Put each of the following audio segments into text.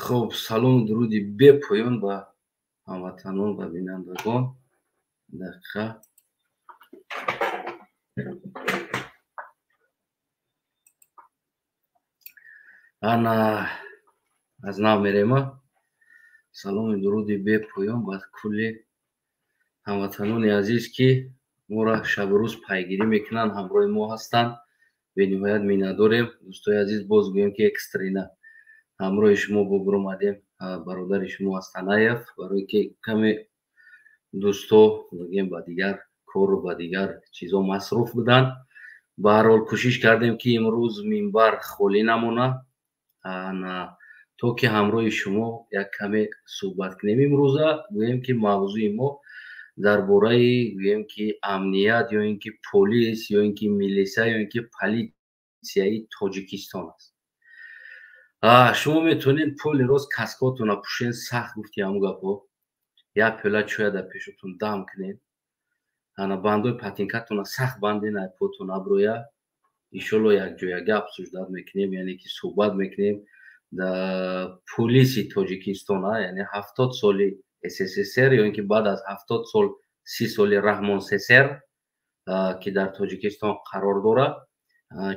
Хуб, салому дуруди бепоён ба ҳамватанон ва бинандагон. Дақиқа. Ана аз нав мерема. Салому дуруди бепоён ба кулли ҳамватанони азиз, ки моро шабу рӯз пайгирӣ мекунанд, ҳамроҳи мо ҳастанд. Бениҳоят миннатдорем. Дӯстои азиз, боз гӯем, ки экстренно ҳамроҳи шумо бобуромадем. Бародари шумо Астанаев, барое ки каме дӯсто бигем ба дигар кору ба дигар чизо масруф буданд. Ба ҳар ҳол кӯшиш кардем, ки имрӯз минбар холӣ намона, то ки ҳамроҳи шумо як каме суҳбат кунем. Имрӯза гӯем, ки мавзӯи мо дар бораи, гӯем, ки амният ё ин ки полис ё ин ки милиса ё ин ки политсияи Тоҷикистон аст. Шумо метавонед поли рост каскотона пӯшен, сахт гуфти ҳамун гапҳо, як пиёла чоя дар пешотон дам кунед, ана бандои патинкатона сахт банден, айпотон абрӯя. Иншолло якҷояга обсуждать мекунем, яъне ки суҳбат мекунем дар полиси Тоҷикистон, яъне 70 соли СССР ё ин ки баъд аз 70 сол, 30 соли Раҳмон ССР, ки дар Тоҷикистон қарор дорад,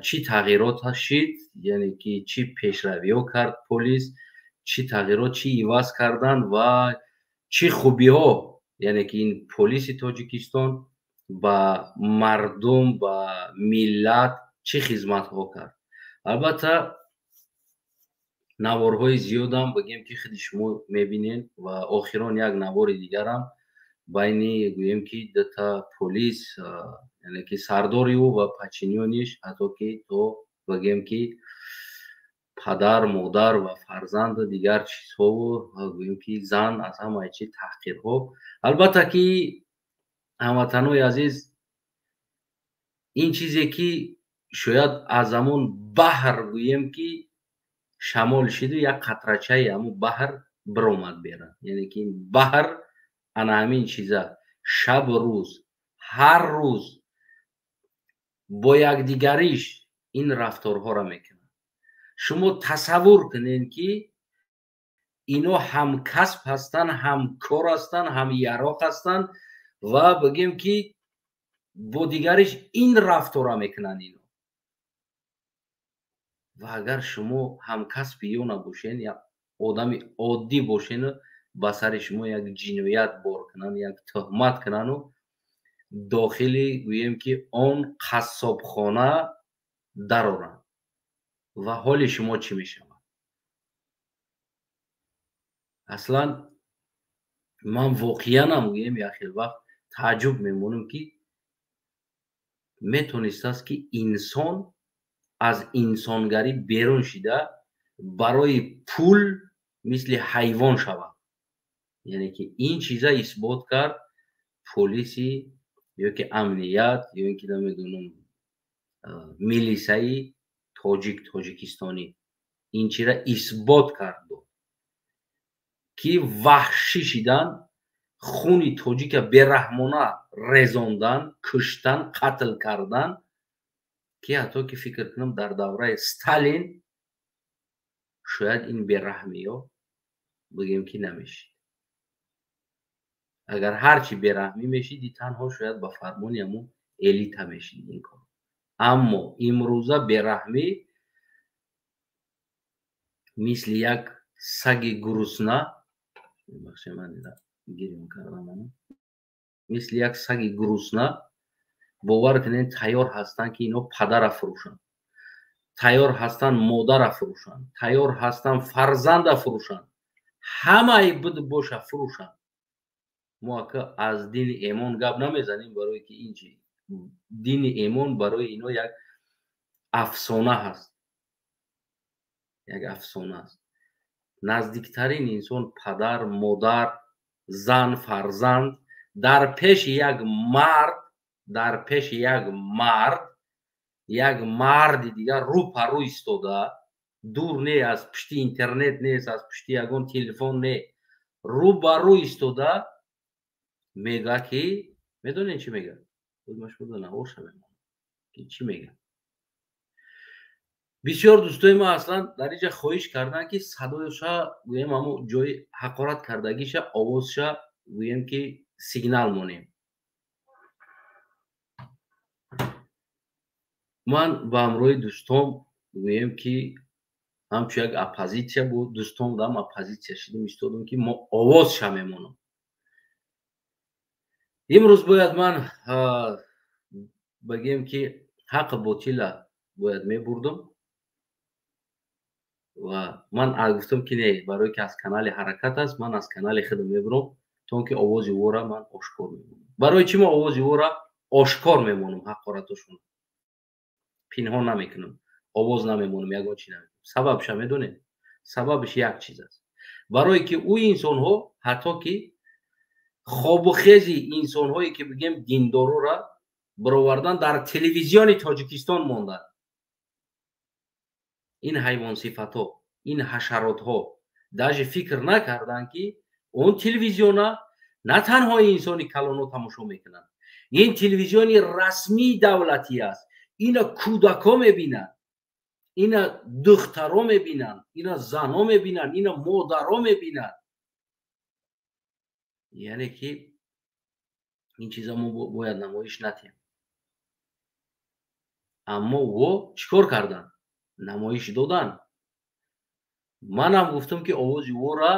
чӣ тағйирот шид, яъне ки чӣ пешравиҳо кард полис, чӣ тағйирот, чӣ иваз карданд ва чӣ хубиҳо, яъне ки ин полиси Тоҷикистон ба мардум, ба миллат чӣ хизматҳо кард. Албатта, наворҳои зиёдам бигем, ки худи шумо мебинед, ва охирон як навори дигарам байни, гӯем, ки дута полис, яъне ки сардори ӯ ва подчинёниш, ҳатто ки то бигем, ки падар, модар ва фарзанду дигар чизҳову, гӯем, ки зан, аз ҳамаи чи таҳқирҳо. Албатта ки, ҳамватанои азиз, ин чизе ки шояд аз ҳамон баҳр, гӯем, ки шамол шиду як қатрачаи ҳамун баҳр биромад беран, яъне ки ин баҳр ана ҳамин чиза шабу рӯз, ҳар рӯз бо якдигариш ин рафторҳоро мекунанд. Шумо тасаввур кунед, ки ино ҳамкасб ҳастанд, ҳамкор ҳастанд, ҳамяроқ ҳастанд ва бигем, ки бо дигариш ин рафторро мекунанд ино. Ва агар шумо ҳамкасби ё набошен, як одами оддӣ бошену ба сари шумо як ҷиноят бор кунанд, як тӯҳмат кунану дохили, гӯем, ки он қассобхона дароранд, ва ҳоли шумо чӣ мешавад? Аслан ман воқеанам, гӯем, як хел вақт тааҷҷуб мемонам, ки метонистааст, ки инсон аз инсонгарӣ берун шида, барои пул мисли ҳайвон шавад. Яъне ки ин чиза исбот кард полиси ё ки амният ё ин ки намедонам, милисаи тоҷик, тоҷикистонӣ ин чиза исбот кард, ки ваҳшӣ шидан, хуни тоҷика бераҳмона резондан, куштан, қатл кардан, ки ҳатто ки фикр кунам, дар давраи Сталин шояд ин бераҳмиё, бигем, ки намешид. Агар ҳарчи бераҳмӣ мешиди, танҳо шояд ба фармони ҳамун элита мешид ин кор. Аммо имрӯза бераҳмӣ мисли як саги гурусна, гирён кардам, мисли як саги гурусна, бовар кунед, тайёр ҳастанд, ки ино падара фурӯшанд, тайёр ҳастанд модара фурӯшанд, тайёр ҳастанд фарзанда фурӯшанд, ҳамаи буду боша фурӯшанд. Мо ака аз дини эмон гап намезанем, барое ки ин чи дини эмон барои ино як афсона ҳаст, як афсона аст. Наздиктарин инсон, падар, модар, зан, фарзанд, дар пеши як мард, дар пеши як мард, як марди дигар рӯ па рӯ истода, дур не, аз пушти интернет нест, аз пушти ягон телефон не, рӯ ба рӯ истода мега, ки медонед, чӣ мега? Ки чӣ мега? Бисёр дӯстои ма аслан дар инҷа хоҳиш карданд, ки садояша гӯем, ҳамо ҷои ҳақорат кардагиша, овозша гӯем, ки сигнал монем. Ман ба ҳамроҳи дӯстом гӯем, ки ҳамчун як оппозитсия буд, дӯстом дам оппозитсия шидем, истодем, ки мо овозша мемонам. Имрӯз бояд ман бигем, ки ҳаққи ботила бояд мебурдам ва ман гуфтам, ки не, барое ки аз канали ҳаракат аст, ман аз канали худам мебурам, то он ки овози вора ман ошкор мемонам. Барои чӣ мо овози вора ошкор мемонам? Ҳақоратошон пинҳон намекунам, овоз намемонам, ягон чи намекунам. Сабабша медонед? Сабабиш як чиз аст: барое ки ӯ инсонҳо ҳатто ки хобу хези инсонҳое ки бигем диндорора баровардан дар телевизиони Тоҷикистон монданд. Ин ҳайвонсифатҳо, ин ҳашаротҳо даже фикр накарданд, ки он телевизиона на танҳо инсони калонҳо тамошо мекунанд, ин телевизиони расмии давлатӣ аст. Ина кӯдакҳо мебинанд, ина духтаро мебинанд, ина занҳо мебинанд, ина модаро мебинанд. Яъне ки ин чиза мо бояд намоиш натиҳем. Аммо во чӣ кор карданд? Намоиш доданд. Манам гуфтам, ки овози вора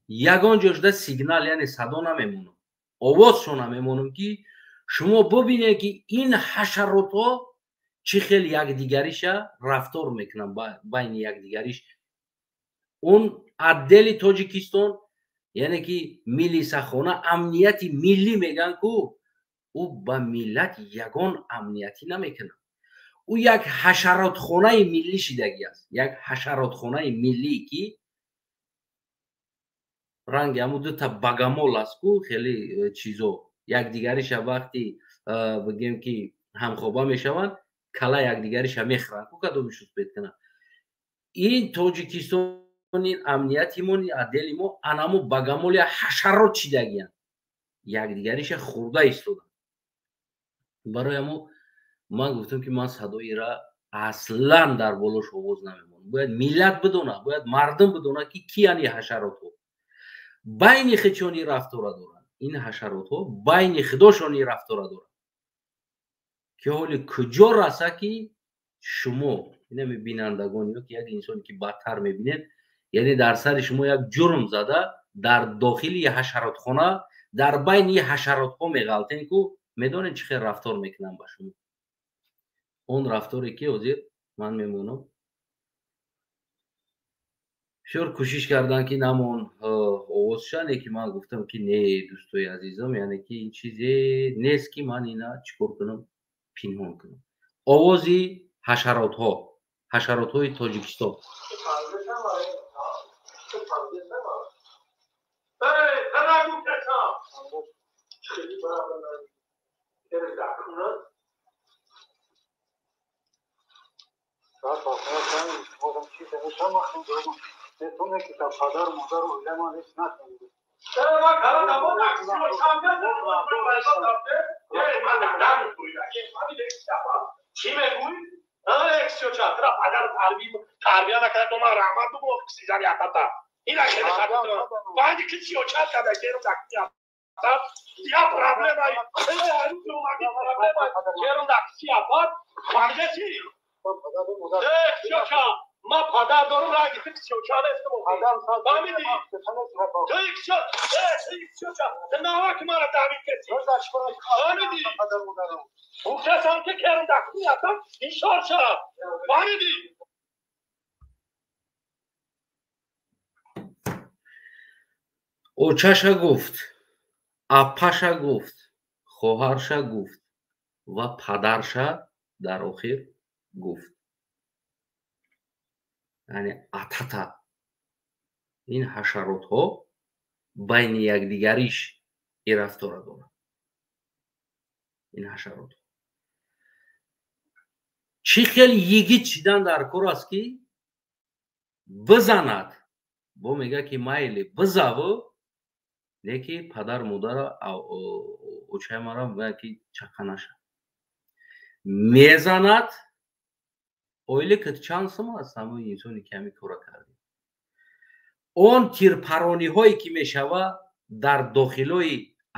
ягон ҷо шуда сигнал, яъне садо намемонам, овозшо намемонам, ки шумо бубинед, ки ин ҳашаротҳо чӣ хел якдигариша рафтор мекунанд байни якдигариш. Он отдели Тоҷикистон, яъне ки милисахона, амнияти миллӣ мегӯянд ку, ӯ ба миллат ягон амниятӣ намекунад. Ӯ як ҳашаротхонаи миллӣ шидагӣ аст, як ҳашаротхонаи миллӣ, ки ранги ҳамун дута багамол аст ку, хеле чизо якдигариша вақти бигем ки ҳамхоба мешаванд, кала якдигариша мехӯранд ку, кадомиш успеть кунад. Ин Тоҷикистони амниятимон, отдели мо анамо багамоли ҳашарот шидагиянд, якдигариша хӯрда истоданд. Барои ҳамо ман гуфтам, ки ман садоира аслан дар болош овоз намемонам. Бояд миллат бидонад, бояд мардум бидонад, ки киян ин ҳашаротҳо, байни худшон ин рафтора доранд. Ин ҳашаротҳо байни худошон ин рафтора доранд, ки ҳоли куҷо раса, ки шумо инами бинандагон ё ки як инсоне ки бадтар мебинед, яъне дар сари шумо як ҷурм зада, дар дохили ҳашаротхона, дар байни ҳашаротҳо меғалтен ку, медонед чӣ хел рафтор мекунанд ба шумо. Он рафторе ки ҳозир ман мемонам. Бисёр кӯшиш карданд, ки намон овозша, не ки ман гуфтам, ки не, дӯстои азизам, яъне ки ин чизе нест, ки ман ина чӣ кор кунам, пинҳон кунам. Овози ҳашаротҳо, ҳашаротҳои Тоҷикистон. Чӣ мегӯй? Эксиоча, тра падар тарбия накарда, ман раҳмат бугӯ, кисизани атата. Ина хеле хатр. Баъди кисиоча када керум дакти я проблема. Керум дакти апат. Фаҳмидеси? Кисиоча, ма падар дорум, ранги ту кисиоча нестам. Фаҳмидӣ? Ту кисиоча, ту навак мара давид кеси. Фаҳмидӣ? Гуфтасам, ки керум дакти атам, ишор ша. Фаҳмидӣ? Очаша гуфт, апаша гуфт, хоҳарша гуфт ва падарша дар охир гуфт, яъне атата. Ин ҳашаротҳо байни якдигариш ин рафтора доранд. Ин ҳашаротҳо чӣ хел йигит шидан дар кор аст, ки бизанад, бо мега, ки майли, бизаву, леки падар модара, очаи мара бояд ки чақа наша. Мезанад. Ойликат чанд сум аст, ҳамои инсоне ки ҳамин кора кардӣ? Он тирпарониҳое ки мешава дар дохилои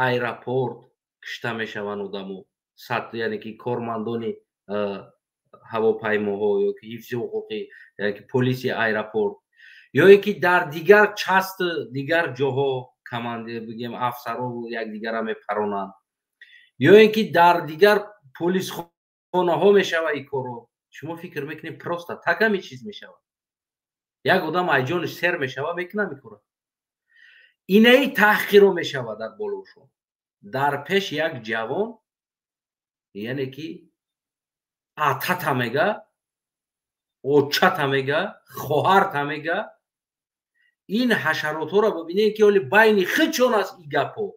аэропорт кишта мешаванд одамо, яъне ки кормандони ҳавопаймоҳо ё ки ҳифзи ҳуқуқӣ, яъне ки полиси аэропорт, ё ин ки дар дигар част дигар ҷоҳо командир бигем афсаро якдигара мепаронанд, ё ин ки дар дигар полисхонаҳо мешава ин корро. Шумо фикр мекунед просто так ҳамин чиз мешавад? Як одам айҷониш сер мешава, мекунам ин корро. Инаи таҳқиро мешава дар болошон. Дар пеш як ҷавон, яъне ки атата мега, очата мега, хоҳарта мега. Ин ҳашаротҳоро бибинед ки ҳоли байни худшон аст ин гапҳо.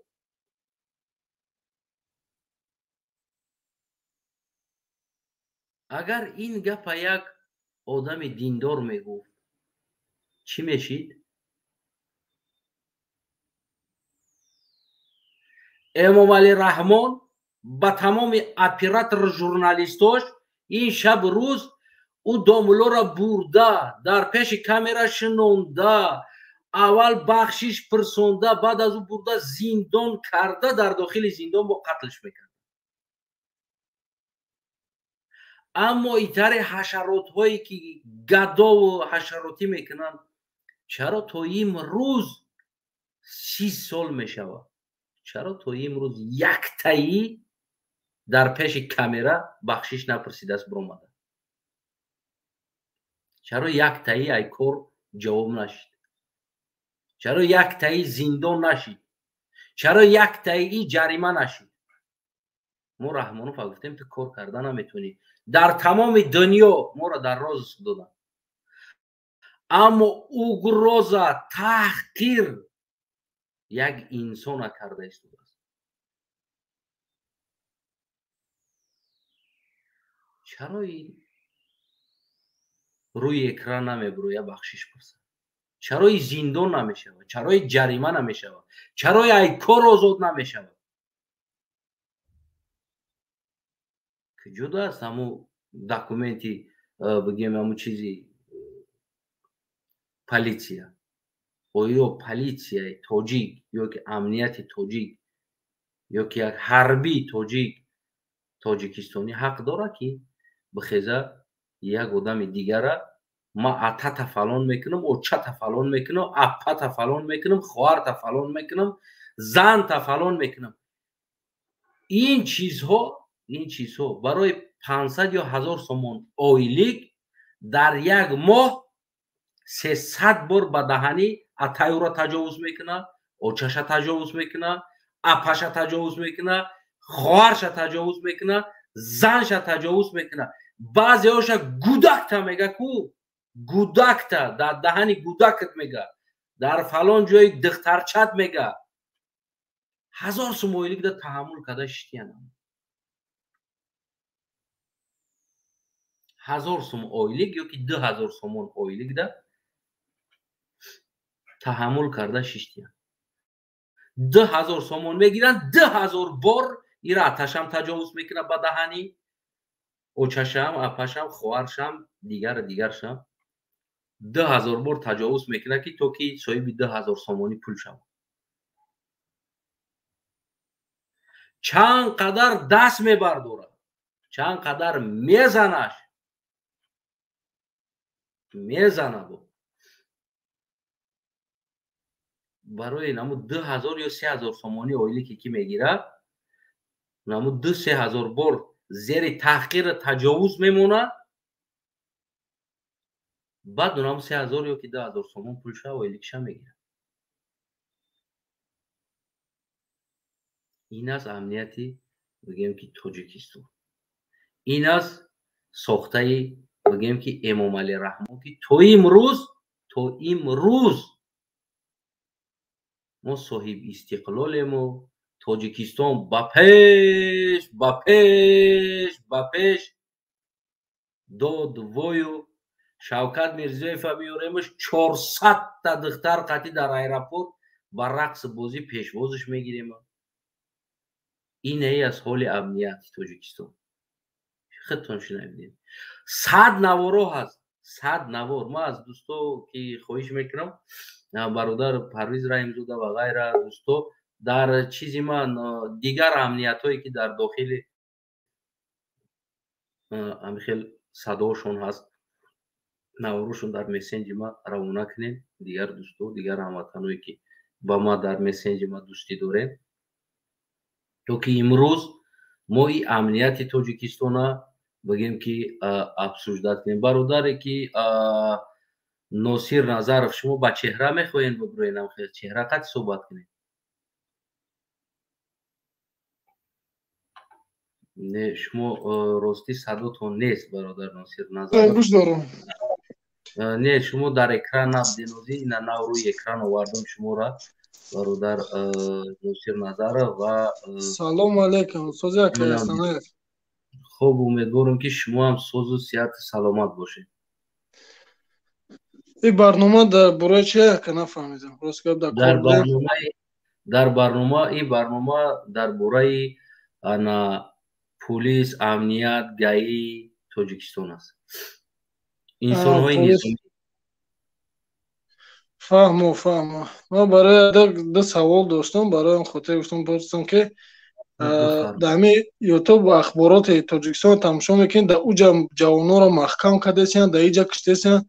Агар ин гапа як одами диндор мегуфт, чӣ мешид? Эмомалӣ Раҳмон ба тамоми оператор журналистош ин шаб рӯз ӯ домулоро бурда, дар пеши камера шинонда, аввал бахшиш пурсонда, баъд аз ӯ бурда зиндон карда, дар дохили зиндон бо қатлш мекард. Аммо итари ҳашаротҳое ки гадову ҳашаротӣ мекунанд, чаро то имрӯз 30 сол мешавад? Чаро то имрӯз яктаи дар пеши камера бахшиш напурсидааст биромада? Чаро яктаи ай кор ҷавоб нашид? Чаро яктаи зиндон нашид? Чаро яктаи ҷарима нашид? Мо Раҳмонов гуфтем ту кор карда наметавонӣ. Дар тамоми дунё моро дар розыск доданд. Аммо угроза, таҳқир як инсона карда истодааст. Чаро ин рӯи экран намебуроя бахшиш пурсад? Чаро ин зиндон намешавад? Чаро ин ҷарима намешавад? Чаро ай кор озод намешавад? Куҷода аст ҳамун документи, бигем ҳамун чизи полиция? Оё полицияи тоҷик ё ки амнияти тоҷик ё ки як ҳарбии тоҷик тоҷикистонӣ ҳақ дорад ки бихеза як одами дигара ма атата фалон мекунам, очата фалон мекунам, аппата фалон мекунам, хоҳарта фалон мекунам, занта фалон мекунам? Ин чизҳо барои 500 ё 1000 сомон ойлик дар як моҳ 300 бор ба даҳанӣ атаюра таҷовуз мекунад, очаша таҷовуз мекунад, апаша таҷовуз мекунад, хоҳарша таҷовуз мекунад, занша таҷовуз мекунад. Баъзеҳоша гудакта мега ку, гудакта дар даҳани гудакат мега, дар фалон ҷои духтарчат мега. 1000 сум ойлик да таҳаммул карда шитиянам. 1000 сум ойлик ё ки 2000 сомон ойлик да таҳаммул карда шиштиян. 2000 сомон мегиранд, 2000 бор ира аташам таҷовуз мекунад ба даҳанӣ, очашам, апашам, хоҳаршам, дигаршам 2000 бор таҷовуз мекунад ки то ки соҳиби 2000 сомонӣ пул шавад. Чанд қадар даст мебардорад, чанд қадар мезанаш, мезанад. Барои наму 2000 ё 3000 сомонӣ ойлике ки мегирад, наму 2-3 ҳазор бор зери таҳқир таҷовуз мемонад, баъд наму 3000 ё ки 2000 сомон пулша ойликша мегирад. Ин аст амнияти бигем ки Тоҷикистон. Ин аст сохтаи бигем ки Эмомалӣ Раҳмон ки то имрӯз мо соҳиб истиқлолему, Тоҷикистон ба пеш, ба пеш, ба пеш дод вою. Шавкат Мирзиёева меоремаш 400 та духтар қатӣ дар аэропорт ба рақс бозӣ пешвозиш мегирем. Инае аз ҳоли амнияти Тоҷикистон. Худтон шунавидед. 100 наворо ҳаст, 100 навор. Ман аз дӯсто ки хоҳиш мекунам, бародар Парвиз Раҳимзода ва ғайра дӯсто, дар чизи ман дигар амниятҳое ки дар дохили ҳамин хел садоошон ҳаст, наворошон дар мессенҷи ма равона кунем. Дигар дӯсто, дигар ҳамватаное ки ба ма дар мессенҷи ма дӯстӣ дорем, то ки имрӯз мо и амнияти Тоҷикистона бигем ки обсуждать кунем. Бародаре ки Носир Назаров, шумо ба чеҳра мехоҳем бибироен, чеҳра қати суҳбат кунем? Не, шумо ростӣ садотон нест, бародар Носир Назаров. Гӯш дорам. Не, шумо дар экран набудед, ина нав рӯи экран овардам шуморо, бародар Носир Назаров. Ва салому алайкум, сози акай Асанаев. Хуб, умедворам ки шумо ҳам созу сиҳату саломат бошед. Ин барнома дар бораи чи ака, нафаҳмидам. Рост гап, дар дар барнома, ин барнома дар бораи ана пулис, амният, ГАИ Тоҷикистон аст. Инсонҳои низомӣ. Фаҳмо, фаҳмо. Ман барои ду савол доштам, барои он хотир гуфтам пурсам ки дар ҳамин Ютуб ахбороти Тоҷикистон тамошо мекунед, дар уҷа ҷавононро маҳкам кардесиянд, дар иҷа киштесиянд.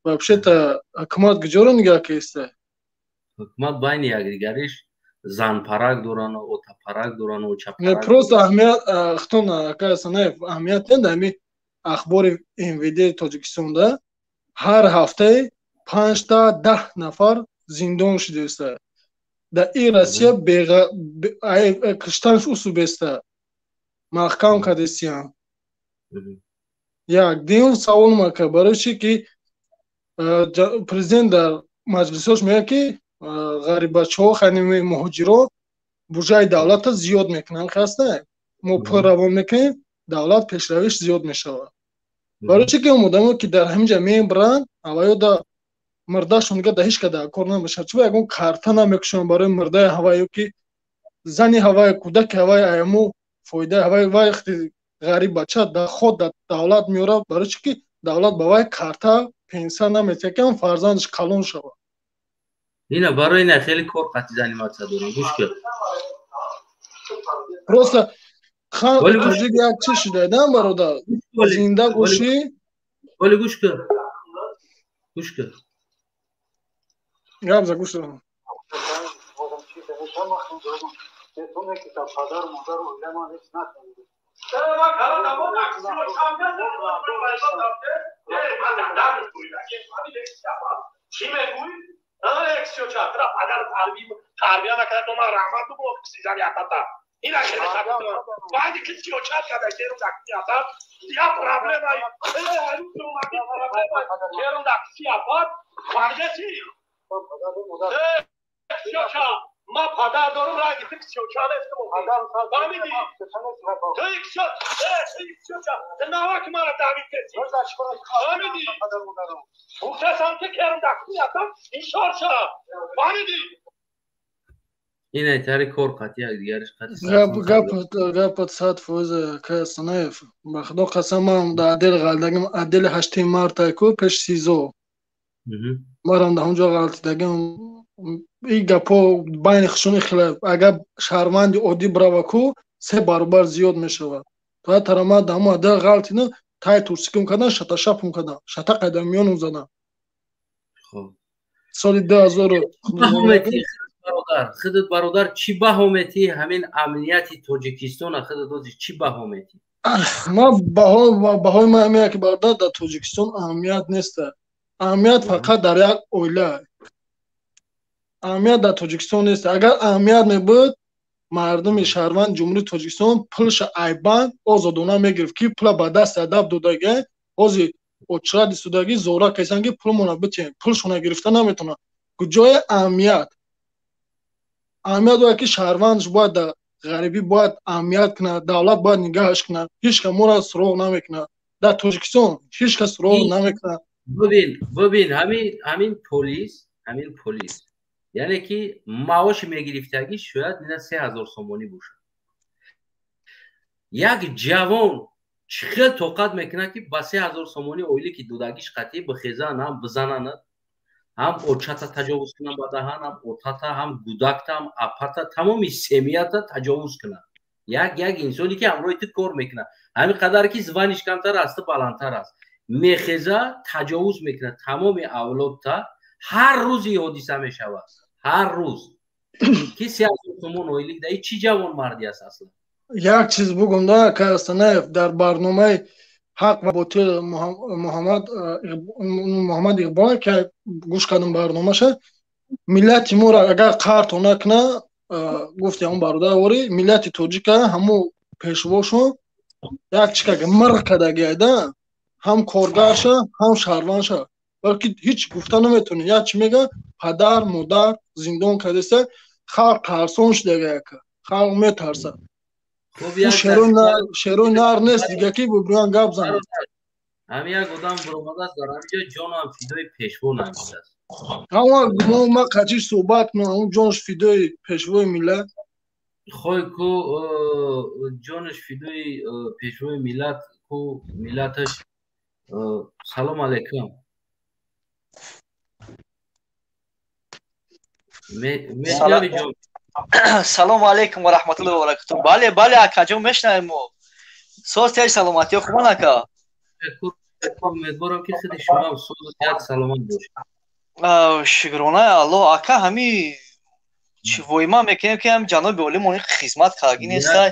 Вообще-то ҳукумат куҷоро нигаҳ кеста? Ҳукумат байни якдигариш занпарак дорану отапарак дорану очапарак. Просто аҳамият хутон акай Асанаев, аҳамият дар ҳамин ахбори МВД Тоҷикистонда ҳар ҳафтаи 5 та 10 нафар зиндон шудааста. Дар ин Россия киштанш усубеста, маҳкам кардесиянд. Як дуюм саволам ака, барои чи ки президент дар маҷлисҳош мегӯяд ки ғариббачаҳо, ханими муҳоҷиро буҷаи давлатро зиёд мекунанд, хаста мо пул равон мекунем, давлат пешравиш зиёд мешавад. Барои чи ки он одамо ки дар ҳамин ҷа мебаранд, ҳаваё да мурдашон дига да ҳеҷ ка дар кор намешавад. Чӣ ягон карта намекушанд барои мурдаи ҳаваё ки зани ҳавай, кӯдаки ҳавай, аямо фоидаи ҳавай вақти ғариб бача дар худ дар давлат меорад, барои чи ки давлат ба вай карта пенсия наметиҳад ки ҳам фарзандаш калон шавад. Ина барои ина хеле кор қатъи заниматься дорам. Гӯш кун. Просто халқи тоҷик як чиз шуда, бародар, зинда бошӣ. Вале гӯш кун. Гӯш кун. Гап за, гӯш дорам. Чӣ мегӯӣ? Падар тарбия накарда, то ман раҳмат бигӯ, кисизани атата. Ина хеле хатар. Баъди ки 34 када керум дакси апат, я проблема, керум дакси апат, фаҳмидеси? Ма падар дорум, ранги ту 34 нестам. Фаҳмидӣ? Ту 34, ту наваки мара даъвит кардӣ. Фаҳмидӣ? Гуфтасам ки керум дакси апат, иншор ша. Фаҳмидӣ? Ина тари кор қатъи якдигариш қатъи. Гап гап гапат 100%, акай Асанаев. Ба худо қасам, ман дар отдел ғалтидагим, отдели 8 марта ку пеш СИЗО. Марам дар ҳамҷо ғалтидагим. Ин гапҳо байни хушони хеле, агар шаҳрванди оддӣ бирава ку, се баробар зиёд мешавад. То ҳаттара ман дар ҳамон отдел ғалтидам, тай турсикум кардан, шаташапум кардан, шатақай дар миёнум задан. Соли 2000. Бародар, худат бародар, чӣ баҳо метиҳӣ ҳамин амнияти Тоҷикистона, худат ози чӣ баҳо метиҳӣ? Ман баҳои ман ҳамин ки бародар, дар Тоҷикистон аҳамият нест. Аҳамият фақат дар як оила. Аҳамият дар Тоҷикистон нест. Агар аҳамият мебуд, мардуми шаҳрванди Ҷумҳурии Тоҷикистон пулша айбанд озодона мегирифт, ки пула ба дасти адаб додага, ҳозир очрат истодагӣ зора кесанд ки пулмона битиҳем, пулшона гирифта наметавонанд. Куҷои аҳамият? Аҳамият бояд ки шаҳрвандш бояд дар ғарибӣ бояд аҳамият кунад, давлат бояд нигаҳаш кунад. Ҳеҷ кас моро суроғ намекунад. Дар Тоҷикистон ҳеҷ кас суроғ намекунад. Бибин, бибин, ҳамин полис, ҳамин полис, яъне ки маоши мегирифтагӣ шояд ина 3000 сомонӣ бошад. Як ҷавон Чӣ хел тоқат мекунад, ки ба 3000 сомонӣ ойлӣ ки додагиш қатъӣ бихезан, ҳам бизананд, ҳам очата таҷовуз кунанд ба даҳан, ҳам отата, ҳам гудакта, ҳам апата, тамоми семья та таҷовуз кунанд? Як инсоне ки ҳамроҳи ту кор мекунад, ҳамин қадар ки звание ш камтар аст, ту баландтар аст, мехеза, таҷовуз мекунад тамоми авлодта. Ҳар рӯз ин ҳодиса мешавад, ҳар рӯз, ки 3000 сомон ойлик да. Чӣ ҷавонмардӣ аст аслан? Як чиз бугум да, Кастанаев, дар барномаи «Ҳақ ва ботил» Муҳаммад Иқбол ки гӯш кардам барномаша, миллати моро агар қарто накуна, гуфти ҳамон бародар, вори миллати тоҷика ҳамо пешвошон як чи кага мир кардагиайда, ҳам коргарша, ҳам шаҳрвандша, балки ҳеҷ гуфта наметавонӣ. Як чи мега, падар модар зиндон кардаста, халқ тарсон шудага, яка халқ метарсад. Шерои нар нест дига, ки бубиён гап занад. Ҳамин як одам буромадааст дар ҳаминҷо, ҷонам фидои пешво навиштааст. Ҳама ма қачиш суҳбат кунам, ҳамун ҷонш фидои пешвои миллат. Хой, ку ҷонаш фидои пешвои миллат, ку миллаташ. Салом алейкум. Мешнавӣ, ҷон? Салому алейкум ва раҳматуллоҳи ва баракатуҳ. Бале, бале, акаҷон, мешнавем мо. Соз, тиҳ, саломатиё хубан, ака? Умедворам, ки худи шумоам созу сиҳат, саломат бошед. Шукронаи Аллоҳ, ака. Ҳами чӣ воима мекунем, ки ҳам ҷаноби олимон хизмат кардаги нестай.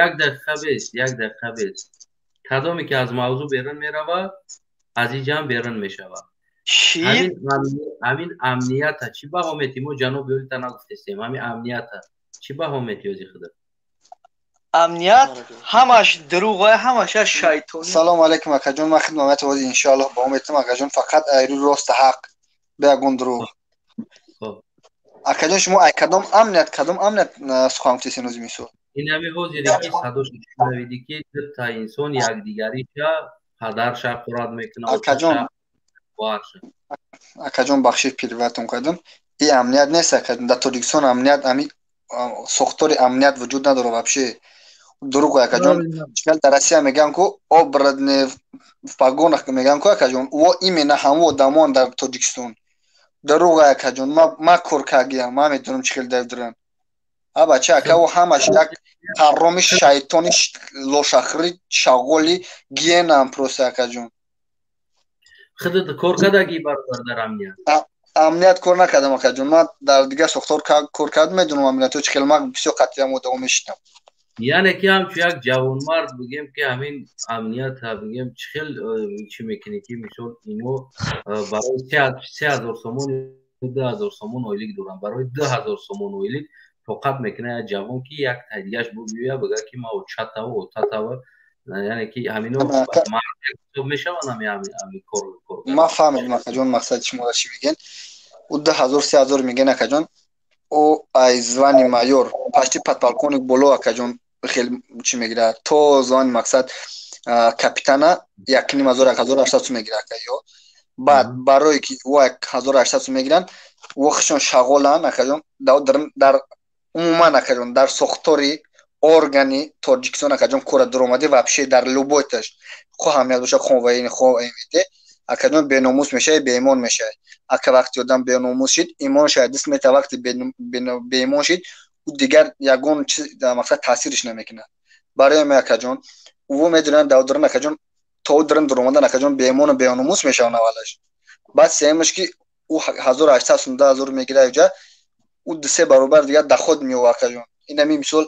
Як дақиқа бест, як дақиқа бест. Кадоме ки аз мавзӯъ берун меравад, аз ин ҷамъ берун мешавад. Чӣ? Ҳамин амнията чӣ баҳо метӣ? Мо ҷаноби олита нагуфтестем. Ҳамин амнията чӣ баҳо метӣ ози худа? Амният ҳамаш дурӯғ, ҳамаш шайтонӣ. Салому алейкум, акаҷон. Ман хидмат вози, иншоаллоҳ, ба умедтам, акаҷон, фақат айрӯ роста ҳақ, бе ягон дурӯғ. Акаҷон, шумо ай кадом амният, кадом амният сухан гуфтесен ози, мисол? Ин ҳами ҳозире ки садош шунавидӣ, ки дута инсон якдигариша, падарша қурат мекунад. Акаҷон, акаҷон, бахшиш, перебивать тон кардам. И амният нест, акаҷон. Дар Тоҷикистон амният, ами сохтори амният вуҷуд надорад вообще, дурӯғ, акаҷон. Дар Россия мегӯянд ку, оборотни в погонах мегӯянд ку, акаҷон, во именно ҳамон одамон дар Тоҷикистон. Дурӯғ, акаҷон. Ма кор кардагиам, ма медонам, чӣ хел доранд. А бача, ака, о ҳамаш як ҳароми, шайтони, лошахри, шағоли, гиенаам просто, акаҷон. Худат кор кардагӣ, бародар, дар амният? Амният кор накардам, акаҷон. Ман дар дигар сохтор кор кардам, медонам амниятҳо чӣ хел. Ман бисёр қатъиям одамон мешинам. Яъне ки ҳамчун як ҷавонмард, бигем, ки ҳамин амнията, бигем, чӣ хел чӣ мекунӣ, ки мисол ино барои 3000 сомон, 2000 сомон ойлик доранд, барои 2000 сомон ойлик тоқат мекунад як ҷавон, ки як тайдигаш бигӯя, бигӯя, ки ма очатаву отатава? Яъне ки ҳамино ҳисоб мешаванд, ҳами кор? Ман фаҳмидам, акаҷон, мақсади шуморо, чӣ мегӯен. Ӯ 2000, 3000 мегӯен, акаҷон, ӯ ай звание майор, почти подполковник боло, акаҷон, хел чӣ мегирад, то звание, мақсад, капитана 1500, 1800 сум мегирад, ака. Ё баъд барое ки ӯ 1800 сум мегиранд, ӯ худшон шағоланд, акаҷон. Дар умуман, акаҷон, дар сохтори органи Тоҷикистон, акаҷон, кора дуромадӣ вообще дар любой таш, хоҳ амният бошад, хоҳ военный, хоҳ МВД, акаҷон, беномус мешавӣ, беимон мешавӣ, ака. Вақти одам беномус шид, имонаш аз даст метавад. Вақти беимон шид, ӯ дигар ягон чиз, мақсад, таъсираш намекунад. Барои ҳамин, акаҷон, ӯ медонанд, давдоран, акаҷон, то ӯ дуромадан, акаҷон, беимону беномус мешаванд аввалаш. Баъд сеюмаш, ки ӯ 1800 сум, 2000 мегирад, ҷа ӯ дусе баробар дигар доход меёбад, акаҷон. Инами мисол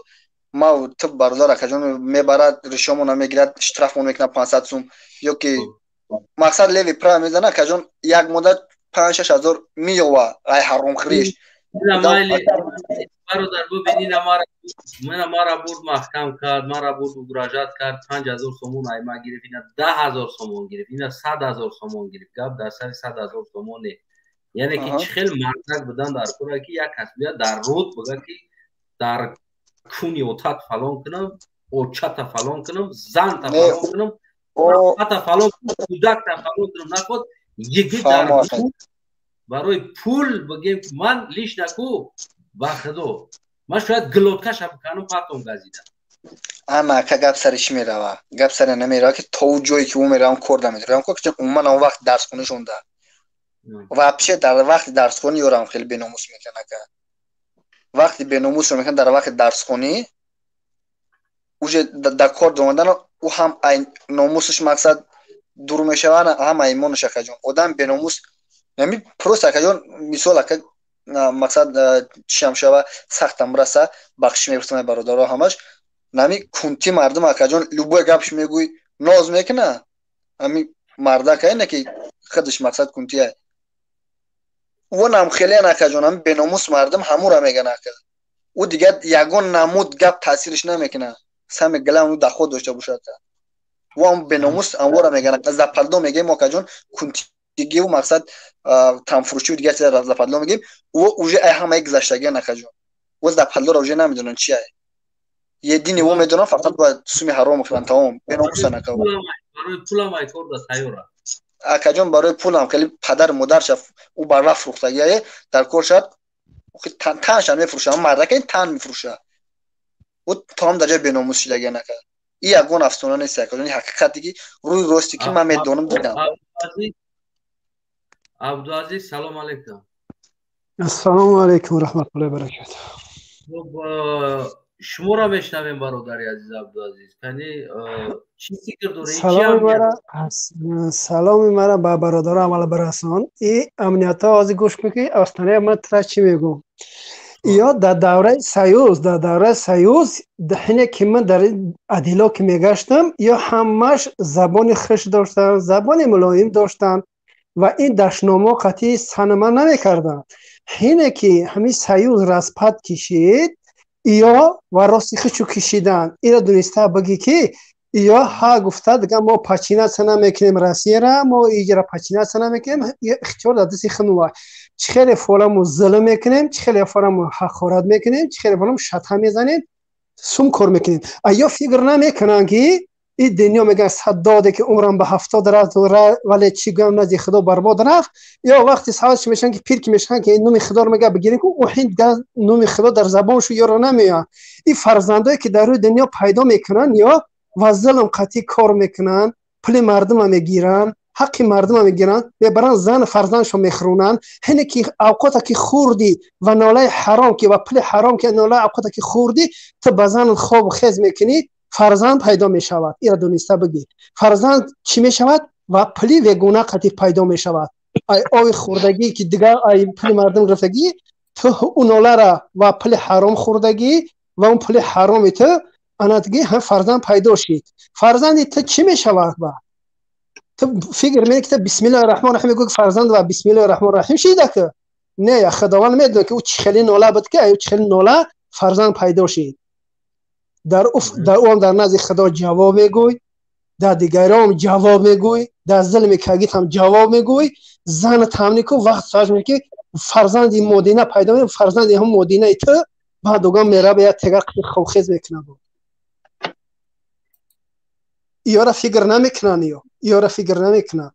ма ту, бародар, акаҷон, мебарад, ришомона мегирад, штрафмон мекунад 500 сум, ё ки, мақсад, левый правый мезана, акаҷон, як муддат 5-6 ҳазор меёва ай ҳаромхӯриш. Бародар, бубин, ина мара бурд, маҳкам кард, мара бурд, угрожать кард, 5000 сомон ай ма гирифт, ина 10 000 сомон гирифт, ина 100 000 сомон гирифт. Гап дар сари 100 000 сомон не. Яъне ки чӣ хел мардак будан дар кора, ки як кас биёд, дар руд бигӯяд, ки дар куни отат фалон кунам, очата фалон кунам, занта фалон кунам, ата фалон кунам, кӯдакта фалон кунам, наход йигит дар барои пул. Бигем, ман лично ку, ба худо, ман шояд глотка ша биканам, партом газида. Ана ака, гап сари чӣ мерава? Гап сари намерава, ки то ҷое ки ӯ меравам, кор намедорам, умуман он вақт дарсхонишонда вообще дар вақти дарсхонӣ ёрам хеле беномус мекунад, ака. Вақти беномусро мекунад дар вақти дарсхонӣ, уже дар кор домадан ӯ ҳам номусаш, мақсад, дур мешавад, ҳам имонаш, акаҷон. Одам беномус ами просто, акаҷон, мисол, ака, мақсад, чиам шава, сахтам раса, бахшиш мепурсам, бародаро, ҳамаш нами кунти мардум, акаҷон, любой гапш мегӯй, ноз мекуна ами мардака, не ки худаш, мақсад, кунтия вонам хеле, акаҷон. Ами беномус мардум ҳамура меган, ака. Ӯ дигар ягон намуд гап таъсираш намекуна, сами главный доход дошта бошад. Ӯ ам беномус амвора меган, западло мегем, акаҷон, кунтигиву, мақсад, танфурӯшиву дигар чиза западло мегем. Ӯ уже ай ҳамаи гузаштагиан, акаҷон. Ӯ западлоро уже намедонанд чи ай, едини ӯ медонам, фақат бояд суми ҳаром хӯранд, тамом, беномусан, ака. Акаҷон, барои пулам хеле падару модарша ӯ барвақт фурӯхтагиае, дар кор шад танша мефурӯша, мардака тан мефурӯша, ӯ то ҳам дарҷаи беномус шидагиан, ака. И ягон афсона нест, акаҷон, ҳақиқате ки рӯи росте ки ман медонам, дидам. Абдуазиз, салом алейкум. Ассалому алайкум раҳматуллоҳи баракату. Шуморо мешнавем, бародари азиз Абдуазиз. Кани, чӣ фикр доред? Саломи мара ба бародаро аввал бирасон. И амниятҳо ҳозир гӯш мекунӣ, останаи ман тра чӣ мегӯм. Ё дар давраи союз, дар давраи союз, ҳине ки ман дар адило ки мегаштам, ё ҳамаш забони хуш доштанд, забони мулоим доштанд ва ин дашномо қатъи санама намекарданд. Ҳине ки ҳамин союз распад кишид, ё ва рости хичу кишиданд. Иро дуниста бигӣ, ки ё ҳа гуфта, дига мо подчиняться намекунем Россияра, мо иҷра подчиняться намекунем, ихтиёр дар дасти хунува. Чӣ хеле фоламу зулм мекунем, чӣ хеле фоламу ҳақорат мекунем, чӣ хеле фоламу шатҳа мезанем, сум кор мекунем. А ё фикр намекунанд, ки и дунё мегӯянд, саддоде ки умрам ба 70 рафт, вале чӣ гӯям, назди Худо барбод рафт. Ё вақти саводш мешаванд, ки пир ки мешаванд, ки номи Худоро мега бигирем, ки ӯ ҳин номи Худо дар забоншу ёро намеояд. И фарзандое ки дар рӯи дунё пайдо мекунанд, ё ва зулм қатъӣ кор мекунанд, пули мардума мегиранд, ҳаққи мардума мегиранд, мебаранд, зану фарзандшо мехӯронанд. Ҳине ки авқота ки хӯрдӣ ва нолаи ҳаром ки ва пули ҳаром ки нолаи авқота ки хӯрдӣ, ту ба занат хобу хез мекунӣ, фарзанд пайдо мешавад. Ира дониста бигӣ, фарзанд чӣ мешавад? Ва пули вегуна қатӣ пайдо мешавад, ай ови хӯрдагӣ ки дигар ай пули мардум гирифтагӣ, ту ӯ нолара ва пули ҳаром хӯрдагӣ ва он пули ҳароми ту анатги ҳам фарзанд пайдо шид. Фарзанди ту чӣ мешавад? Ба ту фикр мекунӣ, ки ту бисмиллоҳи раҳмони раҳим мегӯӣ, фарзанд ва бисмиллоҳи раҳмони раҳим шида ки не, Худованд медонад, ки ӯ чӣ хеле нола буд, ки ӯ чӣ хеле нола фарзанд пайдо шид. Дар ӯ дар назди Худо ҷавоб мегӯй, дар дигаром ҷавоб мегӯй, дар зулми кагит ҳам ҷавоб мегӯй. Занат ҳам нику вақт саж ки фарзанди модина пайдо, фарзанди ҳам модинаи ту баъд угам мераба як тега хобхез мекунад. Иёра фикр намекунанд, иёра фикр намекунанд.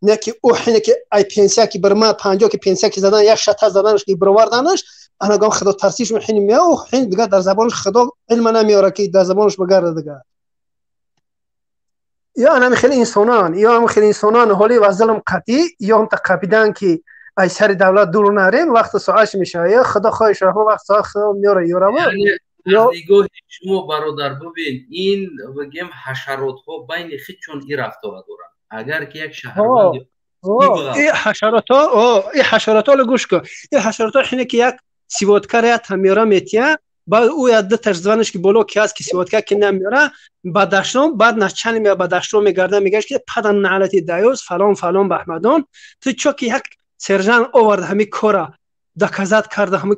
Не ки ӯ ҳине ки ай пенсия ки барма 50 ки пенсия ки задан, як шата заданаш ки бироварданаш, анагам Худо тарсиш ҳин меа, ӯ ҳин дигар дар забонаш Худо илма намеора, ки дар забонаш бигарда дигар. Ё анами хеле инсонан, ё ҳам хеле инсонан ҳоли ва зулм қатъӣ, ё ҳам тақапидан, ки ай сари давлат дур нарем, вақти соатш мешава, ё Худо хоҳиш раҳма, вақт соат Худо меора ёрава. Аз нигоҳи шумо, бародар, бубин, ин бигем, ҳашаротҳо байни худшон ин рафтора доранд. Агар ки як шаҳрванди и ҳашаротҳо, и ҳашаротҳо, гӯш кун, и ҳашаротҳо ҳине ки як сиводкар як меора метия, баъд ӯ як дуташ званаш ки боло ки аст, ки сиводкар ки намеора, ба дашном, баъд начани меа, ба дашном мегарда, мегӯяш ки падан наълати даюс, фалон фалон баҳмадон, ту чо ки як сержант овард, ҳами кора доказать карда, ҳами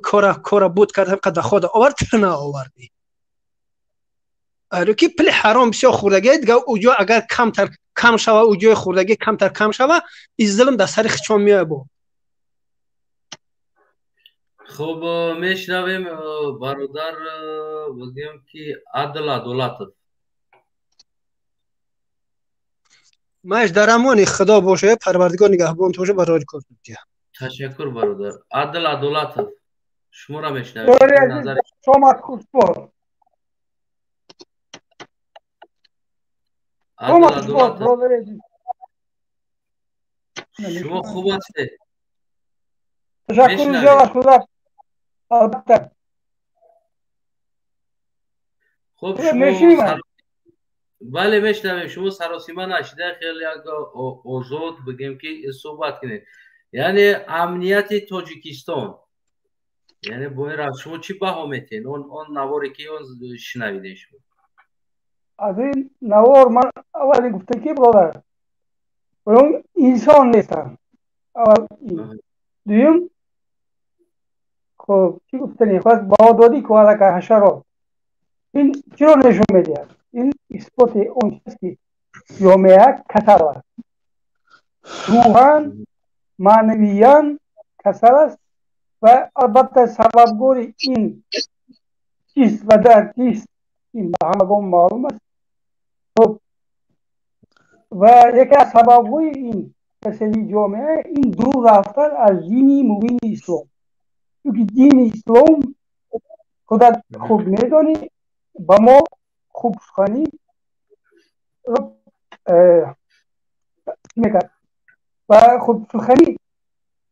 кора буд карда, ҳами қадар хода овард, ту наовардӣ. Ки пули ҳаром бисёр хӯрдагӣ, дигар уҷо агар камтар кам шава, уҷои хӯрдагӣ камтар кам шава, и зулм дар сари хичон меояд бо. Хуб, мешнавем, бародар, бигӯем ки Адл Адолатов. Маш дар амони Худо боша, Парвардигор нигаҳбон боша, барои кор. Ташаккур, бародар Адл Адолатов, шуморо мешнавем. Шомат хушбод. Шумо хуб ҳастед? Ташаккур зиёд аз худо. Албатта. Хуб, бале, мешнавем. Шумо саросима нашида, хеле як озод бигем ки суҳбат кунед. Яъне амнияти Тоҷикистон, яъне бо ин рафт шумо чӣ баҳо метиҳед? Он наворе ки он шунавидем шумо. Аз ин навор ман аввалин гуфтам ки бародар, он инсон нестанд. Аввал ин. Дуюм, хуб, чӣ гуфтанӣ? Хост баҳо додӣ ку аллакай ҳашарот. Ин чиро нишон медиҳад? Ин исботи он чиз ки ҷомеа касал аст. Рӯҳан, маънавиян касал аст ва албатта сабабгори ин чиз ва дар чиз ин ба ҳамагон маълум аст. Хуб, ва яке аз сабабҳои ин касалии ҷомеа ин дур рафтан аз дини мубини ислом. Чунки дини ислом худат хуб медонӣ, ба мо хуб суханӣ мекард ва хубсуханӣ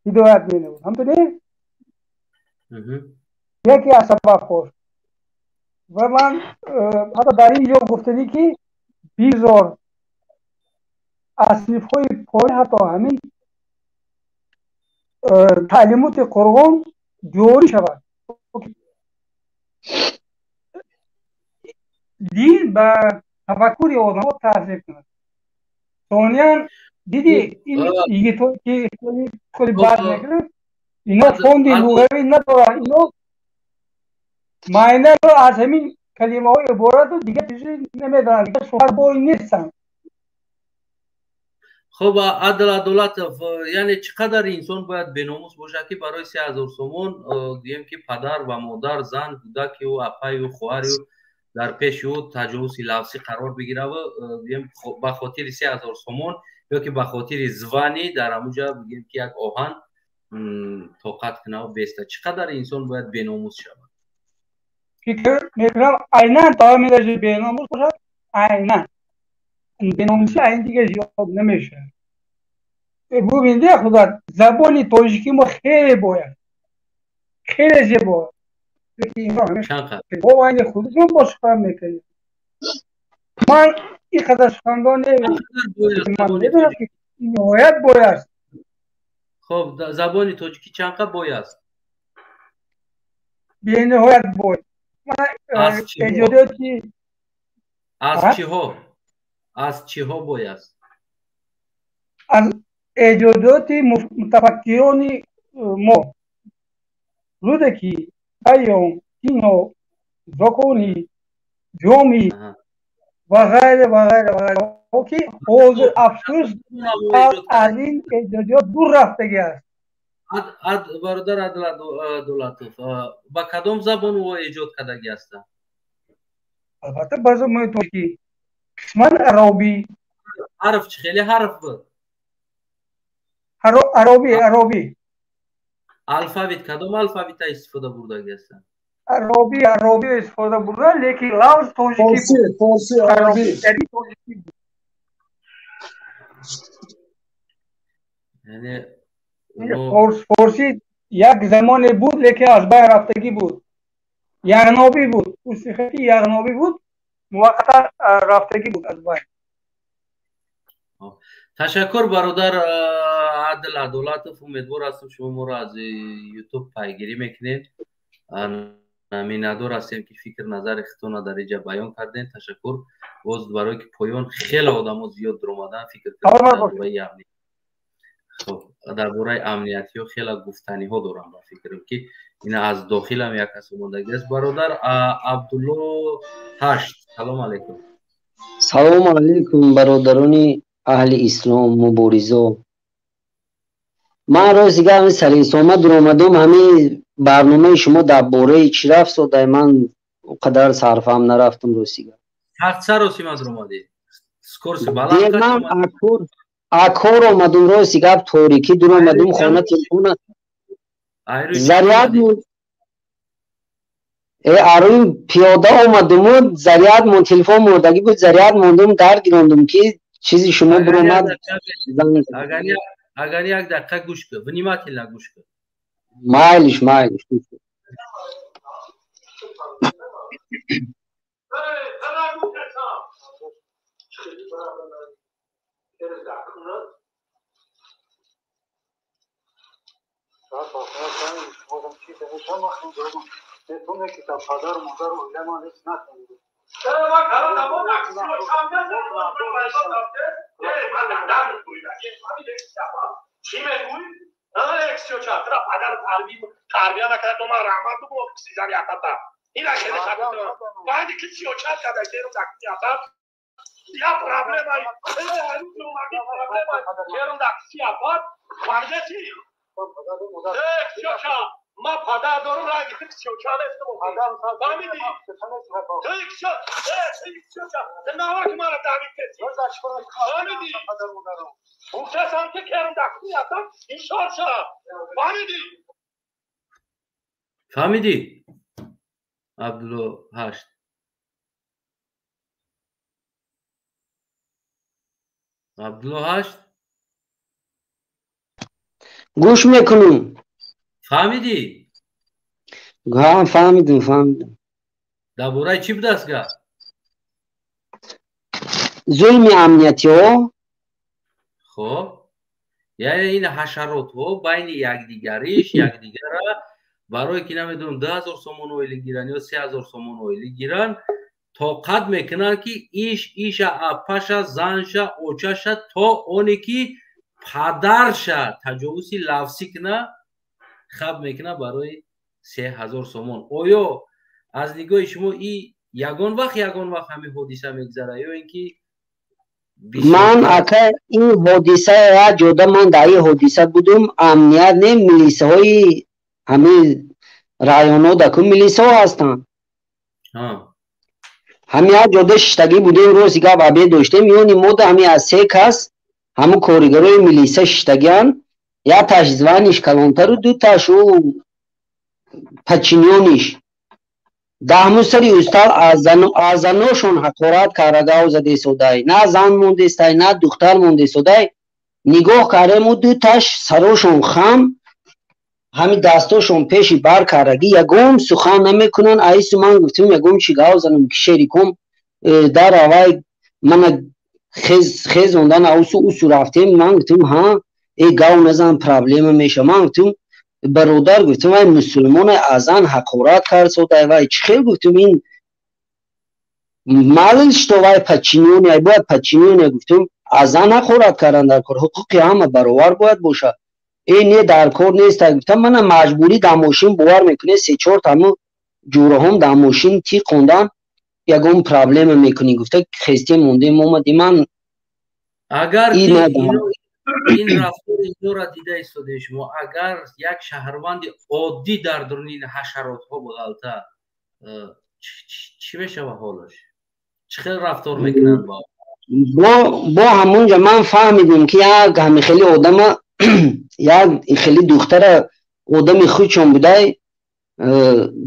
ҳидоят менамуд. Ҳамту не? Яке аз сабабҳош. Ва ман ҳатто дар ин ҷо гуфтанӣ ки бигзор аз синфҳои поин ҳатто ҳамин таълимоти Қуръон ҷорӣ шавад. Дин ба тафаккури одамҳо таъсир кунад. Сониян диди ин йигитҳое ки хеле бад мекунанд, ино фонди луғавӣ надоранд, ино маънаро аз ҳамин калимаҳо иборату дигар чизе намедонанд, дигар суханбой нестанд. Хуб, Адл Адолатов, яъне чӣ қадар инсон бояд беномус бошад ки барои 3000 сомон гӯем ки падар ва модар, зан, кӯдаки ӯ, апаю, хоҳари ӯ дар пеши ӯ таҷовузи лафзӣ қарор бигирад ва гӯем ба хотири 3000 сомон ё ки ба хотири звани дар ҳамуҷа бигӯем ки як оҳан тоқат кунад ва беста. Чӣ қадар инсон бояд беномус шавад? Фикр мекунам айнан то ҳамин дараҷа беномус бошад, айнан беномусӣ айн дигар зиёд намешавад. Бубин, худо, забони тоҷикӣ мо хеле бояд, хеле зебо. Бо айни худашон бо сухан мекунем. Ман ин қадар сухандон намедонам ки ниҳоят бой аст. Хуб, забони тоҷикӣ чанд қадр бой аст? Бениҳоят бой. Эҷодиёти аз чиҳо? Аз чиҳо бой аст? Аз эҷодиёти мутафаккирони мо. Рӯдакӣ, Хайём, Сино, Зоконӣ, Ҷомӣ ва ғайра ва ғайра ва ғайра, ки ҳозир афсӯс аз ин эҷодиёт дур рафтагӣ аст. Бародар Адл Адолатов, ба кадом забон ӯ эҷод кардагӣ ҳастанд? Албатта ба забони тоҷикӣ, қисман аробӣ. Ҳарф чӣ хеле ҳарф буд? Аробӣ, аробӣ. Алфавит, кадом алфавита истифода бурдагӣ ҳастанд? Аробӣ, аробӣ истифода бурда, лекин лафз тоҷикӣ буд. Форсӣ, аробӣ. Яъне форсӣ як замоне буд, лекин аз байн рафтагӣ буд. Яғнобӣ буд, усихати яғнобӣ буд, муваққатан рафтагӣ буд аз байн. Ташаккур, бародар Адл Адолатов. Умедвор ҳастам шумо моро аз Ютуб пайгирӣ мекунед. Миннатдор ҳастем ки фикр назари худтонро дар инҷа баён кардем. Ташаккур. Боз барое ки поён хеле одамо зиёд дуромадан фикр кардам. Хуб, дар бораи амниятиҳо хеле гуфтаниҳо дорам ба фикрам ки ина аз дохилам як кас омодагӣ аст. Бародар Абдулло 8, салом алейкум. Салом алейкум, бародарони аҳли ислом, муборизо. Ман рости гап ҳамин сари дуромадум, ҳамин барномаи шумо дар бораи чӣ рафт содай, ман он қадар сарфаҳм нарафтам рости гап. Саросима дуромадӣ? Скорси баланд. Ман акор омадум, рости гап, торикӣ дуромадум, хона телефона заряд. Арӯи пиёда омадуму заряд мон, телефон мурдагӣ буд, заряд мондум, дар гирондум ки чизи шумо биромад. Агар як дақиқа гӯш кун, внимательно гӯш кун. Майлиш, майлиш. Чӣ мегӯӣ? Эксиочатра падар тарбия накарда, то ман раҳмат бигӯ, кисизани атата. Ина хеле хатар. Баъди ки сиёчат карда, керум дакси атат. Я проблема, керум дакси апат, фаҳмидасӣ? Эксиоча, ма падар дорум, ранги ту сиёча нестам. Фаҳмидӣ? Ту иксиоча, ту наваки мара давид кардӣ. Фаҳмидӣ? Гуфтасам ки керум дакси атат, иншор ша. Фаҳмидӣ? Фаҳмидӣ? Абдулло ҳашт. Абдулло ҳашт? Гӯш мекунам. Фаҳмидӣ? Ҳа, фаҳмидум, фаҳмидум. Дар бораи чӣ будааст гап? Зулми амниятиҳо. Хоб, яъне ин ҳашаротҳо байни якдигариш якдигара барое ки намедонам 2000 сомон ойлик гиранд ё 3000 сомон ойлик гиранд, тоқат мекунанд ки иш иша, апаша, занша, очаша, то оне ки падарша таҷовузи лафзӣ куна, хаб мекуна барои 3000 сомон. Оё аз нигоҳи шумо и ягон вақт ҳамин ҳодиса мегузара ё ин ки? Ман, ака, ин ҳодиса як ҷода ман дар ин ҳодиса будум. Амният не, милисаҳои ҳамин районҳо даку милисаҳо ҳастанд. Ҳамин як ҷода шиштагӣ будем, рости гап, обед доштем. Миёни мода ҳамин аз се кас ҳамун коригарои милиса шиштагианд. Якташ звание ш калонтару, дуташ ӯ подчинённый ш. Даҳму сари устал аз заношон ҳақорат карда гав задесодай. На зан мондестай, на духтар мондесодай. Нигоҳ кардему, дуташ сарошон хам, ҳамин дастошон пеши бар кардагӣ, ягон сухан намекунанд. Аису ман гуфтем, ягон чи гав занам ки шериком дар авай мана хезондан. Аусу усу рафтем. Ман гуфтем, ҳа, э, гав назан, проблема меша. Ман гуфтем, бародар, гуфтем, вай мусулмоне, аз зан ҳақорат кард содай, вай чӣ хел? Гуфтем, ин мало что вай подчинённый, бояд подчинённый, гуфтем, аз зан ҳақорат кардан дар кор, ҳуқуқи ҳама баровар бояд бошад. Э, не, дар кор нест, гуфтам. Мана маҷбурӣ дар мошин, бовар мекунед, се чор таму ҷураҳом дар мошин тиқондан, ягон проблема мекунӣ гуфта, хестем, мондем, омадем ман. Агар ин рафтори инора дида истодаи шумо, агар як шаҳрванди оддӣ дар дуруни ин ҳашаротҳо бағалта, чӣ мешава ҳолаш? Чӣ хел рафтор мекунанд? Бо ҳамонҷа ман фаҳмидем, ки як ҳами хели одама, як хели духтара одами худшон будай,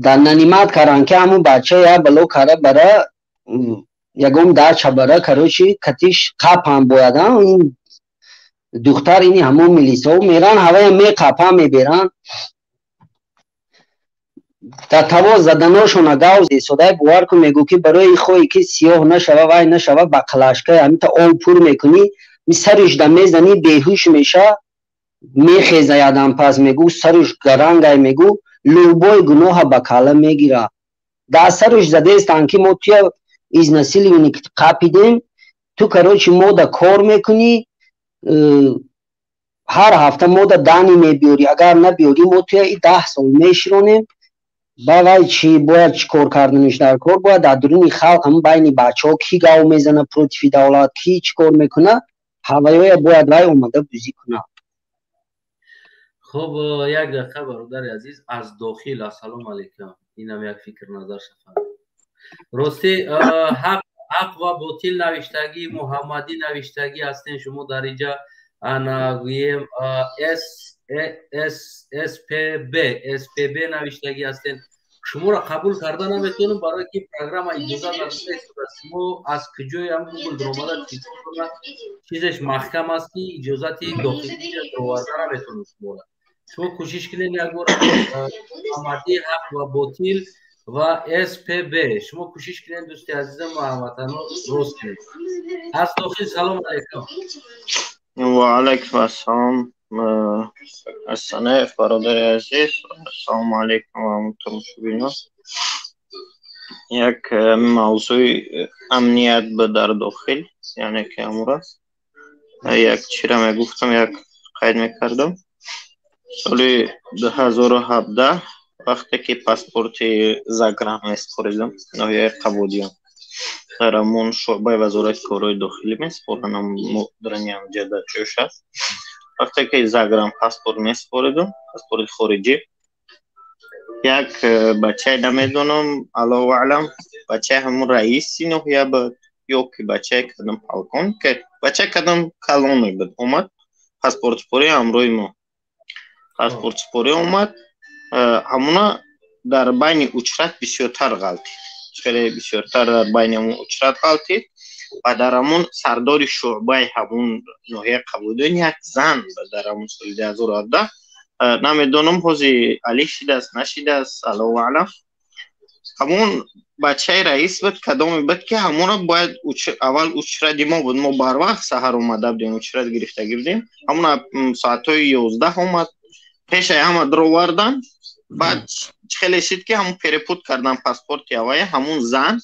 дар нанимать кардан, ки ҳамун бача як бало кара бара, ягон дача бара, короче, катиш қапам бояд. Ин духтар ини ҳамон милисаҳо меран, ҳавая меқапа, меберан. Дар таво заданошона гав содай, бовар кун, мегӯ ки барои хоҳе ки сиёҳ нашава, вай нашава, ба қалашкаи ҳамита об пур мекунӣ, сариш да мезанӣ, беҳуш меша, мехеза ядам пас, мегӯ, сариш гарангай, мегӯ, любой гуноҳа ба калла мегира. Дар сариш задестан ки мо туя изнасилование қапидем, ту, короче, мода кор мекунӣ, ҳар ҳафта мода дани мебиёрӣ, агар набиёрӣ, мо туя и 10 сол меширонем. Ба вай чӣ бояд, чӣ кор карданиш дар кор? Бояд дар дуруни халқ, ҳам байни бачаҳо кӣ гав мезана против давлат, кӣ чӣ кор мекуна, ҳаваёя бояд вай омада бузӣ кунад. Хуб, як дақиқа, бародари азиз, аз дохил. Ассалому алайкум. Инам як фикр назар шафа. Ростӣ, ҳақ ва ботил навиштагӣ, Муҳаммадӣ навиштагӣ ҳастем шумо дар инҷа. Ана гӯем, с спб спб навиштагӣ ҳастем. Шуморо қабул карда наметавонам, барое ки программа иҷозат надодааст. Шумо аз куҷои ҳам Гугл даромада, телефонтона чизеш маҳкам аст, ки иҷозати дохилӣ дароварда наметавонам шуморо. Шумо кӯшиш кунед як бор, Муҳаммадӣ Ҳақ ва Ботил ва СПБ, шумо кӯшиш кунед, дӯсти азизам ва ҳамватано, рост кунед аз дохил. Салом алайкум. Ва алайкум ассалом, Ассанаев бародари азиз, ассалому алайкум ва тамошобинон. Як мавзӯи амният ба дар дохил, яъне ки амур аст. Як чира мегуфтам, як қайд мекардам. Соли 2017 вақте ки паспорти загран месупоридам, ноҳияи Қабодиён, дар ҳамон шӯъбаи Вазорати корҳои дохилӣ месупоранд, драни ҳамҷа дар чӯш аст. Вақте ки загран паспорт месупоридам, паспорти хориҷӣ, як бачае, намедонам, аллоҳу аълам, бачаи ҳамон раиси ноҳия буд ё ки бачаи кадом полковник, бачаи кадом калоне буд, омад паспортсупорӣ ҳамроҳи мо. Паспортсупорӣ омад, ҳамуна дар байни учрат бисёртар ғалтид, хеле бисёртар дар байни ҳамун учрат ғалтид ва дар ҳамун сардори шӯъбаи ҳамун ноҳияи Қабудиён як зан дар ҳамун соли 2017, намедонам, ҳози алӣ шидааст, нашидааст, аллоҳу аълам, ҳамун бачаи раис буд, кадоме буд, ки ҳамуна бояд аввал учради мо буд. Мо барвақт саҳар омада будем, учрат гирифтагӣ будем. Ҳамуна соатҳои 11 омад, пешаи ҳама даровардан. Баъд хеле шид, ки ҳамун перепут кардан паспорти авая. Ҳамун зан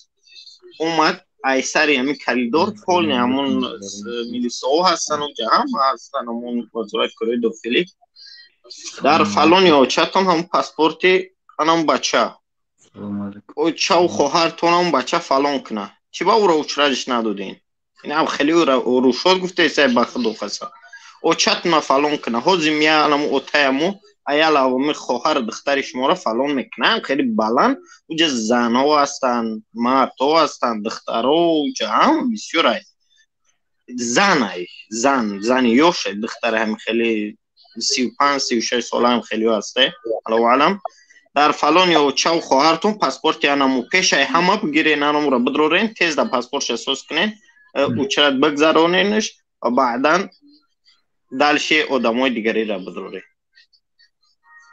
омад айсари ҳамин коридор, полный ҳамун милисаҳо ҳастан, унҷа ҳама ҳастан, ҳамун Вазорати корҳои дохилӣ, дар фалони очатон ҳамун паспорти анам бача, очаву хоҳартон, ҳамун бача фалон куна, чӣ ба ӯро учрадиш надодем? Инам хеле рушод гуфтесай, ба худо қасам, очатона фалон куна, ҳозир мия анаму отаяму аял авоми хоҳар духтари шуморо фалон мекунам. Хеле баланд, уҷа занҳо ҳастанд, мардҳо ҳастанд, духтаро уҷа ҳам бисёр ай. Зан ай, зан, зани ёш ай, духтари ҳам хеле 35, 36 сола ҳам хеле ҳасте, аллоҳу аълам. Дар фалони очаву хоҳартон паспорти анаму пешай ҳама бигирен, анамуро бидрорен, тез да паспортша соз кунен, учрат бигзароненш ва баъдан дальше одамои дигареро бидрорен.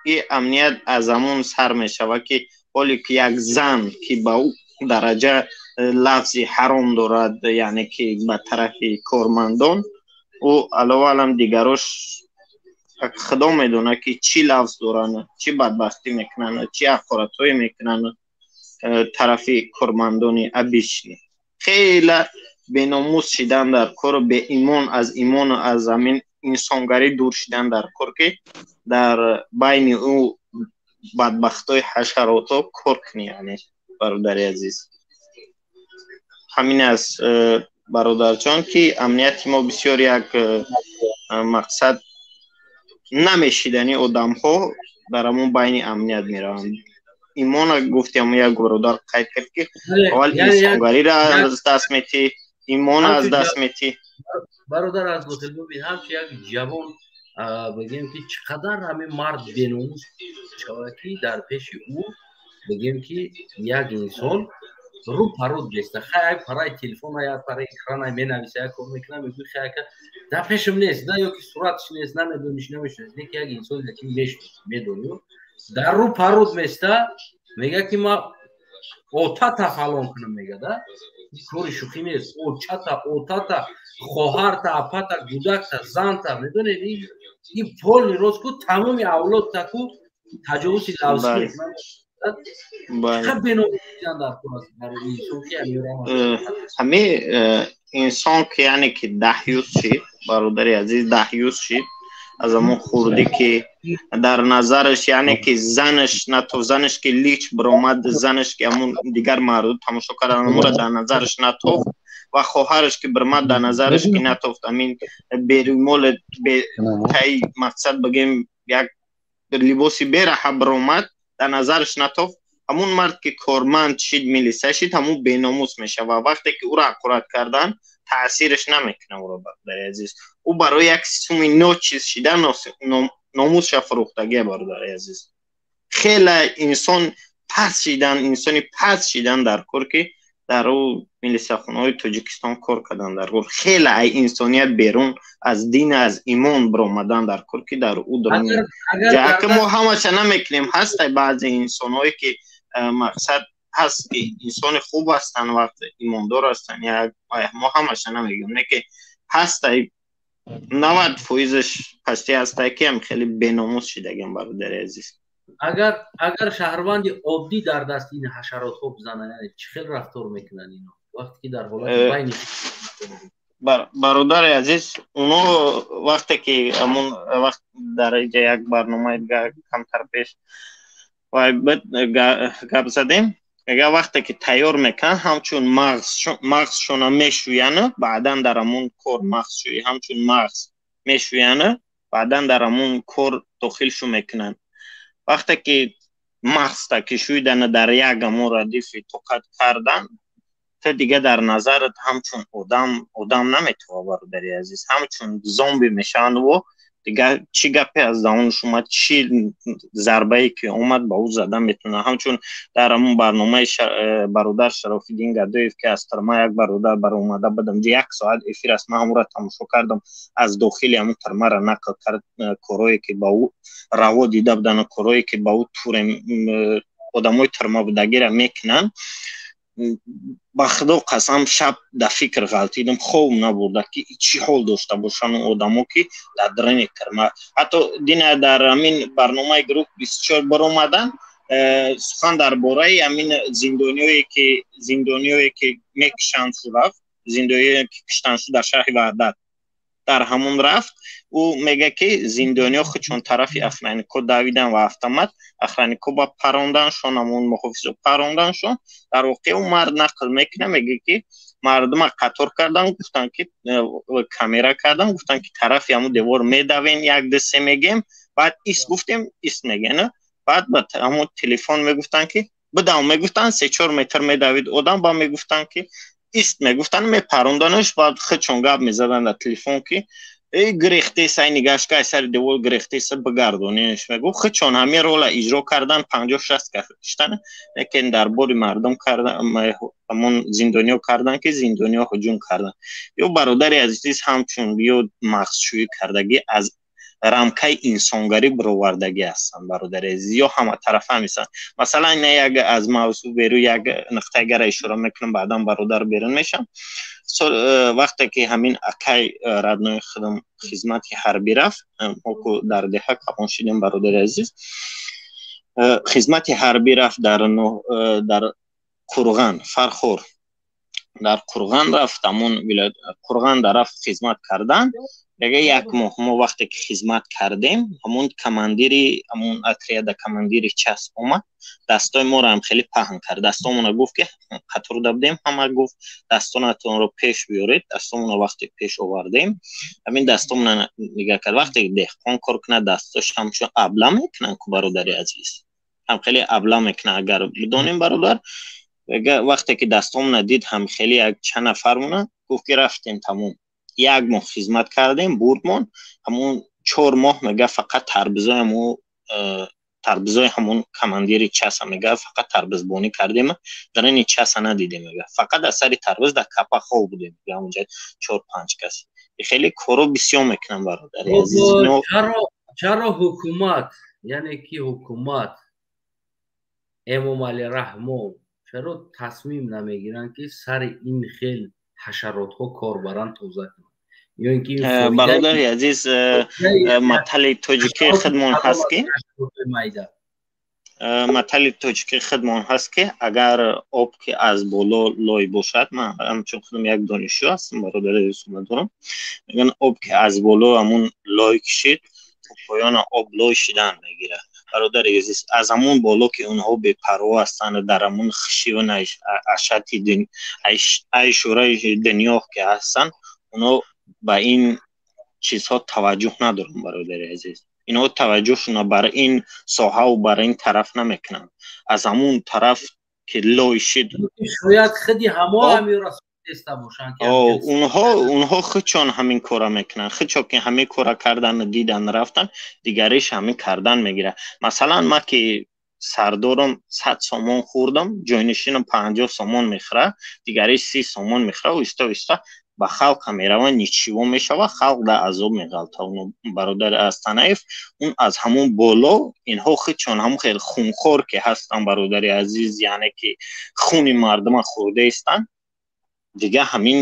И амният аз ҳамон сар мешавад, ки ҳоле ки як зан, ки ба ӯ дараҷа лафзи ҳаром дорад, яъне ки ба тарафи кормандон, ӯ, аллоҳу аълам, дигарош худо медонад, ки чӣ лафз доранд, чӣ бадбахтӣ мекунанд, чӣ ҳақоратҳое мекунанд тарафи кормандони обычный. Хеле беномус шидан дар кору беимон, аз имону аз ҳамин инсонгарӣ дур шидан дар кор, ки дар байни ӯ бадбахтои ҳашаротҳо кор кунӣ. Яъне, бародари азиз, ҳамин аст, бародарҷон, ки амнияти мо бисёр як мақсад намешидани одамҳо дар ҳамон байни амният мераванд. Имона гуфтем, як бародар қайд кард, ки аввал инсонгариро аз даст метӣ, имона аз даст метӣ. Бародар аз дохил, бибин, ҳамчун як ҷавон бигем, ки чӣ қадар ҳамин мард беномус шавад, ки дар пеши ӯ, бигем, ки як инсон рӯ паруд беста. Хай, ай параи телефон, ай параи экран, ай менависа, як кор мекунам, мегӯй, хай, ака дар пешам нест, на ё ки суратш нест, намедониш, намешинос, не ки як инсоне ки мешноси, медонӣ, дар рӯ паруд места, мега, ки ма отата фалон кунам, мега да. Кори шӯхӣ нест. Очата, отата, хоҳарта, апата, гудакта, занта, медонед, ин полный рост ку тамоми авлодта ку таҷовузи лавзӣ. Ҳами инсон ки, яъне ки даҳюз шид, бародари азиз, даҳюз шид аз ҳамон хурдӣ, ки дар назараш, яъне ки занаш нато, занаш ки лич биромад, занаш ки ҳамун дигар мардум тамошо кардан, ҳамура дар назараш натофт ва хоҳараш ки бирмад, дар назараш ки натофт, ҳамин берумол, тай мақсад бигем, як либоси бераҳа биромад, дар назараш натофт. Ҳамун мард ки корманд шид, милиса шид, ҳамун беномус мешавад. Вақте ки ӯро ҳақорат кардан, таъсираш намекунад ӯро. Бародари азиз, ӯ барои як суми ночиз шидан номусша фурӯхтагия. Бародари азиз, хеле инсон Пас шидан, инсони пас шидан дар кор, ки дар ӯ милисахонаҳои Тоҷикистон кор кардан дар кор, хеле ай инсоният берун, аз дин, аз имон биромадан дар кор, ки дар ӯ ҷака мо ҳамаша намекунем. Ҳастай баъзе инсонҳое, ки мақсад ҳаст, ки инсони хуб ҳастанд, вақт имондор ҳастанд. Мо ҳамаша намегӯем, не ки ҳастай, 90 фоизаш пастӣ ҳастай, ки ҳам хеле беномус шидагиам, бародари азиз. Агар шаҳрванди оддӣ дар дасти ин ҳашаротҳо бизананд, яъне чӣ хел рафтор мекунанд ино, вақте ки дар ҳолати байни Бародари азиз, оно вақте ки ҳамон вақт дар иҷа як барномаи камтар пеш гап задем, мега, вақте ки тайёр мекунанд, ҳамчун мағзшона мешӯянд, баъдан дар ҳамон кор мағзшӯӣ, ҳамчун мағз мешӯянд, баъдан дар ҳамон кор дохилшу мекунанд. Вақте ки мағзта ки шӯидана, дар як ҳамон радифи тоқат кардан, ту дига дар назарат ҳамчун одам одам наметова, бародари азиз, ҳамчун зомби мешаванд. Во дига чӣ гапе аз даҳонаш омад, чӣ зарбае ки омад, ба ӯ зада метавонад. Ҳамчун дар ҳамон барномаи бародар Шарофиддин Гадоев, ки аз тюрьма як бародар баромада будам, як соат эфир аст, ман ҳамонро тамошо кардам, аз дохили ҳамон тюрьма ра нақл кард, корое ки ба ӯ раво дида будану корое ки ба ӯ турем одамои тюрьма будагиро мекунанд. Ба Худо қасам, шаб дар фикр ғалтидам, хоб набурда, ки чӣ ҳол дошта бошанд одамо, ки дар даруни тюрьма. Ҳатто дина дар ҳамин барномаи Гурӯҳ 24 баромадан, сухан дар бораи ҳамин зиндониёе ки мекушанд шу рафт, зиндониёе ки куштанд шу дар шаҳри Ваҳдат, дар ҳамон рафт. Ӯ мега, ки зиндониё худшон тарафи охранник о давидан ва автомат охранник о ба паронданшон, ҳамон муҳофизо паронданшон. Дар воқеъ, ӯ мард нақл мекунад, мега, ки мардума қатор кардан, гуфтанд, ки камера кардан, гуфтанд, ки тарафи ҳамон девор медавем, як, ду, се мегем, баъд ист гуфтем, ист мегем. Баъд ба ҳамон телефон мегуфтанд, ки бидав, мегуфтанд, 3-4 метр медавид одам, ба мегуфтанд, ки ист мегуфтанд, мепаронданаш. Баъд худшон гап мезаданд дар телефон, ки эй, гирехтеса, нигашка, ай сари девор гирехтеса, бигардонеш, мегуфт. Худшон ҳамин рола иҷро кардан, 50-60 кас киштан, лекин дар бори мардум кардан, ҳамон зиндониё кардан, ки зиндониё ҳуҷум кардан. Ё, бародари азиз, ҳамчун ё мағзшӯӣ кардагӣ, аз рамкаи инсонгарӣ бировардагӣ ҳастанд, бародари азиз, ё ҳаматарафа ҳамисанд. Масалан, ина як аз мавзӯъ беру як нуқтаи гара ишора мекунам, баъдан бародар берун мешам. Вақте ки ҳамин акай родной худам хизмати ҳарбӣ рафт, мо ку дар деҳа калон шидем, бародари азиз, хизмати ҳарбӣ рафт дар Қурған, Фархор, дар Қурған рафт, ҳамон Қурған дар рафт хизмат кардан. Яга як моҳ мо вақте ки хизмат кардем, ҳамон командири ҳамон отряда, командири часть омад, дастои моро ҳам хеле паҳн кард, дастомона гуфт, ки қаторда будем ҳама, гуфт: «Дастонатонро пеш биёред». Дастомона вақте пеш овардем, ҳамин дастомона нигаҳ кард. Вақте деҳқон кор кунад, дастош ҳамчун абла мекунанд ку, бародари азиз, ҳам хеле абла мекунанд, агар бидонем, бародар. Вақте ки дастомона дид, ҳам хеле як чанд нафармона гуфт, ки рафтем, тамом. Як моҳ хизмат кардем, бурдмон. Ҳамон 4 моҳ, мега, фақат тарбизои ҳамон тарбизои ҳамон командири часть а, мега, фақат тарбизбонӣ кардем, дар ини часть а надидем, мега, фақат аз сари тарбиз дар капа хоб будем, мега, ҳамонҷа чор панҷ кас. Хеле коро бисёр мекунам, бародари азиз. Чаро ҳукумат, яъне ки ҳукумат, Эмомалӣ Раҳмон, чаро тасмим намегиранд, ки сари ин хел ҳашаротҳо кор баранд, тоза кунанд, ё ин ки Бародари азиз, матали тоҷикии худмон ҳаст, ки матали тоҷикии худмон ҳаст, ки агар об ки аз боло лой бошад, ман ҳамчун худам як донишҷӯ ҳастам, бародари суҳбат дорам, мегӯянд, об ки аз боло ҳамун лой кишид, то поёна об лой шидан мегирад. Бародари азиз, аз ҳамун боло ки онҳо бепарво ҳастанд, дар ҳамун хушиву ашати айшураи дунё ки ҳастанд, онҳо ба ин чизҳо таваҷҷӯҳ надоранд. Бародари азиз, инҳо таваҷҷӯҳшона бар ин соҳаву бар ин тараф намекунанд. Аз ҳамун тараф ки лой шид, Шояд худи ҳамо ҳаминро Онҳо худшон ҳамин кора мекунанд. Худшон ки ҳамин кора кардану дидан рафтан, дигариш ҳамин кардан мегирад. Масалан, ман ки Сардорам 100 сомон хӯрдам, ҷойнишинам 50 сомон мехӯра, дигари 30 сомон мехӯра. Оҳиста оҳиста ба халқа мераванд, ничего мешава, халқ дар азоб меғалта. Бародари Астанаев, он аз ҳамун боло инҳо худшон ҳамун хел хунхор ки ҳастанд, бародари азиз, яъне ки хуни мардума хӯрда истанд. Дига ҳамин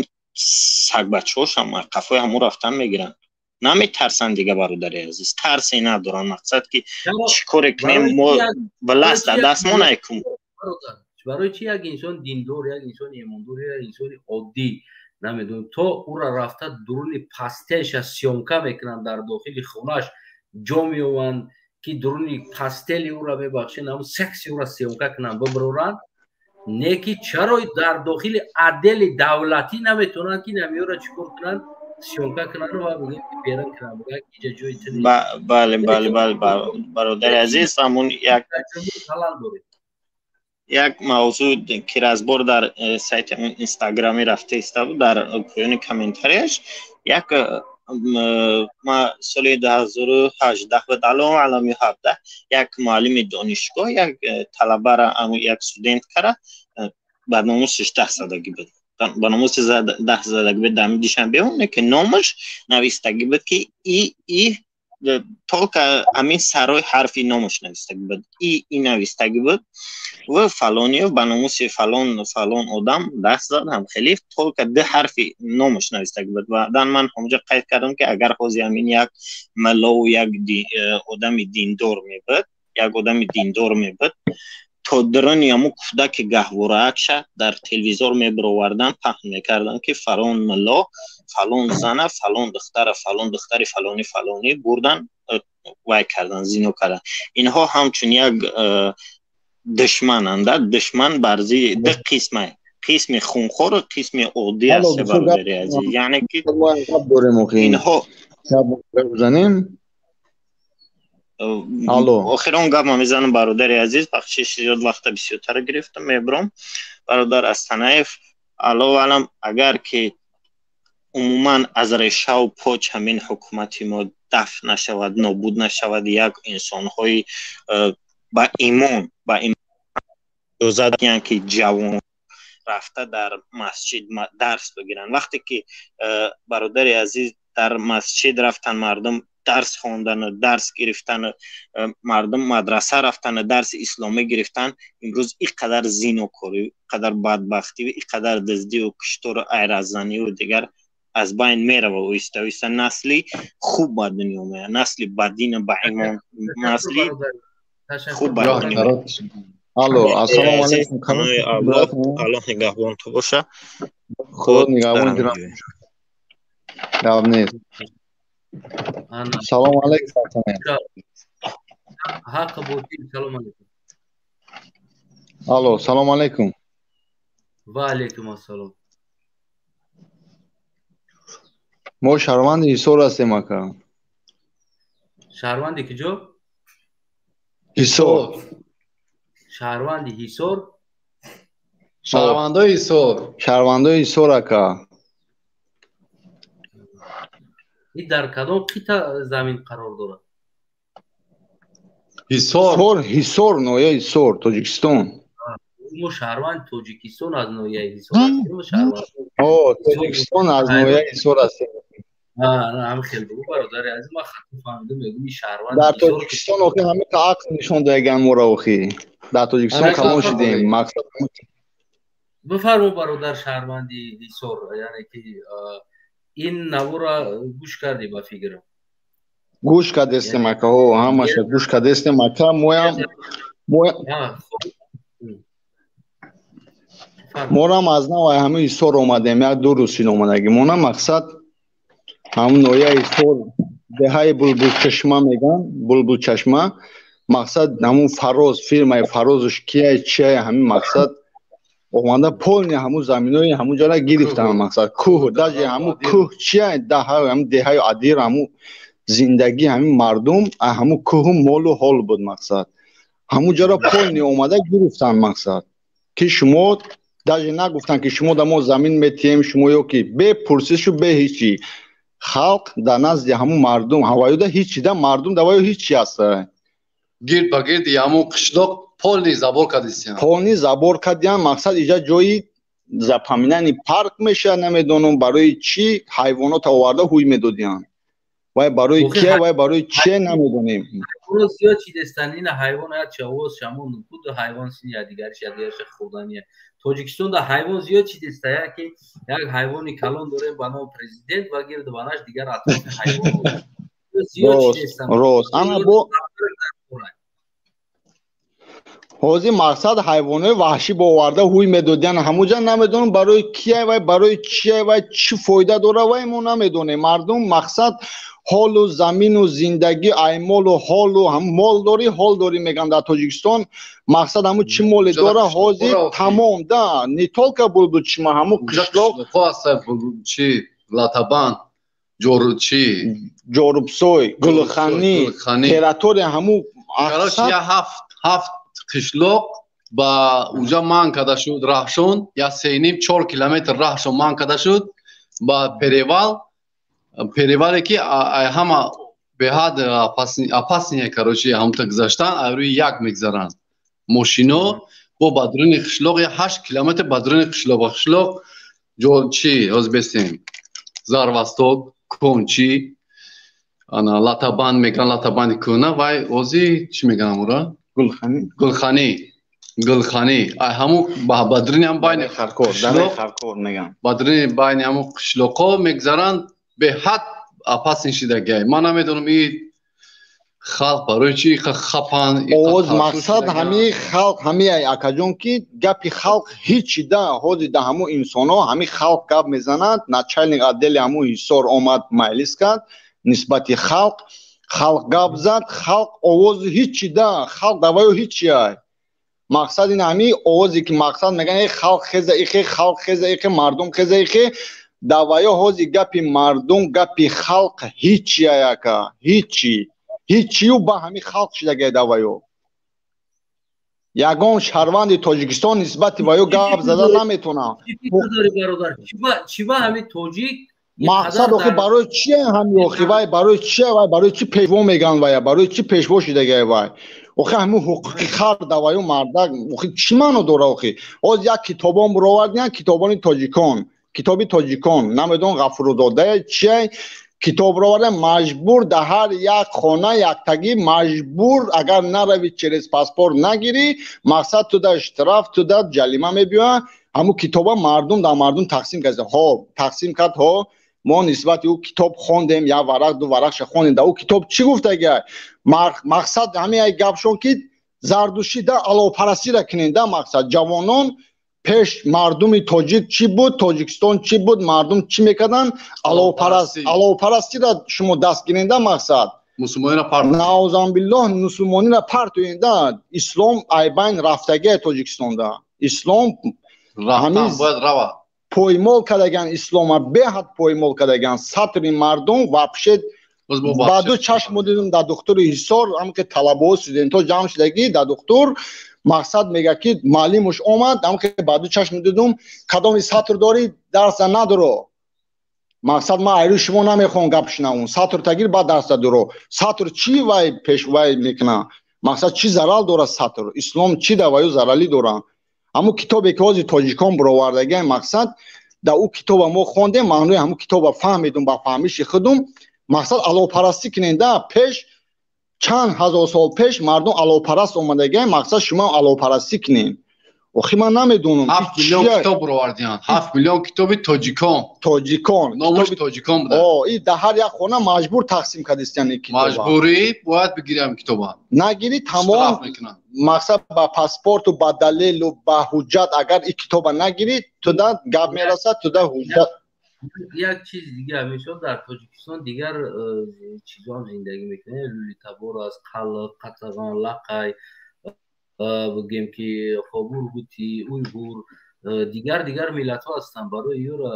сагбачаҳошам қафои ҳамун рафтан мегиранд, наметарсанд дига, бародари азиз, тарсе надоранд. Мақсад ки чӣ коре кунем, мо власт дар даст мо найкун. Барои чи як инсон диндор, як инсони имондор, як инсони оддӣ, намедонам, то ӯра рафта дуруни постельша съёмка мекунанд, дар дохили хонааш ҷо меёванд, ки дуруни постели ӯра, мебахшед, ҳамун секси ӯра съёмка кунанд, бибароранд, не ки чаро дар дохили отдели давлатӣ наметавонанд, ки намиёра чӣ кор кунанд, съёмка кунанд ва бигӯянд ки берун кунанд, бигӯянд ки иҷа ҷои ту нест? Бале, бале, бале, бародари азиз, ҳамун як мавзӯъ ки разбор дар сайти инстаграми рафта иста буд, дар поёни комментарияш як ма соли 2018 буд, аллоҳу аълам, ё 17, як муаллими донишгоҳ як талабара, як студенткара ба номусиш даст задагӣ буд, ба номуси даст задагӣ буд дар Душанбе, ки номаш навистагӣ буд, ки и только ҳамин сарои ҳарфи номаш навистагӣ буд, и навистагӣ буд ва фалониё ба номуси фалон фалон одам даст зад, ҳам хеле только ду ҳарфи номаш навистагӣ буд. Баъдан ман ҳамҷа қайд кардам, ки агар ҳозир ҳамин як малову як одами диндор мебуд, як одами диндор мебуд, то даруни ҳамун кӯдаки гаҳвораакша дар телевизор мебировардан, паҳн мекардан, ки фалон мулло фалон зана, фалон духтара, фалон духтари фалони фалонӣ бурдан, вай кардан, зино кардан. Инҳо ҳамчун як душмананда, душман барзи ду қисма, қисми хунхору қисми оддӣ аст, бародари азиз, яъне ки инҳо занем. Алло. Охирон гап ма мезанам, бародари азиз, бахшиш, зиёд вақта бисёртар гирифтам, мебурам. Бародар Астанаев, аллоҳу аълам, агар ки умуман аз решаву поч ҳамин ҳукумати мо дафт нашавад, нобуд нашавад, як инсонҳои ба имон, ба иҷоза диҳанд, ки ҷавон рафта дар масҷид дарс бигиранд. Вақте ки, бародари азиз, дар масҷид рафтан, мардум дарс хондану дарс гирифтану, мардум мадраса рафтану дарси исломӣ гирифтан, имрӯз ин қадар зинокорӣ, ин қадар бадбахтӣ, ин қадар дуздию куштору айразанию дигар аз байн мерава. Оҳиста оҳиста насли хуб ба дунё меояд, насли ба дину ба имон, насли хуб ба дунё. Алло, ассалому алайкум. Аллоҳ нигаҳбон ту боша. Худо нигаҳбон. Гап нест. Салом алейкум. Ҳақ ботил, салом алейкум. Алло, салом алейкум. Ва алейкум ассалом. Мо шаҳрванди Ҳисор ҳастем, ака. Шаҳрванди куҷо? Ҳисор. Шаҳрванди Ҳисор? Шаҳрвандои Ҳисор. Шаҳрвандои Ҳисор, ака. Ин дар кадом қитъа замин қарор дорад? Ҳисор. Ҳисор, ноҳияи Ҳисор, Тоҷикистон. Мо шаҳрванди Тоҷикистон аз ноҳияи Ҳисор ҳастем. Тоҷикистон аз ноҳияи Ҳисор ҳастем. Ҳам хел бигӯ, бародари азиз, ман хато фаҳмидам, мегӯм ин шаҳрванд. Дар Тоҷикистон охи ҳамин ақл нишон додаган моро, охи. Дар Тоҷикистон калон шудем, мақсад. Бифармо, бародар шаҳрванди Ҳисор, яъне ки ин навора гӯш кардӣ, ба фикрам? Гӯш кардестем, ака, ҳо, ҳамаша гӯш кардестем, ака, моям морам аз нав ҳамин Ҳисор омадем, як ду рӯз шид омадагӣ. Мона мақсад ҳамун ноҳияи Ҳисор, деҳаи Булбулчашма мегӯянд, Булбулчашма, мақсад ҳамун Фароз, фирмаи Фарозш кияй, чияй, ҳамин мақсад омада полни ҳамун заминои ҳамун ҷора гирифтан, мақсад кӯҳ, даже ҳамун кӯҳ чияй, даҳа ҳамун деҳаи Адир, ҳамун зиндагӣ ҳамин мардум ҳамун кӯҳу молу ҳол буд, мақсад ҳамун ҷора полни омада гирифтан, мақсад ки шумо даже нагуфтан, ки шумо да мо замин метиҳем, шумо ё ки бе пурсишу бе ҳечи халқ дар назди ҳамун мардум ҳаваюда ҳечи да мардум даваю ҳечи аст. Гирд ба гирди ҳамун қишлоқ Полный забор кардистиян. Полный забор кардиян. Мақсад, иҷа ҷои запоминание парк мешавад. Намедонам, барои чӣ ҳайвонота оварда ҳуй медодиян. Вай барои кия, вай барои чие, намедонем. Зиёд чидестан ина ҳайвон як чавоз шамон худ ҳайвон сини ядигариш ядигариша хӯрдания. Тоҷикистонда ҳайвон зиёд чидеста, яке як ҳайвони калон дорем ба номи президент ва гирду банаш дигар атрофи ҳайвон зиёд чидестан. Рост, ана бо ҳозир мақсад ҳайвонои ваҳшӣ бо оварда ҳуй медодиян ҳамуҷа. Намедонам, барои кия, вай барои чия, вай чӣ фоида дора, вай мо намедонем. Мардум мақсад ҳолу замину зиндагӣ аймолу ҳолу мол дорӣ, ҳол дорӣ меган дар Тоҷикистон. Мақсад, ҳаму чӣ моле дора, ҳозир тамом да не только Булбулчишма, ҳаму қишлоқ. Чи Латабан, чи Ҷорубсой, Гулханӣ, территория ҳаму. Ҳафт қишлоқ ба уҷа манъ карда шуд раҳшон, як 3,5-4 километр раҳшон манъ карда шуд ба перевал. Перевале ки ҳама беҳад опасный, короче, ҳамта гузаштан рӯи як мегзаранд мошино бо ба дуруни қишлоқ, як 8 километр ба дуруни қишлоқ, ба қишлоқ чи ҳозир бестем, Зарвасток, Кончи, ана Латабанд меган, Латабанди кӯна, вай ҳозир чӣ меган амура? Гулханӣ. Гулханӣ, Гулханӣ. Ҳаму ба дуруни ҳам байни меган, ба дуруни байни ҳаму қишлоқҳо мегзаранд. Беҳад опасный шидагиай. Ман намедонам, и халқ барои чи хапан. Овоз мақсад ҳамаи халқ ҳамиай, акаҷон, ки гапи халқ ҳичи да. Ҳозир да ҳамун инсонҳо ҳамин халқ гап мезанад. Начальник отдели ҳамун Ҳисор омад, майлис кард нисбати халқ. Халқ гап зад, халқ овози ҳичи да, халқ даваю ҳичи ай. Мақсад ин ҳамин овозе ки мақсад меган, э халқ хеза ихе, халқ хеза ихе, мардум хеза ихе, даваё ҳози гапи мардум, гапи халқ ҳичи ай, ака, ҳичи, ҳичию ба ҳамин халқ шидагай. Даваё ягон шаҳрванди Тоҷикистон нисбати ваё гап зада наметонад. Чиба ҳамин тоҷик? Мақсад, охи, барои чие ҳами, охи, вай барои чие, вай барои чӣ пешво меган, вая барои чӣ пешво шидагай вай? Охи, ҳамин ҳуқуқи хар даваю мардак, охи, чӣ маъно дора? Охи, оз як китобон буровардиян, китобони тоҷикон, китоби тоҷикон, намедон, Ғафурзодая чия, китоб роварда, маҷбур дар ҳар як хона яктагӣ маҷбур. Агар нарави, через паспорт нагирӣ, мақсад, туда штраф, туда ҷалима мебиёяд. Ҳамун китоба мардум дар мардум тақсим кард, ҳо, тақсим кард, ҳо. Мо нисбати ӯ китоб хондем, як варақ, ду варақша хондем. Дар ӯ китоб чӣ гуфтагиай? Мақсад, ҳамин ай гапшон ки зардушӣ да аловпарастира кунен да. Мақсад, ҷавонон, пеш мардуми тоҷик чӣ буд, Тоҷикистон чӣ буд, мардум чӣ мекарданд? Аловпарастира шумо даст гирен да. Мақсад, наузанбиллоҳ, мусулмонира партоен да. Ислом айбайн рафтагиай Тоҷикистонда, ислом поймол кардаган, ислома беҳад поймол кардаган. Сатри мардум вообще ба ду чашм дидум дар духтури Ҳисор, ҳамки талабаҳо, студентҳо ҷамъ шудагӣ дар духтур. Мақсад, мега ки маълимуш омад, ҳамки ба ду чашм дидум: кадоми сатр дорӣ, дарса надоро. Мақсад, ман айрӯи шумо намехоҳам гап шунавум, сатр тагир, баъд дарса дуро. Сатр чӣ вай пеш вай мекуна? Мақсад, чӣ зарал дорад сатр? Ислом чӣ даваю заралӣ дорад? Ҳамун китобе ки ҳозир тоҷикон буровардагиам, мақсад, дар ӯ китоба мо хондем, маънои ҳамун китоба фаҳмидум ба фаҳмиши худум. Мақсад, аловпарастӣ кунем да. Пеш, чанд ҳазор сол пеш мардум аловпараст омадагиам, мақсад, шумо аловпарастӣ кунем. Охи, ман намедонам. 7 миллион китоб буровардиям, 7 миллион китоби тоҷикон. Тоҷикон. Номаш тоҷикон буда. И дар ҳар як хона маҷбур тақсим кардистиян ин китоба. Маҷбурӣ бояд бигирям китоба. Нагирӣ, тамом. Мақсад, ба паспорту, ба далелу ба ҳуҷҷат, агар ин китоба нагирӣ, туда гап мерасад, туда ҳуҷҷат. Як чиз дига, мисол, дар Тоҷикистон дигар чизоам зиндагӣ мекунанд: лӯлитабор аст, қалқ, қатағон, лақай, бигем ки хобургути, уйғур, дигар дигар миллатҳо ҳастанд. Барои ёра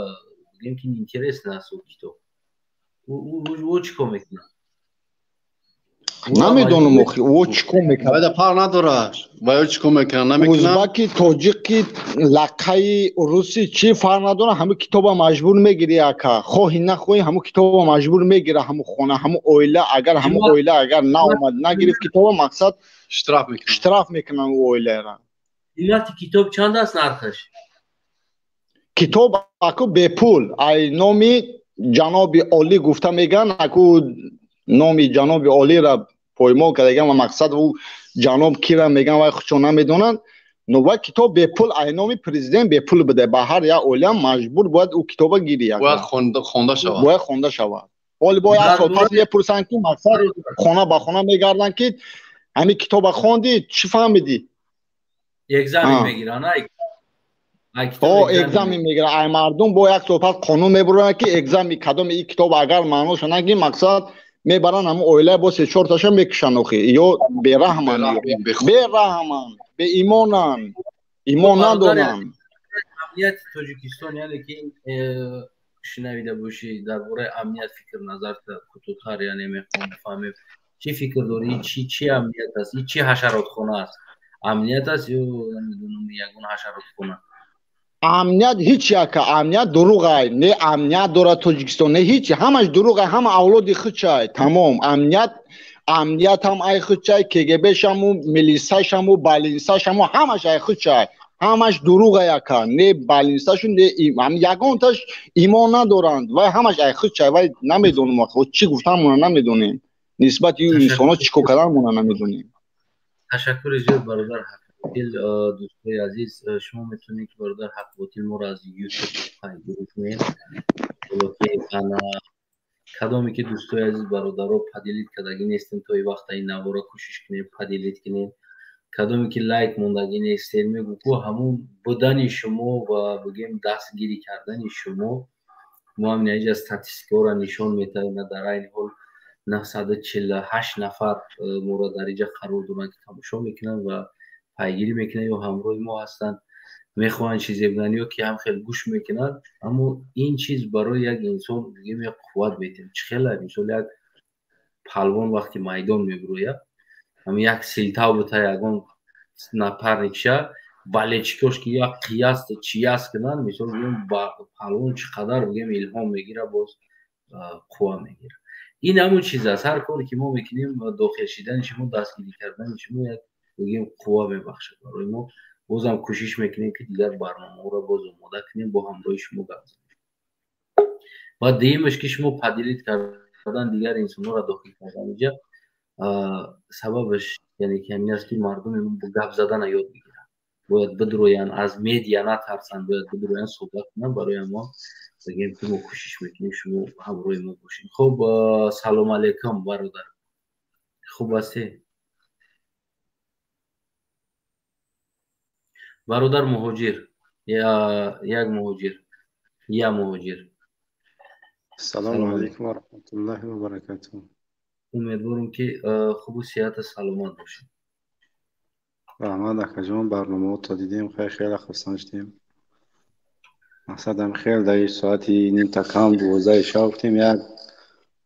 бигем ки интересно аст ӯ китоб, ӯ чӣ кор мекунад? Намедонам охи, о чӣ кор мекунад. Вайда фарқ надорад. Вай чӣ кор мекунад, намекунад. Узбаки, тоҷики, лақаи, руси чӣ фарқ надорад, ҳамун китоба маҷбур мегири ака. Хоҳӣ нахоҳӣ ҳамун китоба маҷбур мегира ҳамун хона, ҳамун оила, агар ҳамун оила агар наомад, нагирифт китоба, мақсад штраф мекунад. Штраф мекунанд ӯ оиларо. Қимати китоб чанд аст нархаш? Китоб аку бепул, ай номи ҷаноби олӣ гуфта мегӯянд, аку номи ҷаноби олиро поймол кардаган ва мақсад ӯ ҷаноб кира мегӯянд, вай худшон намедонанд. Но вай китоб бепул, ай номи президент бепул буда, ба ҳар як оила маҷбур бояд ӯ китоба гирӣ. Бояд хонда шавад. Бояд хонда шавад. Ҳоли бо як сол пас мепурсанд ки мақсад хона ба хона мегарданд ки ҳамин китоба хондӣ, чӣ фаҳмидӣ? Экзамен мегиранд, ай? О, экзамен мегиранд. Ай мардум бо як сол пас қонун мебуранд ки экзамен кадоми ин китоб агар маъноша нагӣ, мақсад мебаранд ҳамун оила бо се чорташа мекушанд охи. Ё бераҳманд, бераҳманд, беимонанд, имон надоранд. Амнияти Тоҷикистон, яъне ки шунавида бошӣ дар бораи амният фикр назарта кӯтоҳтар, яъне мехоҳам бифаҳмем чӣ фикр дорӣ, чӣ амният аст, чӣ ҳашаротхона аст? Амният аст ё намедонам ягон ҳашаротхона? Амният ҳеҷ яка, амният дурӯғай, не амният дорад Тоҷикистон, не ҳеҷ, ҳамаш дурӯғай, ҳама авлоди худчай, тамом. Амният, амниятам ай худчай, КГБшаму, милисашаму, балинсашаму, ҳамаш ай худчай, ҳамаш дурӯғай ака, не балинсашу, не ягонташ имон надоранд, вай ҳамаш ай худчай, вай намедонам чӣ гуфтанмона намедонем, нисбати ин инсонҳо чӣ кор карданмона намедонем. Ташаккури зиёд, бародар Ҳақботил. Дӯстои азиз, шумо метавонед ки бародар Ҳақботил моро аз Ютуб пайгирӣ кунед. Ана кадоме ки дӯстои азиз, бародаро, поделить кардагӣ нестем то ин вақта ин наворо, кӯшиш кунем поделить кунем. Кадоме ки лайк мондагӣ нестем, мегӯ ку ҳамун будани шумо ва бигем дастгирӣ кардани шумо мо ҳам инҷа статистикаҳоро нишон метаҳем. Дар айни ҳол 948 нафар моро дар инҷа қарор доранд ки тамошо мекунанд ва пайгирӣ мекунанд ё ҳамроҳи мо ҳастанд, мехоҳанд чизе бигӯянд ё ки ҳам хеле гӯш мекунанд. Аммо ин чиз барои як инсон бигем як қувват метиҳад. Чӣ хела мисол як палвон вақти майдон мебурояд, ҳамин як силтав бута ягон напарникша болельщикош ки як қияс чияс кунанд, мисол бигем палвон чӣ қадар бигем илҳом мегирад, боз қувва мегирад. Ин ҳамун чиз аст. Ҳар коре ки мо мекунем, дохил шидани шумо, дастгирӣ кардани шумо як бигем қувва мебахшад барои мо. Бозам кӯшиш мекунем ки дигар барномаҳоро боз омода кунем, бо ҳамроҳи шумо гап занем. Ва дуюмаш ки шумо поделить кардан, дигар инсонҳоро дохил кардан инҷа, сабабаш яъне ки ҳамин аст ки мардуми мо гап задана ёд бигиранд, бояд бидроянд, аз медиа натарсанд, бояд бидроянд, суҳбат кунанд. Барои ҳамон бигем ки мо кӯшиш мекунем шумо ҳамроҳи мо бошед. Хуб, салому алайкум, бародар, хуб ҳастед? Бародар муҳоҷир, як муҳоҷир, я муҳоҷир. Салому алайкум ва раҳматуллоҳи ва баракатуҳ. Умедворам ки хубу сиҳату саломат бошед. Раҳмат, акаҷон, барномаҳото дидем, хеле хурсанд шудем. Мақсадам хеле дар ин соати нимта кам 12 шаб гуфтем як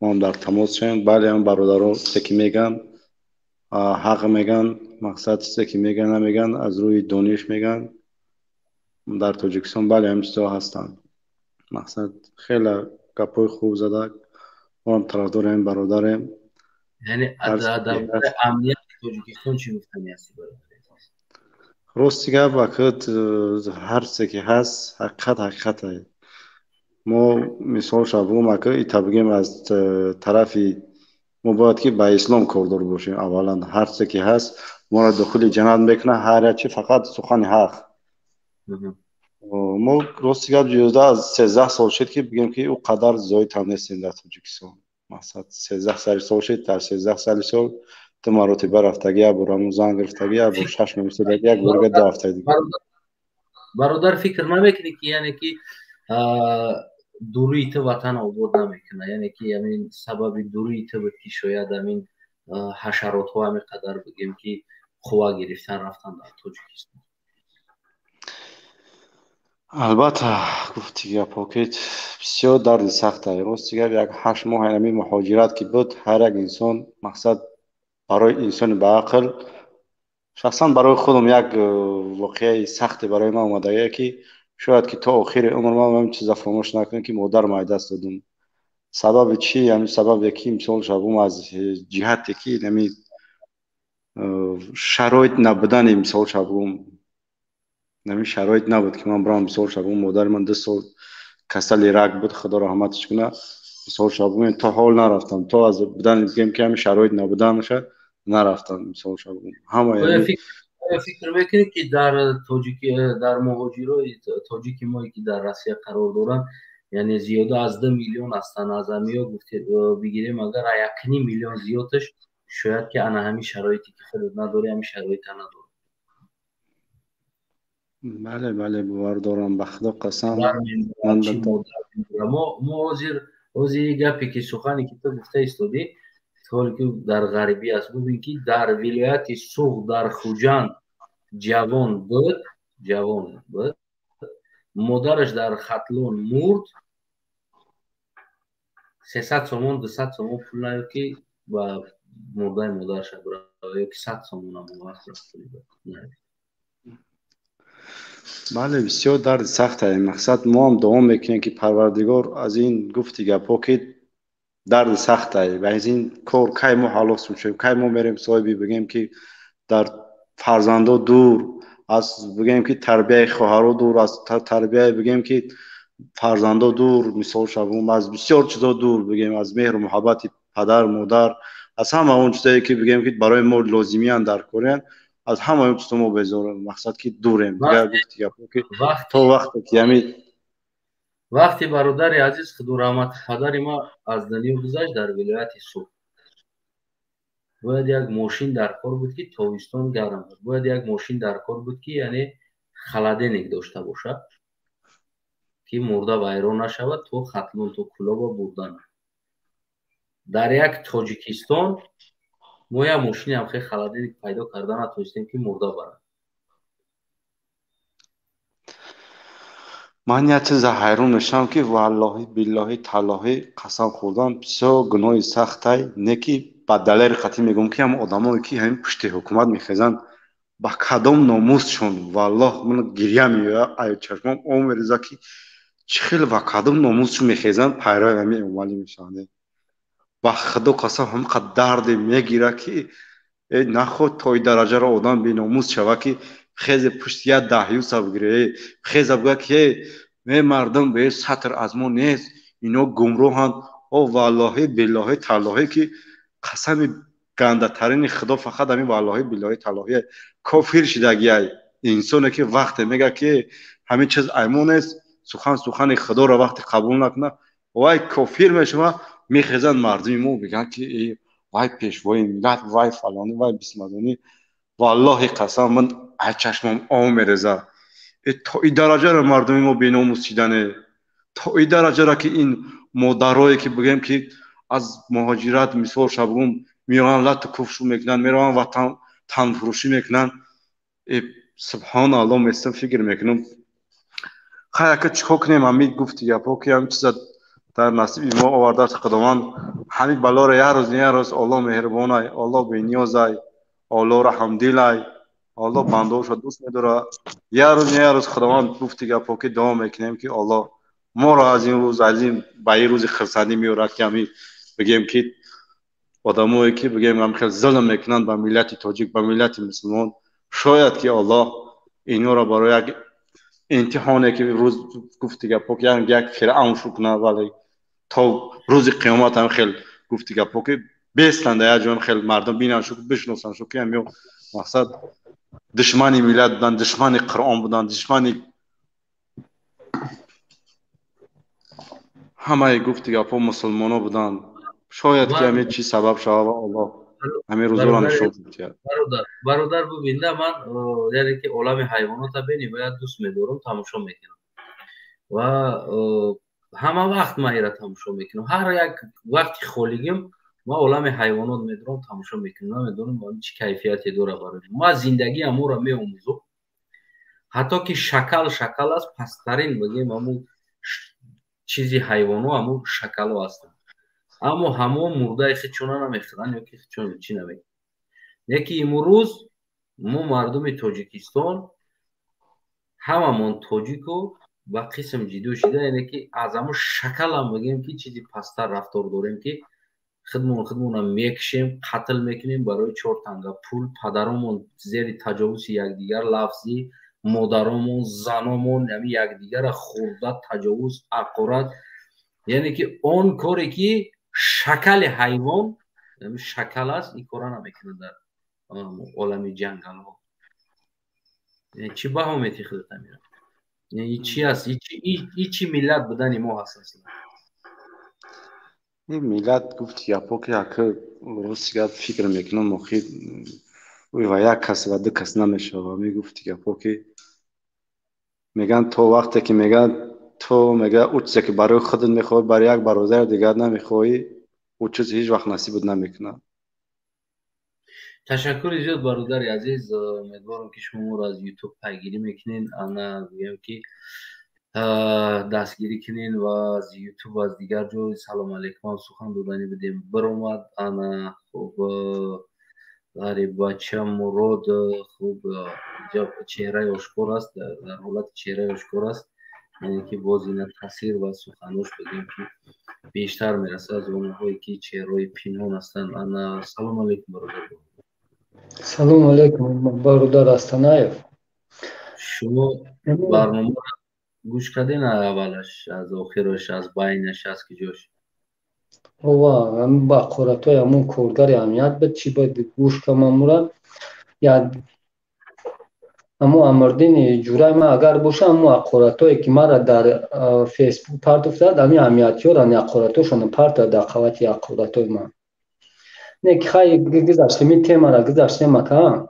моам дар тамос шавем. Бале, ҳам бародаро чизе ки мегӯянд ҳақ мегӯянд, мақсад чизе ки мегӯянд намегӯянд, аз рӯи дониш мегӯянд. Дар Тоҷикистон бале ҳамин чизҳо ҳастанд. Мақсад хеле гапҳои хуб зада, моам тарафдори ҳамин бародарем. Яъне дар бораи амнияти Тоҷикистон чӣ гуфтанӣ ҳастӣ, бародар? Рости гап, вақт ҳар чизе ки ҳаст ҳақиқат ҳақиқат. Мо мисол шабгум ака ита бигем аз тарафи мо бояд ки ба ислом кордор бошем. Аввалан ҳар чизе ки ҳаст моро дохили ҷаннат мекунад, ҳар як чи фақат сухани ҳақ. Мо рости гап ҷузда аз 13 сол шуд ки бигем ки ӯ қадар зоид ҳам нестем дар Тоҷикистон. Мақсад 13 сали сол шуд, дар 13 сали сол ду маротиба рафтагӣ, як бор ҳамун зан гирифтагӣ, як бор 6 моҳ истодагӣ, як борга 2 ҳафтаи дигар. Бародар, фикр намекунӣ ки яъне ки дурии ту ватан обод намекунад, яъне ки ҳамин сабаби дурии ту буд ки шояд ҳамин ҳашаротҳо ҳамин қадар бигем ки қувва гирифтан рафтан дар Тоҷикистон? Албатта, гуфти гапҳо ки бисёр дарди сахт аст. Рости гап, як 8 моҳ ҳамин муҳоҷират ки буд, ҳар як инсон мақсад Барои инсони баақл, шахсан барои худам як воқеаи сахте барои ман омадагие, ки шояд ки то охири умр ман ҳамин чиза фаромӯш накунам, ки модарам аз даст додум. Сабаби чӣ? Ҳамин сабабе ки мисол шабум аз ҷиҳате ки ҳамин шароит набудани, мисол шабум ҳамин шароит набуд, ки ман бирам, мисол шабум модари ман 2 сол касали рак буд, худо раҳматаш кунад. Мисол шабум то ҳол нарафтам, то аз будани бигем ки ҳамин шароит набуданаша нарафтам, мисол шабум ҳама. Фикр мекунед, ки дар тоҷики, дар муҳоҷирои тоҷики мо, ки дар Россия қарор доранд, яъне зиёда аз 2 миллион ҳастанд, аз амиё гуфте бигирем, агар 1,5 миллион зиёдаш шояд ки ана ҳамин шароите ки худат надорӣ, ҳамин шароита надорад? Бале, бовар дорам, ба худо қасам. Мо ҳозир гапе ки, сухане ки ту гуфта истодӣ, ҳоле ки дар ғарибӣ аст, бубин, ки дар вилояти Суғд, дар Хуҷанд ҷавон буд, модараш дар Хатлон мурд, 300 сомон, 200 сомон пул наёд, ки ба мурдаи модараша бирава, ё ки 100 сомонам вақт. Бале, бисёр дарди сахтае. Мақсад, мо ҳам дуо мекунем, ки Парвардигор аз ин гуфти гапҳо, ки дарди сахтае, ва аз ин кор кай мо ҳалос мешавем, кай мо мерем соҳиби, бигем ки дар фарзандо дур аз, бигем ки тарбияи хоҳаро дур аз тарбияи, бигем ки фарзандо дур, мисол шавум аз бисёр чизо дур, бигем аз меҳру муҳаббати падар, модар, аз ҳама он чизое ки, бигем ки барои мо лозимиянд, дар кориянд, аз ҳама он чизо мо безорем, мақсад ки дурем. Дигар гуфти гапҳо ки то вақте ки ҳамин Вақти бародари азиз, худо раҳмати, падари ма аз дунё гузашт дар вилояти Суғд, бояд як мошин дар кор буд, ки тобистон гарм буд, бояд як мошин дар кор буд, ки яъне холодильник дошта бошад, ки мурда вайрон нашавад, то Хатлон, то Кӯлоба бурдан. Дар як Тоҷикистон мо як мошини ҳамхел холодильник пайдо карда натонистем, ки мурда барад. Ман як чиза ҳайрон мешавам, ки валлоҳи, биллоҳи, таллоҳӣ қасам хӯрдан бисёр гуноҳи сахтай, не ки ба далери қатъӣ мегӯям, ки ҳам одамое ки ҳамин пушти ҳукумат мехезанд, ба кадом номусшон? Валлоҳ, ман гирья меояд, ай чашмам об мерезад, ки чӣ хел ба кадом номусшон мехезанд, пайрави ҳамин Эмомалӣ мешаванд. Ба худо қасам, ҳамқадр дарде мегирад, ки э наход то ин дараҷаро одам беномус шавад, ки хезе пушти як даҳюса бигире, хеза бигӯяд, ки э мардум, бе сатр аз мо нест, ино гумроҳанд. О валлоҳи, биллоҳи, таллоҳӣ, ки қасами гандатарини худо фақат ҳамин валлоҳи, биллоҳи, таллоҳи кофир шидагиай инсоне, ки вақте мегӯяд, ки ҳамин чиз ай мо нест, сухан сухани худоро вақте қабул накунад, вай кофир мешавад. Мехезанд мардуми мо, мегӯянд, ки вай пешвои миллат, вай фалонӣ, вай бисмадонӣ. Валлоҳи қасам, ман ай чашмам об мерезад. То ин дараҷаро мардуми мо беномус шидане, то ин дараҷаро, ки ин модарое ки, бигӯем ки аз муҳоҷират, мисол шабгум, меоянд, лату куфшу мекунанд, мераванд ва танфурӯшӣ мекунанд. Субҳоналло, местам, фикр мекунам, хай ака, чӣ кор кунем? Ҳамин гуфти гапҳо, ки ҳамин чиза дар насиби мо овардааст Худованд, ҳамин балоро як рӯз, як рӯз Оллоҳ меҳрубонай, Оллоҳ бениёзай, Оллоҳ раҳмдилай, Оллоҳ бандаҳошро дӯст медорад. Як рӯз, як рӯз Худованд, гуфти гапҳо, ки дуо мекунем, ки Оллоҳ моро аз ин рӯз, аз ин ба ин рӯзи хурсандӣ меорад, ки ҳамин, бигем ки одамое ки, бигем, ҳам хел зулм мекунанд ба миллати тоҷик, ба миллати мусулмон, шояд ки Оллоҳ инҳоро барои як имтиҳоне, ки рӯз, гуфти гапҳо, ки як фиръавн шу кунад, вале то рӯзи қиёмат ҳам хел, гуфти гапҳо, ки бестанда як ҷон хел мардум бинанд шу, бишносанд шу, ки ҳам мақсад душмани миллат буданд, душмани Қуръон буданд, душмани ҳамаи, гуфти гапҳо, мусулмоно буданд. Шояд ки ҳамин чиз сабаб шавад ва Оллоҳ ҳамин рӯзоро нишон диҳад. Бародар, бубинда, ман яъне ки олами ҳайвонота бениҳоят дӯст медорам, тамошо мекунам ва ҳама вақт ман ира тамошо мекунам. Ҳар як вақти холигим ман олами ҳайвонот медорам, тамошо мекунам. Намедонам, чӣ кайфияте дора барои ман, зиндагӣ ҳаморо меомӯзам. Ҳатто ки шакал шакал аст, пасттарин, бигем, ҳамун чизи ҳайвоно ҳамун шакало ҳастанд, аммо ҳамон мурдаи хичона намехӯранд ё ки хичон чӣ намекунанд. Яки имрӯз мо мардуми Тоҷикистон ҳамамон тоҷику ба қисм ҷидо шида, яъне ки аз ҳамун шакалам бигем, ки чизи пасттар рафтор дорем, ки худмон худмонам мекушем, қатл мекунем барои чор танга пул. Падаромон зери таҷовузи якдигар лафзӣ, модаромон, заномон ами якдигарра хӯрда, таҷовуз, ҳақорат, яъне ки он коре ки шакали ҳайвон шакал аст, ин кора намекунад дар олами ҷангалҳо. Чӣ баҳо метиҳӣ худат, Амира? Чи аст и чӣ миллат будани мо ҳаст аслан? Ин миллат, гуфти гапҳо, ки ака, рости гап, фикр мекунам, охир ва як кас ва ду кас намешава. Мегуфти гапҳо, ки мегӯянд, то вақте ки мегӯянд, то мега ӯ чизе ки барои худат мехоҳӣ, барои як бародари дигар намехоҳӣ, ӯ чиз ҳеҷ вақт насибат намекунад. Ташаккури зиёд, бародари азиз. Умедворам, ки шумо моро аз Ютуб пайгирӣ мекунед, ана гӯям, ки дастгирӣ кунед ва аз Ютуб, аз дигар ҷой. Салому алейкум, сухан доданӣ будем, биромад. Ана хуб, ғариббача Мурод, хуб, чеҳраи ошкор аст, дар ҳолати чеҳраи ошкор аст, яъне ки боз ина таъсир ва суханош, бигем, ки бештар мерасад аз онҳое ки чеҳраҳои пинҳон ҳастанд. Ана, салому алейкум, бародар. Салому алейкум, бародар Астанаев. Шумо барномаро гӯш кардем аввалаш, аз охираш, аз байнаш, аз киҷош? Ова, ба ҳақоратҳои ҳамун коргари амният буд, чӣ бояд гӯш камамура я ҳамун Амрдини ҷурай ман агар боша, ҳамун ҳақоратҳое ки мара дар Фейсбук партофтад, ҳамин амниятиёро ҳақоратҳошонро партояд дар қавати ҳақоратҳои ман. Не ки хай, гузаштем, ин темара гузаштем, ака.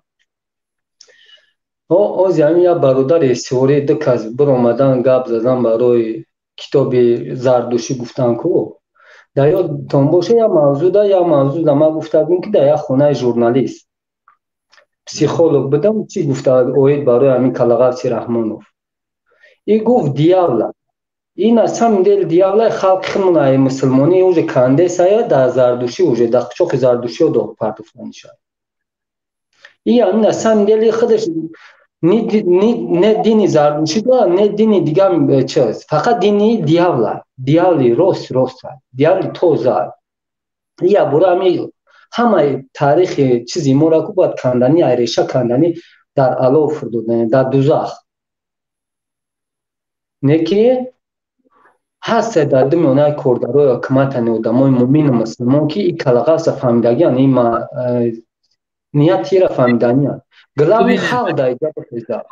Ози ҳамин як бародари сиёрӣ, ду кас биромадан, гап задан барои китоби зардушӣ гуфтан ку. Дар ёдтон боша, як мавзӯъ да ман гуфта будем, ки дар як хонаи журналист, психолог будам, чӣ гуфта оид барои ҳамин Калағавси Раҳмонов. И гуфт дьявла. Ин на самом деле дьявла халқи худмон, мусулмонӣ уже кандесая, дар зардушӣ уже дар қучоқи зардушиё доғ партофта мешавад. И ҳамин на самом деле худаш не дини зардушӣ дорад, не дини дигар чиз, фақат дини дьявла, дьявли рост рост, дьявли тоза. Я бура ҳами ҳамаи таърихи чизи моро ку бояд кандани, айреша кандани, дар алов фурдодани, дар дузах. Не ки ҳаст дар ду миёнаи кордарои ҳукуматани одамои муъмину мусулмон, ки и калағаса фаҳмидагиан, и ниятира фаҳмиданиан. Главный халқ дар иҷа бихеза.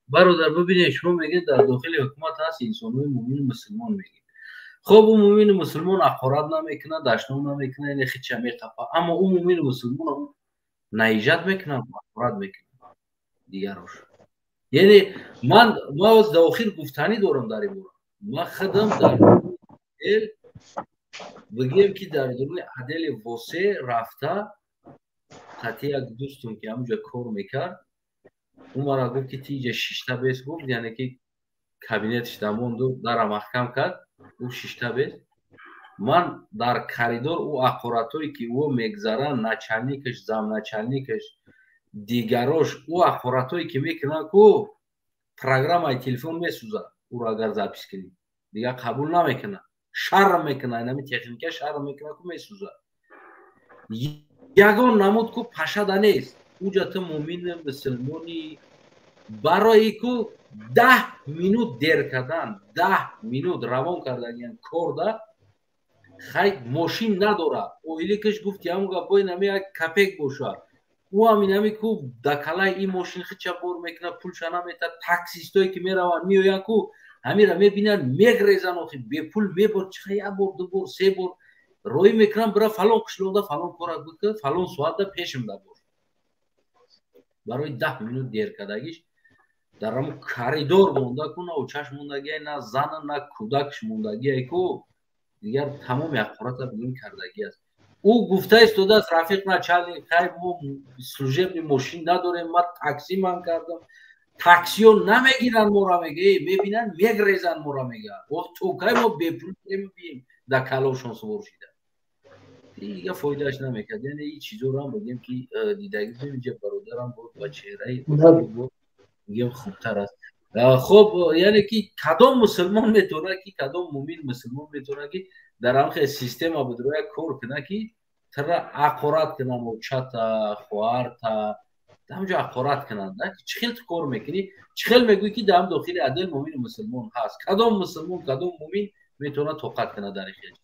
Бародар, бибинед, шумо мегӯед, дар дохили ҳукумат ҳаст инсонҳои муъмину мусулмон, мегӯед. Хоб, ӯ муъмину мусулмон ҳақорат намекунад, дашном намекунад, яъне хича меқапа, аммо ӯ муъмину мусулмон наижат мекунад, ҳақорат мекунад дигарош. Яъне ман оз дар охир гуфтанӣ дорам дар ин бора. Ман худам дар бигем, ки дар дуруни отдели Восе рафта, қати як дӯстум, ки ҳамунҷа кор мекард, ӯ мара гуфт, ки ти иҷа шишта бес, гуфт, яъне ки кабинетш дамонду дара маҳкам кард, гуфт: «Шишта бес». Ман дар коридор ӯ ҳақоратҳое ки ӯ мегзаранд, начальникаш, замначальникаш, дигарош, ӯ ҳақоратҳое ки мекунанд ку, программаи телефон месӯзад. Ӯро агар запись кунӣ, дигар қабул намекунад, шарм мекунад, инами техника шарм мекунад ку, месӯзад. Ягон намуд ку пашада нест уҷа. Ту муъмини мусулмони, барои ку 10 минут дер кардан, 10 минут равон кардагиан корда, хай, мошин надорад, оиликаш, гуфти ҳамун гапҳои нами, як копек бошад, ӯ ҳам инами ку дакалаи ин мошин хича бор мекунад, пулша наметад. Таксистое ки мераванд, меоянд ку, ҳамира мебинанд, мегрезанд. Охи бепул мебор чиха, як бор, ду бор, се бор роӣ мекунам, бира фалон қишлоқда фалон кора бикун, фалон соатда пешимда бош. Барои 10 минут дер кардагиш дар ҳамун коридор монда ку, на очаш мондагиай, на зана, на кӯдакш мондагиай ку, дигар тамоми ҳақората бигин кардагӣ аст. Ӯ гуфта истодааст: «Рафиқ начальник, хай, мо служебный мошин надорем, ма такси ман кардам, таксиё намегиранд мора», мега, мебинанд, мегрезанд мора, мега: «То кай мо бепул мебием?» Да калошон сувор шида. Дига фоидааш намекард. Яъне ин чизоро ҳам бигем, ки дидагӣ будем. Инҷа бародарам буд, ба чеҳраи бигем хубтар аст. Хуб, яъне ки кадом мусулмон метавонад, ки кадом мумин мусулмон метавонад, ки дар ҳамхел система бидроя кор кунад, ки тара ҳақорат кунанд, очата, хоҳарта ҳамҷо ҳақорат кунанд? Чӣ хел ту кор мекунӣ? Чӣ хел мегӯӣ, ки дар ҳам дохили отдел мумини мусулмон ҳаст? Кадом мусулмон, кадом мумин метавонад тоқат кунад дар ин хел?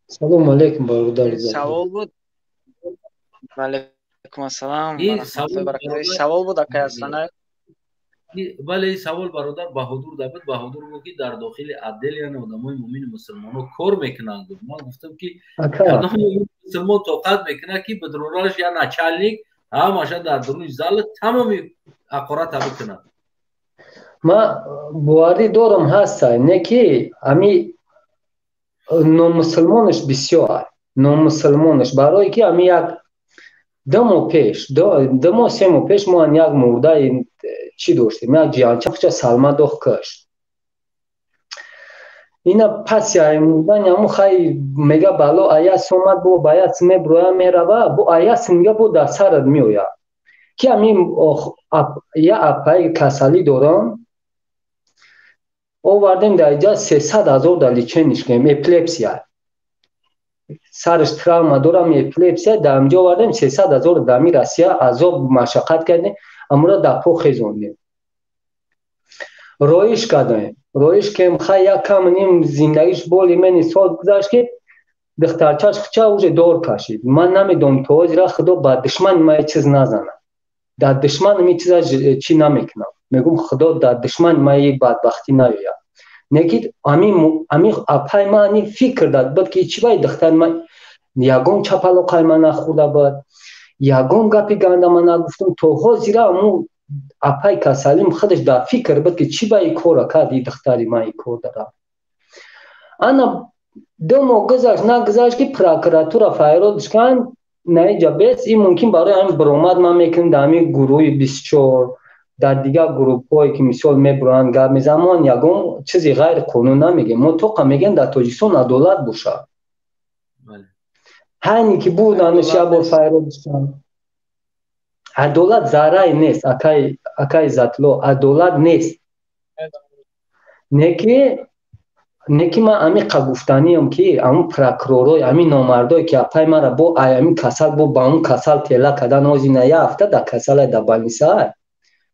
Салому алейкум, бародар. Савол буд. Алейкум ассалом. Савол буд, акай Ҳасанаев. Бале, ин савол бародар Баҳодур да буд. Баҳодур гуфт, ки дар дохили отдел, яъне одамои мумини мусулмоно кор мекунанд. Гуфт, ман гуфтам, ки кадом мумин мусулмон тоқат мекунад, ки бидурораш я начальник ҳамаша дар дуруни зал тамоми ҳақората бикунад? Ман боварӣ дорам, ҳаста, не ки ами номусулмонаш бисёр, номусулмонаш, барое ки ами як 2 моҳ пеш, 2 моҳ, 3 моҳ пеш мо як мурдаи чӣ доштем, як ҷиянча салма дох кашт. Ина паси ай мурдани аму хай мега бало аяс омад, бо баяс меброя, мерава, бо аяс мега, бо дар сарат меояд, ки ами я апаи касалӣ дорам, овардем дар иҷа, 300 000 дар лечение ш кунем, эпилепсия, сараш травма дорам, эпилепсия. Дар инҷо овардем, 300 000 дами Россия азоб машаққат кардем, амура дар по хезондем, роиш кардем, роиш кем. Хай, як кам ним зиндагиш боли мени сол гузашт, ки духтарчаш хча уже дор кашид. Ман намедонам, то ҳозира худо ба душмани ма чиз назанад, дар душманам ин чиза чӣ намекунам. Мегӯм, худо дар душмани ма и бадбахтӣ наёяд. Неки ами апай ма ани фикр дад буд, ки чӣ баи духтари ма ягон чапалоқай ма нахӯрда буд, ягон гапи ганда ма нагуфтам. То ҳозира аму апай касалим худаш дар фикр буд, ки чӣ ба и кора кард и духтари ма, и кор дара. Ана 2 моҳ гузашт, нагузашт, ки прокуратура файродш канд наиҷа бес. Ин мумкин барои ҳамин биромад ман мекунем дар ҳамин гурӯҳи 24, дар дигар гурӯҳҳое, ки мисол мебуранд, гап мезанам. Мо ягон чизи ғайриқонун намегем, мо тоқа мегем, дар Тоҷикистон адолат бошад. Ҳайне ки бурданш, як бор файродш канд, адолат заррае нест, акай Иззатулло, адолат нест. Неки ман амиқа гуфтаниям, ки ҳамун прокуророй, ҳамин номардое, ки апай мара бо ай ҳамин касал, бо ба ҳамун касал тела кардан, ҳозир на як ҳафта дар касалай, дар больница й.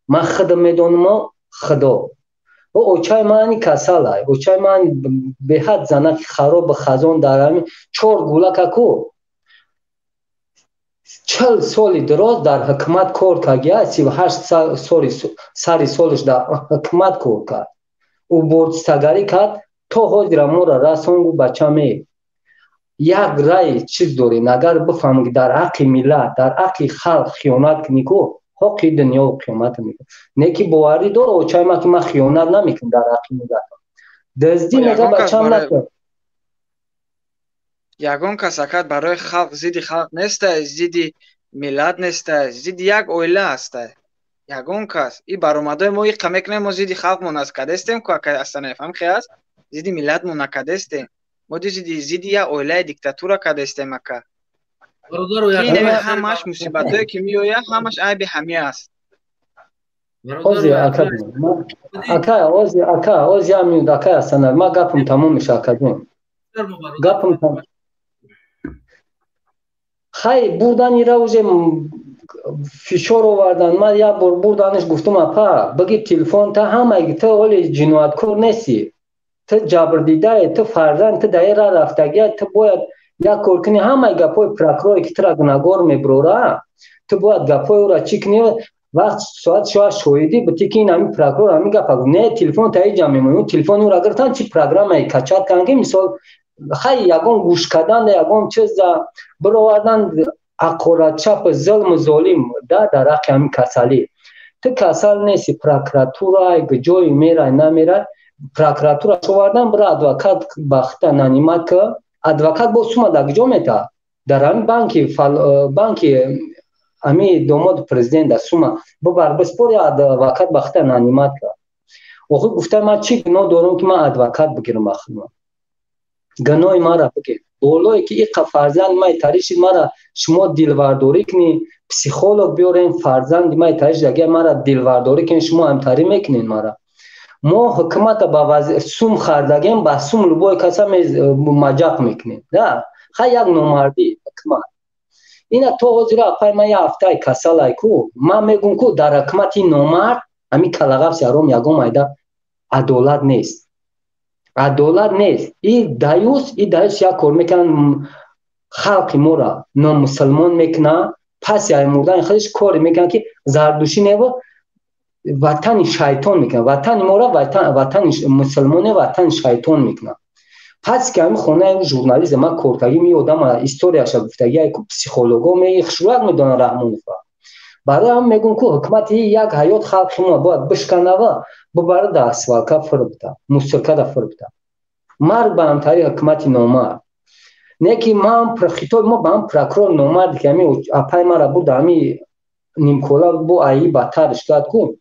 Ман худам медонамо, худо очаи мани касалай, очаи ман беҳад занаки хароби хазон, дар ҳамин чор гулакаку 40 соли дароз дар ҳукумат кор кардия, 38 соли сари солаш дар ҳукумат кор кард, уборщица гарӣ кард, то ҳозира моро расон. Гу бачаме як рай чиз дорем, агар бифаҳмем, ки дар ҳаққи миллат, дар ҳаққи халқ хиёнат кунӣ, ку ҳоқи дунёву қиёмат мекун. Не ки боварӣ дора очаи ман, ки ман хиёнат намекунам дар ҳаққи миллатам. Дуздӣ мега бачам накун. Ягон кас, акат, барои халқ зидди халқ нестай, зидди миллат нестай, зидди як оила ҳастай. Ягон кас и баромадои мо иқа мекунем, мо зидди халқмон накардестем ку, акай Астанаев, ҳамхе аст, зидди миллатмон накардестем, мо зидди як оилаи диктатура кардестем, ака. Ҳамаш мусибатое, ки меояд, ҳамаш айби ҳами аст. Ози ака, ака, ози ака, ози ҳамин, акай Ҳасанаев, ман гапам тамом меша, акаҷон, гапам тамом. Хай, бурданира уже фишор овардан. Ман як бор бурданаш, гуфтам: апа, биги телефон та ҳамаги, ту оли ҷинояткор нестӣ, ту ҷабрдидае, ту фарзанд, ту дар ра рафтагия, ту бояд як кор кунӣ, ҳамаи гапҳои прокуроре, ки тура гунаҳгор мебурора, ту бояд гапҳои ӯра чӣ кунӣ, вақт соат шояд шоҳидӣ бутӣ, ки ин ҳамин прокурор ҳамин гапа гуфт. Не, телефон та иҷа мемонӣ. Телефони ӯра гирифтан, чи программае качать карданд, ки мисол хай ягон гӯш кардан, ягон чиза бировардан, ҳақоратчап, зулму золим да дар ҳаққи ҳамин касалӣ. Ту касал нести, прокуратура ҷое мерай, намерай, прокуратура шовардан, бира адвокат бахта нанимать ка. Адвокат бо сума дар куҷо метаҳад? Дар ҳамин банки ҳами домоди президента сума бибар, биспор, адвокат бахта нанимать ка. Охир гуфта, ман чӣ гуноҳ дорам, ки ман адвокат бигирам? Ахир Гуноҳи маро бигед. Болое ки иқа фарзанди май таришид, мара шумо дилвардорӣ кунӣ, психолог биёрен, фарзанди май таришид, агар мара дилвардорӣ кунед, шумо ҳамтарӣ мекунед мара. Мо ҳукумата ба сум хардагем, ба сум любой каса маҷақ мекунем. Да, хай як номардӣ ҳукумат. Ина то ҳозира апай ман як ҳафтаи касалай ку, ман мегӯм ку дар ҳукумати номард ҳамин калағафси ҳаром ягон майда адолат нест. Адолат нест. И даюс, и даюс як кор мекунанд, халқи моро номусулмон мекунанд, паси ай мурдани худаш коре мекунанд ки зардушӣ нево ватани шайтон мекунанд. Ватани моро ватани мусулмоне ватани шайтон мекунанд. Пас ки ҳамин хонаи журналист ман кортагӣ ми одам историяша гуфтагӣ ку психолого мехшурак медонанд Раҳмонова. Барои ҳам мегӯм ку ҳукумати як ҳаёт халқи мо бояд бишканава, бибара дар свалка фир бита, мусоркада фир бита. Марг ба ҳамтари ҳукумати номард. Не ки ман хитоби мо ба ҳам прокурор номард ки ҳамин апай мара бурда ҳамин нимкола бо аи бадтарш кард ку.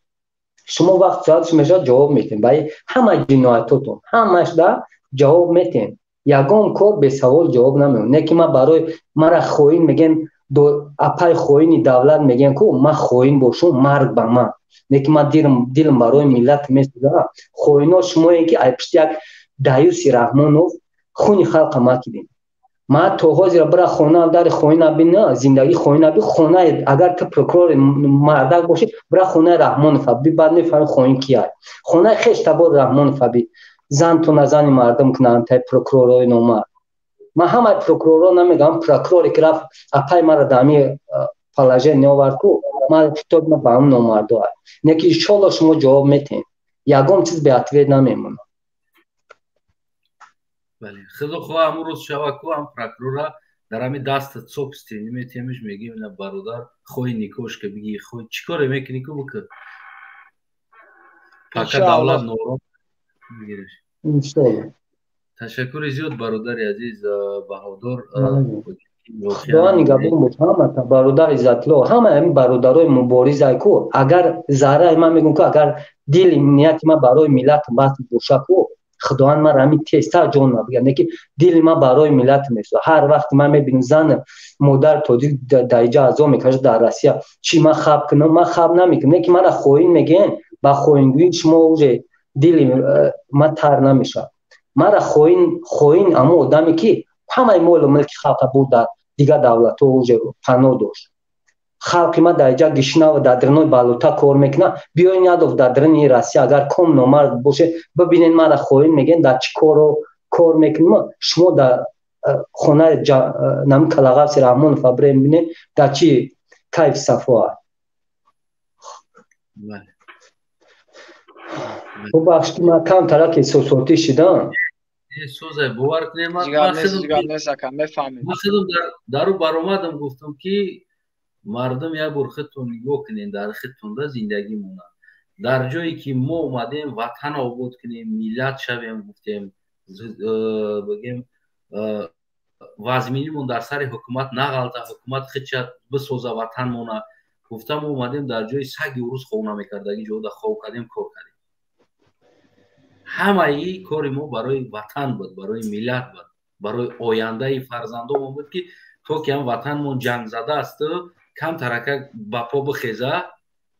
Шумо вақт соатш мешавад ҷавоб метем. Ба ҳама ҷиноятотон, ҳамаш да ҷавоб метем. Ягон кор бесавол ҷавоб намеон. Не ки ман барои мара хоин мегӯян, апай хоини давлат мегӯян ку, ман хоин бошум, марг ба ман. Не ки ман дилам барои миллат месӯзад. Хоино шумоем ки ай пишти як Даюси Раҳмонов хуни халқа макидем. Ман то ҳозира бира хона дари хоина бина, зиндагӣ хоина би, хонаи агар ту прокурори мардак бошӣ, бира хонаи Раҳмонов би, баъд мефаҳмӣ хоин кияй. Хонаи хеш табор Раҳмонов би. Зан ту на зани мардум кунанд тай прокуророи номард. Ман ҳамаи прокурорро намегӯям, прокуроре ки рафт апай мара дар ҳамин положение овард ку, ман хитоби ман ба ҳамин номардо аст. Не ки иншолло шумо ҷавоб метиҳед. Ягон чиз беответ намемонад. Бале, худо хоҳ ҳамун рӯз шава ку ҳам прокурора дар ҳамин даста собственни метиҳемиш, мегӯем ина бародар, хоҳи никош ка бигӣ, хоҳи чӣ коре мекунӣ ку бикун. Пока давлат нором мегиреш. Иншолло. Ташаккури зиёд бародари азиз Баҳодор. Худованд нигаҳбон бош ҳамата бародар Иззатулло, ҳама ҳамин бародарои муборизай ку, агар зарраи ман мегӯм ку, агар дили нияти ман барои миллат бас боша ку, Худованд ман ҳамин тезтар ҷон набигирад, не ки дили ман барои миллат месӯзад. Ҳар вақт ман мебинам зан модар тоҷик дар иҷа азоб мекашад дар Россия, чӣ ман хаб кунам? Ман хаб намекунам, не ки мана хоин мегӯянд, ба хоингӯӣ шумо уже дили ман тар намешавад. Мара хоин, хоин ҳамон одаме ки ҳамаи молу мулки халқа бурд дар дигар давлатҳо уже паноҳ дошт. Халқи ма дар иҷа гишнава дар дринои балута кор мекунад. Биёин ядов дар дрини Россия агар ком номард боше, бибинед мара хоин мегӯянд дар чӣ коро кор мекунем. Шумо дар хонаи нами Калағафси Раҳмонов бирем бинед дар чӣ кайф сафо аст. Бубахш ки ман камтарак эҳсосотӣ шидам. Созай, бовар кунед, ман худам дару баромадам, гуфтам ки мардум як бор худтон нигоҳ кунед, дар худтонда зиндагӣ монад. Дар ҷое ки мо омадем ватан обод кунем, миллат шавем, гуфтем, бигем вазминимон дар сари ҳукумат нағалта, ҳукумат худша бисоза ватан мона. Гуфтам мо омадем дар ҷои саги урус хов намекардаги ҷода хов кардем, кор кардем. Ҳамаи кори мо барои ватан буд, барои миллат буд, барои ояндаи фарзандомон буд ки то ки ҳам ватанмон ҷангзада аст, камтарака ба по бихеза,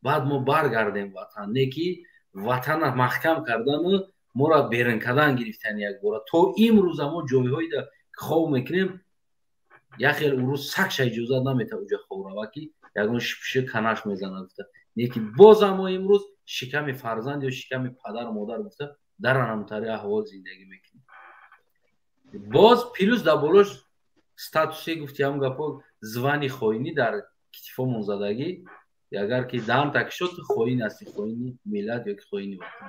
баъд мо баргардем ватан. Не ки ватана маҳкам кардану моро берун кардан гирифтан якбора. То имрӯза мо ҷойҳоеда хов мекунем, як хел урус сагша иҷозат наметавад уҷа хов рава ки ягон шипши канаш мезанад гуфта. Не ки бозам мо имрӯз шиками фарзанд ё шиками падару модар гуфта дар анамтари аҳвол зиндагӣ мекунем. Боз плюс дар болош статусе гуфти ҳам гапо звани хоинӣ дар китифомон задагӣ, агар ки даҳан такшод ту хоин ҳастӣ, хоини миллат ё ки хоини ватан.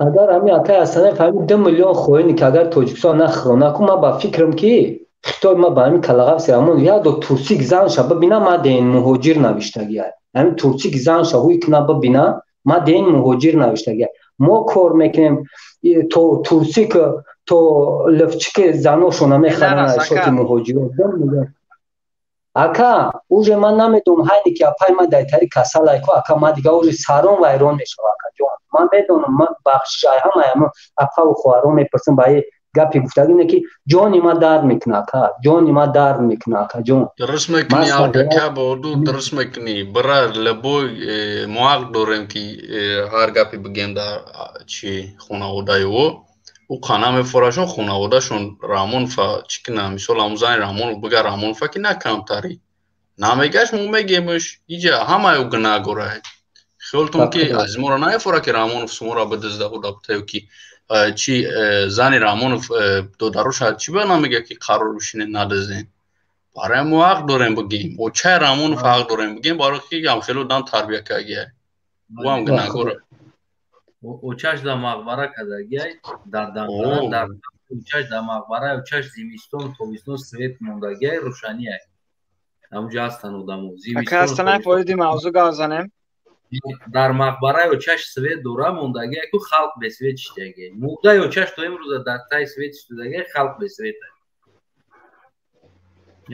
Агар ҳамин акай Ҳасанов ҳамин 2 миллион хоине ки агар Тоҷикистон нахӯрона ку, ман ба фикрам ки хитоби ман ба ҳамин Калағафси Раҳмон як до турсик занша бибина, ман ден муҳоҷир навиштагиа. Ҳамин турсик занша ҳуй куна бибина, ман ден муҳоҷир навиштагиа. Мо кор мекунем то турсик то лифчики заношона мехаранд шоти муҳоҷирон. Ака, уже ман намедонам ҳайне ки апай ман дар тари касалай ку, ака ман дига уже сарон вайрон мешава, ака ҷон. Ман медонам, ман бахшиш ай ҳамаи ҳама апаву хоҳарон мепурсам ба Гапи гуфтагӣ ине ки ҷони ма дард мекунад, ака, ҷони ма дард мекунад, акаҷон. Дуруст мекунӣ, алкака Баҳодур, дуруст мекунӣ. Бира лабой мо ҳақ дорем ки ҳар гапе бигем дар чи хонаводаи ӯ. Ӯ қана мефорашон хонаводашон Раҳмонова чӣ кунам, мисол ҳамун зани Раҳмонов бига Раҳмонова ки на камтарӣ. Намегаш мо мегемш, иҷа ҳамаи ӯ гунаҳгорай. Хиёлтон ки аз моро намефора ки Раҳмонов суморо бидизда буда бутаю ки чи зани Раҳмонов додароша чӣ ба намега ки қарор бишинед надизден. Барои мо ҳақ дорем бигем. Очаи Раҳмонов ҳақ дорем бигем, барои ки ҳам хеле одам тарбия кардагиай. Ӯ ҳам гунаҳгора. Очаш дар мақбара кардагиай, дар Данғара, дар очаш дар мақбара, очаш зимистон, тобистон свет мондагиай, рӯшаниай. Ҳамунҷо ҳастанд одамо. Ака Астанаев, вориди мавзӯъ гап занем. Дар мақбараи очаш свет дора мондагиай ку халқ бесвет шидагиай. Мурдаи очаш то имрӯза дар таи свет шидагиай, халқ бесвет.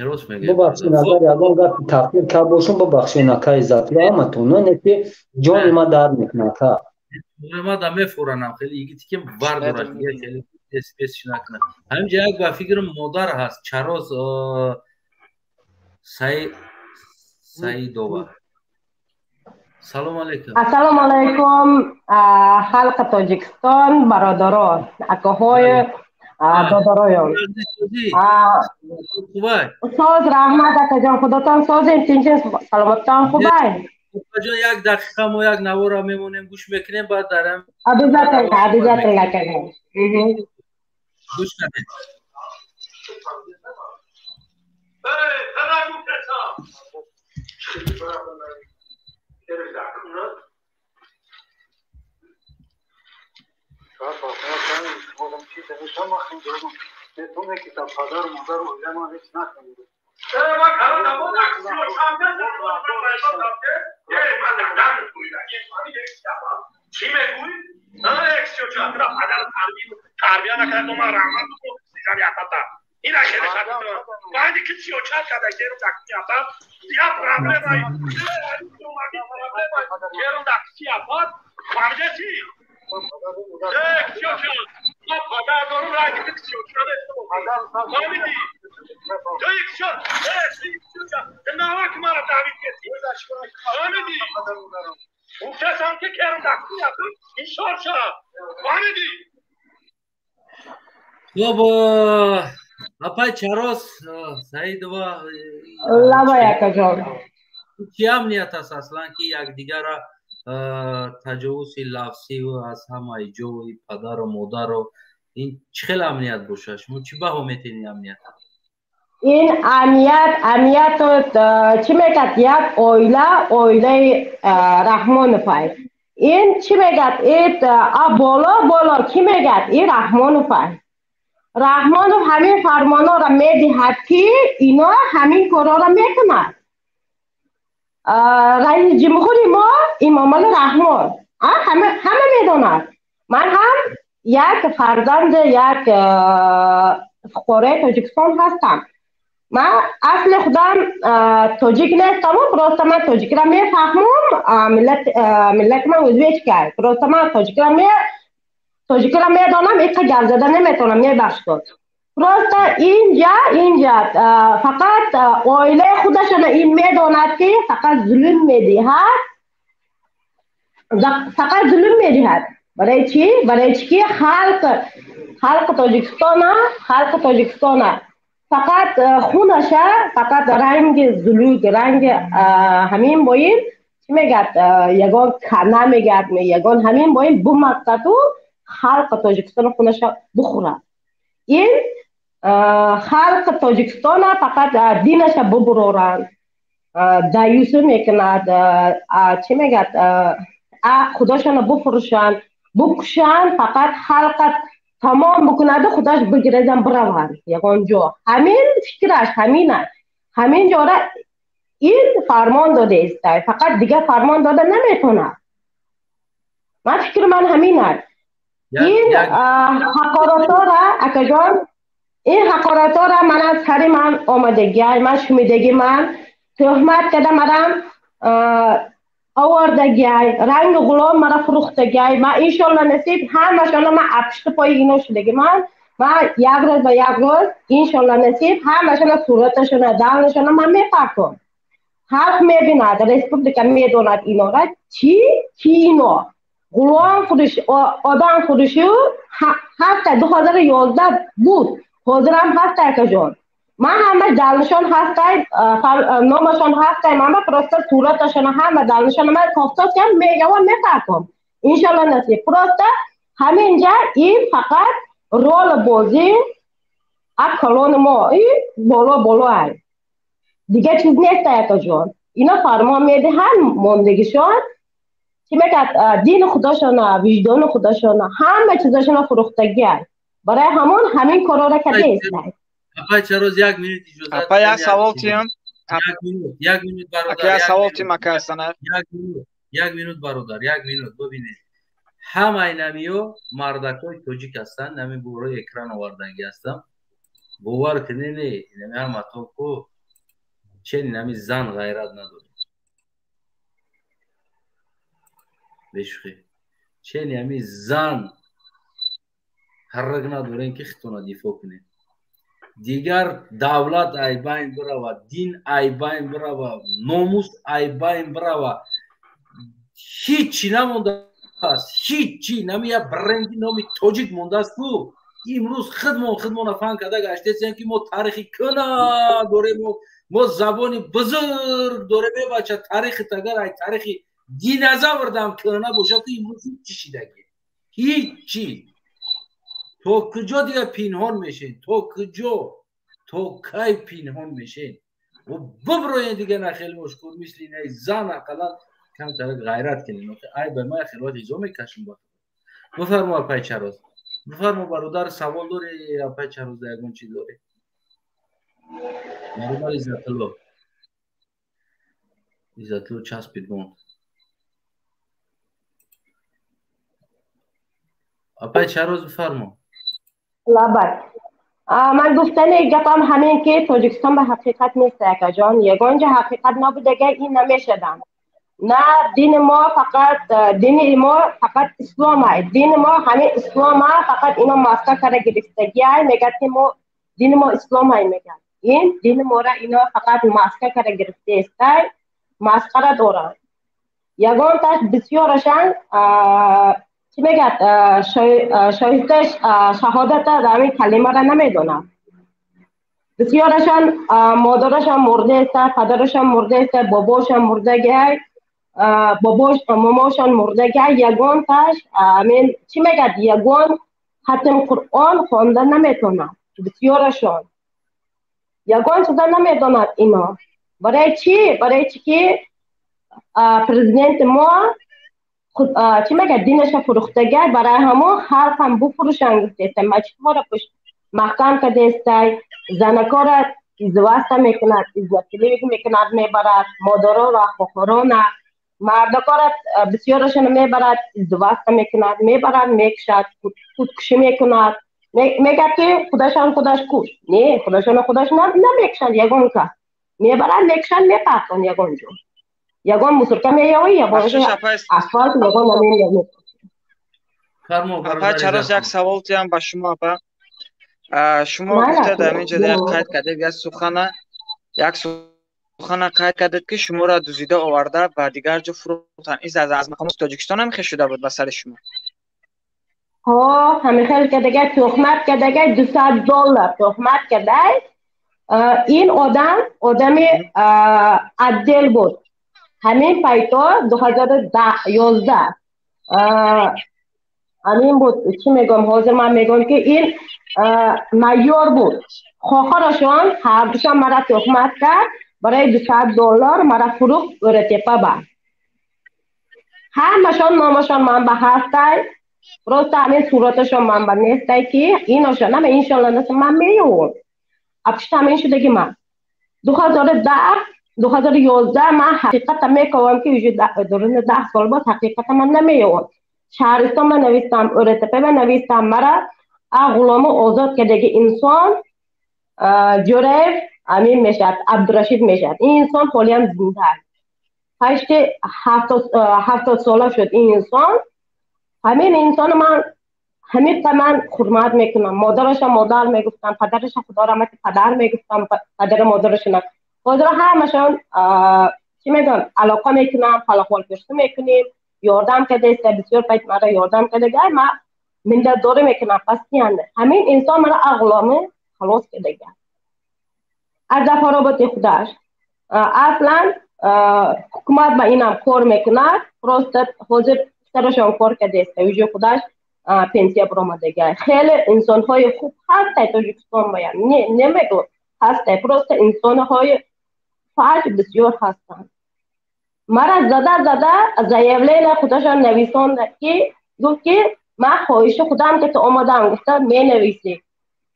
Рост мегӯяд. Бубахшед, агар ягон гапи таъхир кард бошам, бубахшед, ака Иззатулло, ҳаматон. Не ки ҷони ма дард мекунад, ака. Ма да мефоранам, хеле йигите ки вар дорад, дигар хеле спес накунад. Ҳаминҷа як ба фикрам модар ҳаст, Чароз Саидова. Салом алейкум. Ассалому алайкум, халқи Тоҷикистон, бародарон, акаҳои, додароён. Соз, раҳмат, акаҷон, худотон созем, тинчин, саломаттон хубай. Ҷон, як дақиқа мо як навора мемонем, гӯш мекунем, баъд дар Обязательно, обязательно, акаҷон. Гӯш кунед. Чӣ мегӯӣ? Тарбия накард, ман раҳмат бикун, ина хеле баъди ки 34 када керум дакси апад, я проблема керум дакси апад, фаҳмидеси? 34 ма падар дорум, ранги ки 34 фаҳмидӣ? Ту 34 навак мара давид кеси, фаҳмидӣ? Гуфтасам ки керум дакси апад, иншор шав, фаҳмидӣ? Хуб, апай Чарос Саидова, лабай, акаҷон. Чӣ амният аст аслан ки якдигара таҷовузи лафзию аз ҳамаи ҷои падару модару ин чӣ хел амният бошад? Шумо чӣ баҳо метиҳед ин амният? Ин амният, амнияту чӣ мегӯяд, як оила, оилаи Раҳмоновай. Ин чӣ мегӯяд, а боло боло чӣ мегӯяд, ин Раҳмоновай. Раҳмонов ҳамин фармонҳоро медиҳад ки ино ҳамин корҳоро мекунад. Раиси ҷумҳури мо Имомалӣ Раҳмон ҳама медонад. Ман ҳам як фарзанди як фуқарои Тоҷикистон ҳастам. Ман асли худам тоҷик нестаму, просто ман тоҷикро мефаҳмам, миллати ман ӯзбечка. Просто ман тоҷикиро медонам, иқа гап зада наметавонам, мебахшед. Просто инҷа фақат оилаи худашона ин медонад ки фақат зулм медиҳад, фақат зулм медиҳад. Барои чӣ? Барои чӣ ки халқи Тоҷикистона, халқи Тоҷикистона фақат хунаша, фақат ранги зулук, ранги ҳамин боин чӣ мегӯяд, ягон кана мегӯяд, ягон ҳамин боин бумаққату халқи Тоҷикистона хунаша бухӯрад. Ин халқи Тоҷикистона фақат динаша бубуроранд, даюсу мекунад, чӣ мегӯяд, худошона буфурӯшанд, букушанд, фақат халқа тамом бикунаду худаш бигирезан бираванд ягон ҷо. Ҳамин фикраш ҳамин аст. Ҳамин ҷора ин фармон додаист, фақат дигар фармон дода наметавонад. Ман фикри ман ҳамин аст. Ин ҳақоратҳоро, акаҷон, ин ҳақоратҳоро ман аз сари ман омадагиай, ман шунидагӣ, ман тӯҳмат карда марам овардагиай, ранги ғулом мара фурӯхтагиай. Ман иншолло насиб ҳамашона ман апишти пои ино шудагӣ, ман Ман як рӯз ба як рӯз иншолла насиб ҳамашона сураташона давлашона ман мепартом. Халқ мебинад, республика медонад инора чӣ ки ино ғулом фурӯш, одам фурӯшу ҳаста 2011 буд, ҳозирам ҳаста акаҷон. Ман ҳама далнишон ҳастай, номашон ҳастай, ман просто сураташона ҳама далнишона ман кофтосям мегавам мепартом. Иншолла насиб. Просто ҳаминҷа ин фақат рол бозӣ а калони мо и боло боло ай. Дигар чиз нест акаҷон. Ино фармон медиҳанд мондагишон чӣ мегӯяд дини худошона, виҷдони худошона, ҳама чизошона фурӯхтагиай. Барои ҳамон ҳамин корора кардеистай. Апай Чароз, як минут иҷозат. Апа, як савол тиям. Як минут, як минут бародар. Як савол тиям ака Ҳасанов. Як минут, як минут бародар, як минут бибинед. Ҳамаи намиё мардакҳои тоҷик ҳастанд, нами бораи экран овардагӣ ҳастам. Бовар кунед, не, нами ҳаматон ку чени нами зан ғайрат надоред. Бешухӣ. Чени ҳами зан ҳарак надорем ки хитона дифоъ кунед. Дигар давлат айбайн бирава, дин айбайн бирава, номус айбайн бирава. Ҳичи намондааст, ҳичи. Нами як бренди номи тоҷик мондааст ку. Имрӯз хидмон хидмона фан карда гаштесем ки мо таърихи кӯна дорем, мо забони бузург дорем. Е бача, таърихи агар ай таърихи динозаврдам кӯна бошад, ку имрӯз ҳичи шидагӣ. Ҳичи. То куҷо дигар пинҳон мешен? То куҷо? То кай пинҳон мешен? Биброен дигар нахел ошкор мисли инаи зан ақаллан камтарак ғайрат кунем. Ай ба ман хело ҳизо мекашам. Бифармо апай Чароз. Бифармо бародар, савол дори апай Чароз, ягон чиз дори? Бародар Иззатулло. Иззатулло часпид монд. Апай Чароз бифармо. Лабай. Ман гуфтани гапам ҳамин ки Тоҷикистон ба ҳақиқат нест акаҷон. Ягон ҷо ҳақиқат набудага ин намешадам. На дини мо фақат дини мо фақат ислом ай. Дини мо ҳамин ислом а фақат ино маска карда гирифтагиай мегӯяд ки мо дини мо ислом ай мегӯяд. Ин дини мора ино фақат маска карда гирифтаестай, масхара доранд. Ягонташ бисёрашан чӣ мегӯяд шоиста шаҳодата ҳамин калимара намедонад. Бисёрашон модарашон мурдаеста, падарашон мурдаеста, бобошон мурдагиай, бобош момошон мурдагиай, ягонташ ҳамин чӣ мегӯяд ягон хатм Қуръон хонда наметавонад. Бисёрашон ягон чиза намедонад ино. Барои чӣ? Барои чӣ ки президенти мо чӣ мегӯяд динаша фурӯхтагай, барои ҳамон халқам буфурӯшанд гуфтеста, масҷидҳоро маҳкам кардестай, занакора издивоҷа мекунад, изнасилӣ мекунад, мебарад, модароро, хохорона, мардакора бисёрашона мебарад, издивоҷа мекунад, мебарад, мекушад, худкушӣ мекунад. Мегӯяд ки худашон худаш куш. Не, худашона худаш намекушанд ягон кас. Мебарад, мекушанд, мепартон ягон ҷо. Ягон мусорка меёвӣ, ягон асфалт, ягон намин. Апа Чароз, як савол тиям ба шумо апа. Шумо гуфтед ҳаминҷо як қайд кардед як сухана, як сухана қайд кардед ки шуморо дузида оварда ба дигар ҷо фурӯхтанд. Ин аз мақомоти Тоҷикистон ҳам хел шуда буд ба сари шумо? Ҳо, ҳамин хел кардагай, туҳмат кардагай, $200 туҳмат кардай. Ин одам одами отдел буд. Ҳамин пайто 2011 ҳамин буд, чӣ мегӯям, ҳозир ман мегӯям ки ин майор буд. Хохарашон ҳардушон мара туҳмат кард, барои $200 мара фурӯхт Ӯратепа ба. Ҳамашон номашон ман ба ҳастай, просто ҳамин сураташон ман ба нестай ки иношон ама иншолла наса ман меёвам. Апушт ҳамин шудаги ман. 2010 2011 ман ҳақиқата мековам ки уже дуруни 10 сол боз ҳақиқата ман намеёвам. Шаҳристон ба навистам, Ӯратепа ба навистам, мара а ғулому озод кардаги инсон Ҷӯраев амин мешавад, Абдурашид мешавад. Ин инсон ҳолиам зинда аст. Ҳашти 70 сола шуд ин инсон. Ҳамин инсоно ман Ҳамиқа ман ҳурмат мекунам. Модараша модар мегуфтам, падараша худо раҳмати падар мегуфтам, падару модарашона. Ҳозир ҳамашон чӣ мегӯям, алоқа мекунам, ҳол-аҳволпурсӣ мекунем, ёрдам кардааст, бисёр пайт мара ёрдам кардага, ман миннатдорӣ мекунам постоянно. Ҳамин инсон мара аз ғуломӣ халос кардага. Аз зафароботи худаш. Аслан ҳукумат ба инам кор мекунад, просто ҳозир писарашон кор кардааст, уже худаш пенсия баромадага. Хеле инсонҳои хуб ҳастай Тоҷикистон баям. Не, намегӯ ҳастай, просто инсонҳои фаҳш бисёр ҳастанд. Мара зада зада заявление худашон нависонда, ки гуфт, ки ман хоҳиши худам ки ту омадам, гуфта менависӣ.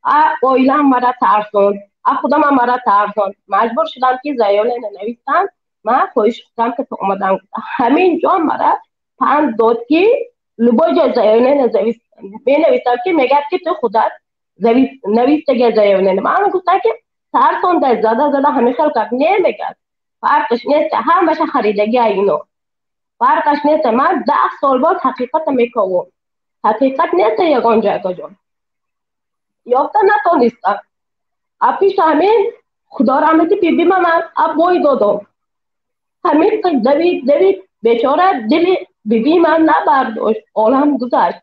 А оилам мара тарсон, а худамам мара тарсон. Маҷбур шудам, ки заявление нависам, ман хоҳиши худам ки ту омадам. Ҳамин ҷо мара панд дод, ки любой ҷой заявление менависам, ки мегӯяд, ки ту худат навистага заявление. Ман гуфтам, ки тарсонда, зада зада ҳамин хел кард. Не, мегӯяд, фарқаш нест, ҳамаша харидагия ино, фарқаш нест. Ман 10 сол боз ҳақиқата мековам, ҳақиқат нест ягон ҷой, акаҷон, ёфта натонистам. А пиши ҳамин худо раҳмати бибима ман аббой додам. Ҳамин давид давид, бечора дили бибии ман набардошт, олам гузашт.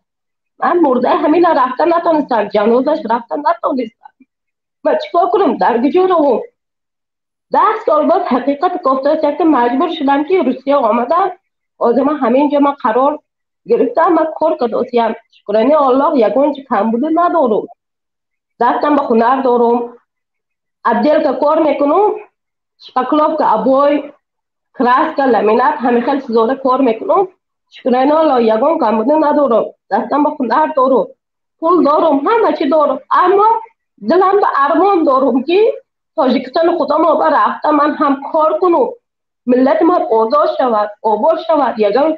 Ман мурдаи ҳамина рафта натонистам, ҷанозаш рафта натонистам. Ман чӣ кор кунам, дар куҷо равам? 10 сол боз ҳақиқат кофта ки маҷбур шудам, ки Русия омадам. Ҳозир ман ҳамин ҷо ман қарор гирифтам, ман кор кардосиям. Шукрони Аллоҳ, ягон чи камбудӣ надорум, дастам ба ҳунар дорум, отделка кор мекунум, шпаклёвка, обои, краска, ламинат, ҳамин хел чизоро кор мекунум. Шукрони Аллоҳ, ягон камбудӣ надорум, дастам ба ҳунар дорум, пул дорум, ҳама чи дорум, аммо дилам ба армон дорум, ки Тоҷикистони худомо ба рафта ман ҳам кор кунум, миллати ман озод шавад, обод шавад, ягон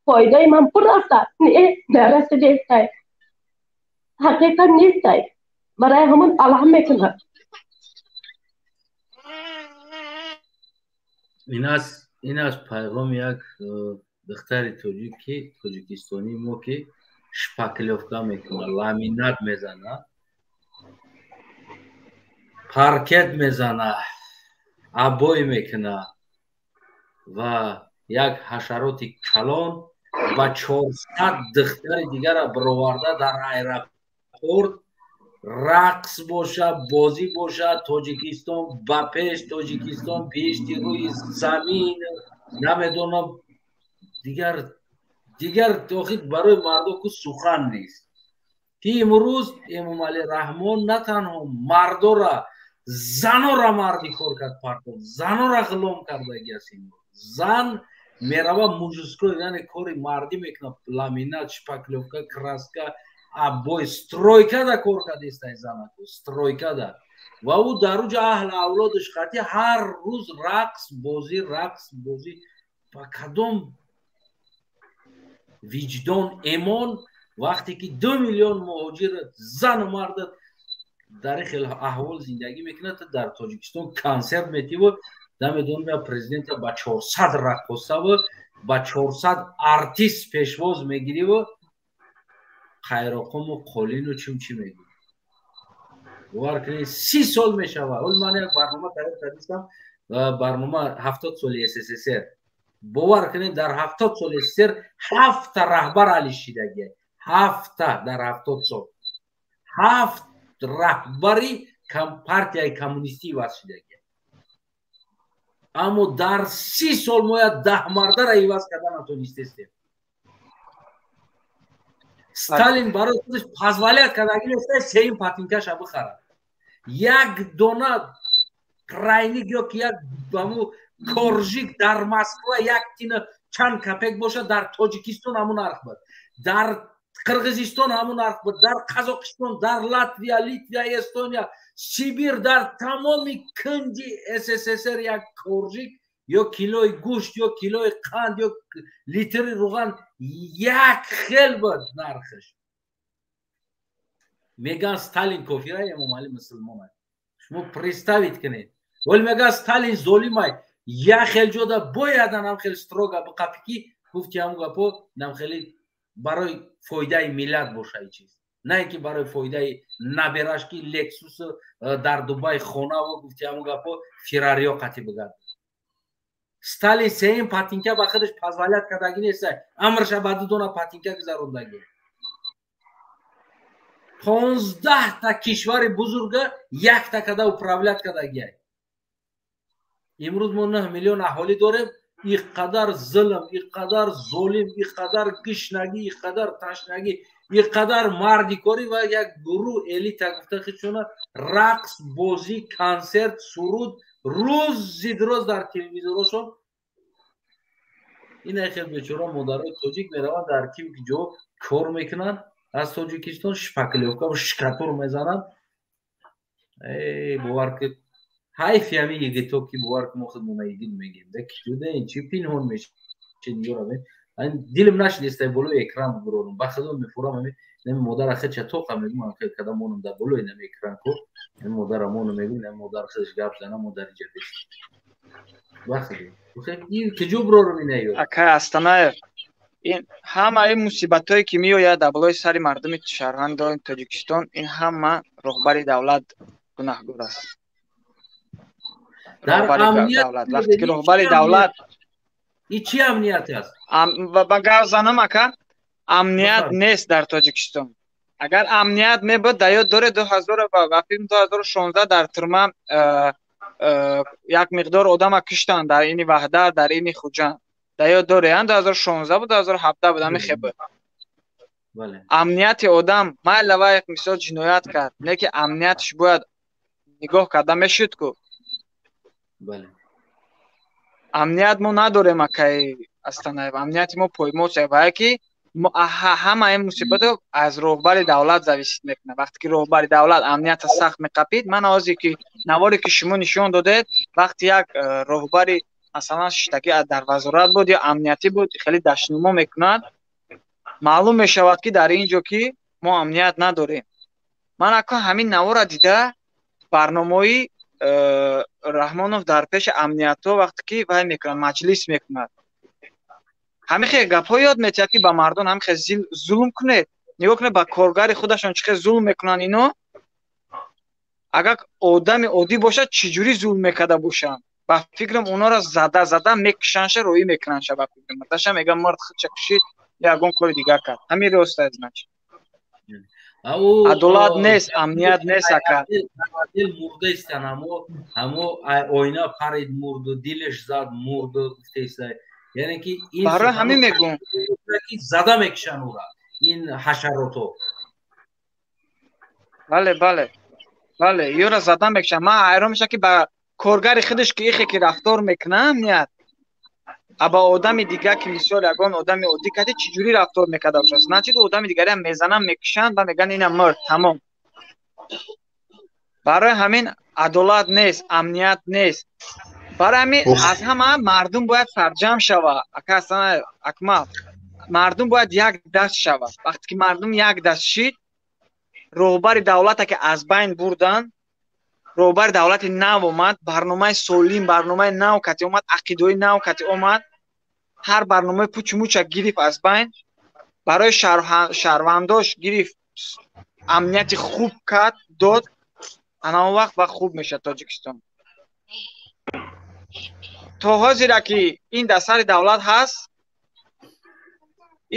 фоидаи ман бирасад. Не, нарасидестай, ҳақиқат нестай. Барои ҳамон алам мекунад. Ин аст пайғоми як духтари тоҷик, ки тоҷикистонии мо, ки шпаклёвка мекунад, ламинат мезанад, паркет мезана, обои мекунад ва як ҳашароти калон ба 400 духтари дигара бироварда дар аэропорт рақс боша, бозӣ боша, Тоҷикистон ба пеш, Тоҷикистон пешти рӯи замин, намедонам, дигар дигар. Охир барои мардо ку сухан нест, ки имрӯз Эмомалӣ Раҳмон на танҳо мардора, занора марди кор кард, партов занора ғулом кардаги аст. Имрӯз зан мерава мужской, яъне кори мардӣ мекунад: ламинат, шпаклёвка, краска, обои, стройкада кор кардистай занаку, стройкада. Ва ӯ дар уҷа аҳли авлодаш хати ҳар рӯз рақс бозӣ, рақс бозӣ. Ба кадом виҷдон, эмон, вақте ки 2 миллион муҳоҷир, зану марда дар ин хел аҳвол зиндагӣ мекунад, дар Тоҷикистон консерт метиву, намедонам, я президента ба 400 раққосаву ба 400 артист пешвоз мегириву қайроқому қолину чим чӣ мегӯ? Бовар кунед, 30 сол мешавад. Ҳол ман як барнома тайёр кардистам, барнома 70 соли СССР. Бовар кунед, дар 70 соли СССР ҳафта раҳбар алишидагия, ҳафта. Дар 70 сол ҳафт раҳбари партияи коммунистӣ иваз шидагия, аммо дар 30 сол мо як 10 мардара иваз карда натонистестем. Сталин барои худаш позволять кардаги неста сеюм патинкаша бихарад, як дона тройник ё ки як аму коржик дар Москва як тина чанд копеек бошад, дар Тоҷикистон ҳамун нарх буд, дар Қирғизистон ҳамун нарх буд, дар Қазоқистон, дар Латвия, Литвия, Эстония, Сибир, дар тамоми кунҷи СССР як коржик ё килои гӯшт ё килои қанд ё литри руған як хел буд нархаш. Меган, Сталин кофира, Эмомалӣ мусулмонай. Шумо представить кунед. Вале мега, Сталин золимай. Як хел ҷода боядан ҳам хел строго биқапӣ, ки гуфти ҳамун гапо нам хеле барои фоидаи миллат боша. И чиз На ин ки барои фоидаи набераш, ки Лексус, дар Дубай хонаву гуфти ҳамун гапо, Феррариё қатӣ бигард. Сталин сеюм патинка ба худаш позволять кардагӣ неста, амрша ба ду дона патинка гузарондагӣ. 15та кишвари бузурга якта када управлять кардагиай. Имрӯз мо 9 миллион аҳолӣ дорем. Ин қадар зулм, ин қадар золим, ин қадар гишнагӣ, ин қадар ташнагӣ, ин қадар мардикорӣ ва як гурӯҳ элита гуфта худшона, рақс, бозӣ, консерт, суруд рӯз зидроз дар телевизорошон. Ина хел бечора модарои тоҷик мераванд, дар ким ки ҷо кор мекунанд, аз Тоҷикистон шпаклёвка шкатур мезананд. Бовар ки ҳайфи ҳами йигито, ки бовар ки мо худмона йигит мегем. Чӣ пинҳон меши? Дилм нашидеста болои экран бурорум. Ба худо мефурам, ҳами нами модара хеча тоқа мегум, када монум дар болои нами экран ко нами модара мону мегум, нами модар худаш гап зана, модари ҷабест. Ба худо киҷо бурорум инаё? Акай Астанаев, ин ҳама ин мусибатҳое ки меояд дар болои сари мардуми шаҳрвандони Тоҷикистон, ин ҳама роҳбари давлат гунаҳгор аст. Вақте ки роҳбари давлат И чӣ амният аст? Ба гап занам, ака, амният нест дар Тоҷикистон. Агар амният мебуд, дар ёд доред, 2016 дар турма як миқдор одама киштанд дар ини Ваҳдат, дар ини Хуҷанд. Дар ёд доред, 2016 буд, 2017 буд, ҳамин хел буд. Амнияти одам майла, вай мисол ҷиноят кард, не ки амниятш бояд нигоҳ карда мешуд ку. Амният мо надорем, акай Астанаев, амнияти мо поймол шуд. Вае ки ҳама ин мусибато аз роҳбари давлат зависит мекунад. Вақте ки роҳбари давлат амнията сахт меқапид, ман озе ки наворе ки шумо нишон додед, вақти як роҳбари, масалан, шиштагӣ дар вазорат буд ё амниятӣ буд, хеле дашнумо мекунад, маълум мешавад, ки дар ин ҷо ки мо амният надорем. Ман акун ҳамин навора дида, барномаи Раҳмонов дар пеши амниятҳо, вақте ки вай мекунад, маҷлис мекунад, ҳамин хел гапҳо ёд метиҳад, ки ба мардон ҳамин хел зулм кунед, нигоҳ кунед, ба коргари худашон чӣ хел зулм мекунанд ино. Агар одами оддӣ бошад, чӣ ҷурӣ зулм мекарда бошанд? Ба фикрам, онҳоро зада зада мекушанша, роӣ мекунандша. Ба фикрам, даша мегӯям, мард худша кушид, ягон кори дигар кард. Ҳамин рост аст, значит. Адолат нест, амният нест, ака. Дил мурдаистан, ҳамо оина парид, мурду, дилаш зад, мурду гуфтаиста, яъне ки ин барои ҳамин мегӯм. Зада мекушанд ӯра ин ҳашарото. Бале, ёра зада мекушанд. Ман ҳайрон мешавам, ки ба коргари худаш ки ихе ки рафтор мекунад амният, а ба одами дигар, ки мисол ягон одами оддӣ кади, чӣ ҷурӣ рафтор мекарда бошад? Значит, одами дигариам мезананд, мекушанд ва мегӯянд, ина мурд, тамом. Барои ҳамин адолат нест, амният нест. Барои ҳамин аз ҳама мардум бояд сарҷамъ шава, ака Акмал, мардум бояд як даст шава. Вақте ки мардум як даст шид, роҳбари давлате ки аз байн бурданд, роҳбари давлати нав омад, барномаи солим, барномаи нав кати омад, ақидаҳои нав кати омад, ҳар барномаи пучу муча гирифт аз байн, барои шаҳрвандош гирифт, амнияти хуб кард, дод, ана он вақт ва хуб мешавад Тоҷикистон. То ҳозира ки ин дар сари давлат ҳаст,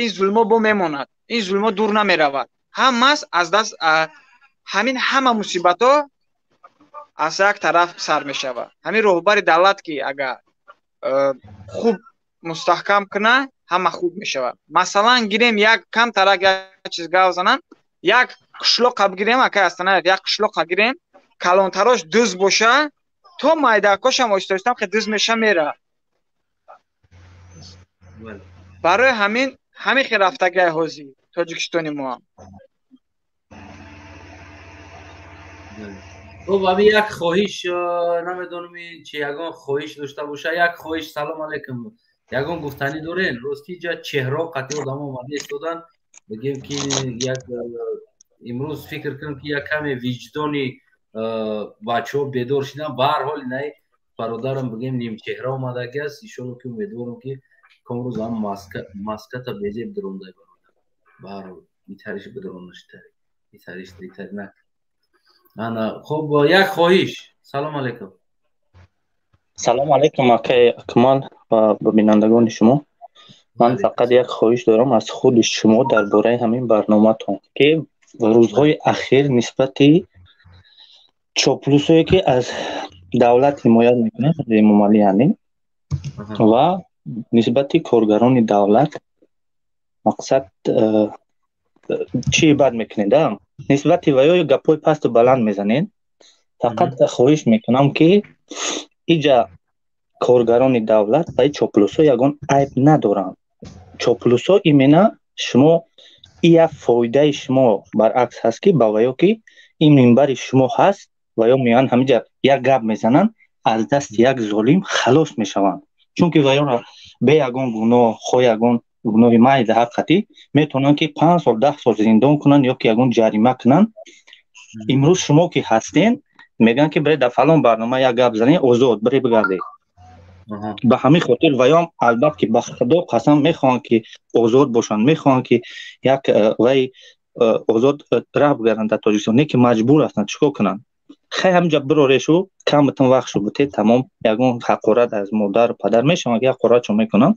ин зулмо бо мемонад, ин зулмо дур намеравад. Ҳамас аз даст ҳамин ҳама мусибатҳо аз як тараф сар мешавад. Ҳамин роҳбари давлат ки агар хуб мустаҳкам кунад, ҳама хуб мешавад. Масалан, гирем, як камтарак як чиз гап занам, як қишлоқа бигирем, акай Астанаев, як қишлоқа гирем, калонтарош дуз боша, то майдакошам оҳиста оҳиста хе дуз меша, мера. Барои ҳамин ҳамин хел рафтагиай ҳозир Тоҷикистони мо ҳам. Хуб, ами як хоҳиш, намедонам, чи ягон хоҳиш дошта боша, як хоҳиш. Салом алейкум, ягон гуфтанӣ дорен? Рости ҷа чеҳро қатъи одамо омада истодан, бигем ки як имрӯз фикр кунем, ки як каме виҷдони бачаҳо бедор шидан. Ба ҳар ҳол, инаи бародарам, бигем, нимчеҳра омадаги аст. Иншолло, ки умедворам, ки комрӯз ҳам маската безеб дирондай, бародар. Ба ҳар ҳол, итариш бидиронашитари. Ана хуб, як хоҳиш. Салом алейкум. Салом алейкум, акаи Акмал ва ба бинандагони шумо. Ман фақат як хоҳиш дорам аз худи шумо дар бораи ҳамин барноматон, ки рӯзҳои ахир нисбати чоплусое ки аз давлат ҳимоят мекунад, Эмомалӣ яъне, ва нисбати коргарони давлат, мақсад чӣ бад мекунед, нисбати ваё гапҳои пасту баланд мезанед. Фақат хоҳиш мекунам, ки иҷа коргарони давлат ва чоплусо ягон айб надоранд. Чоплусо именно шумо ия фоидаи шумо баръакс ҳаст, ки ба ваё ки ин минбари шумо ҳаст, ваё меоянд ҳамиҷа як гап мезананд, аз дасти як золим халос мешаванд, чунки ваёро бе ягон гуноҳ, хо ягон гуноҳи майда ҳаққатӣ метавонанд ки 5 сол, 10 сол зиндон кунанд ё ки ягон ҷарима кунанд. Имрӯз шумо ки ҳастен, мегӯянд ки бире дар фалон барнома як гап занед, озод бире бигардед. Ба ҳамин хотир ваём албат ки ба худо қасам мехоҳанд ки озод бошанд, мехоҳанд ки як вай озод раҳ бигарданд дар Тоҷикистон, не ки маҷбур ҳастанд, чӣ кор кунанд? Хай, ҳаминҷа бирорешу каматон вақт шу бите, тамом. Ягон ҳақорат аз модару падар мешаванд ки ҳақоратшо мекунанд,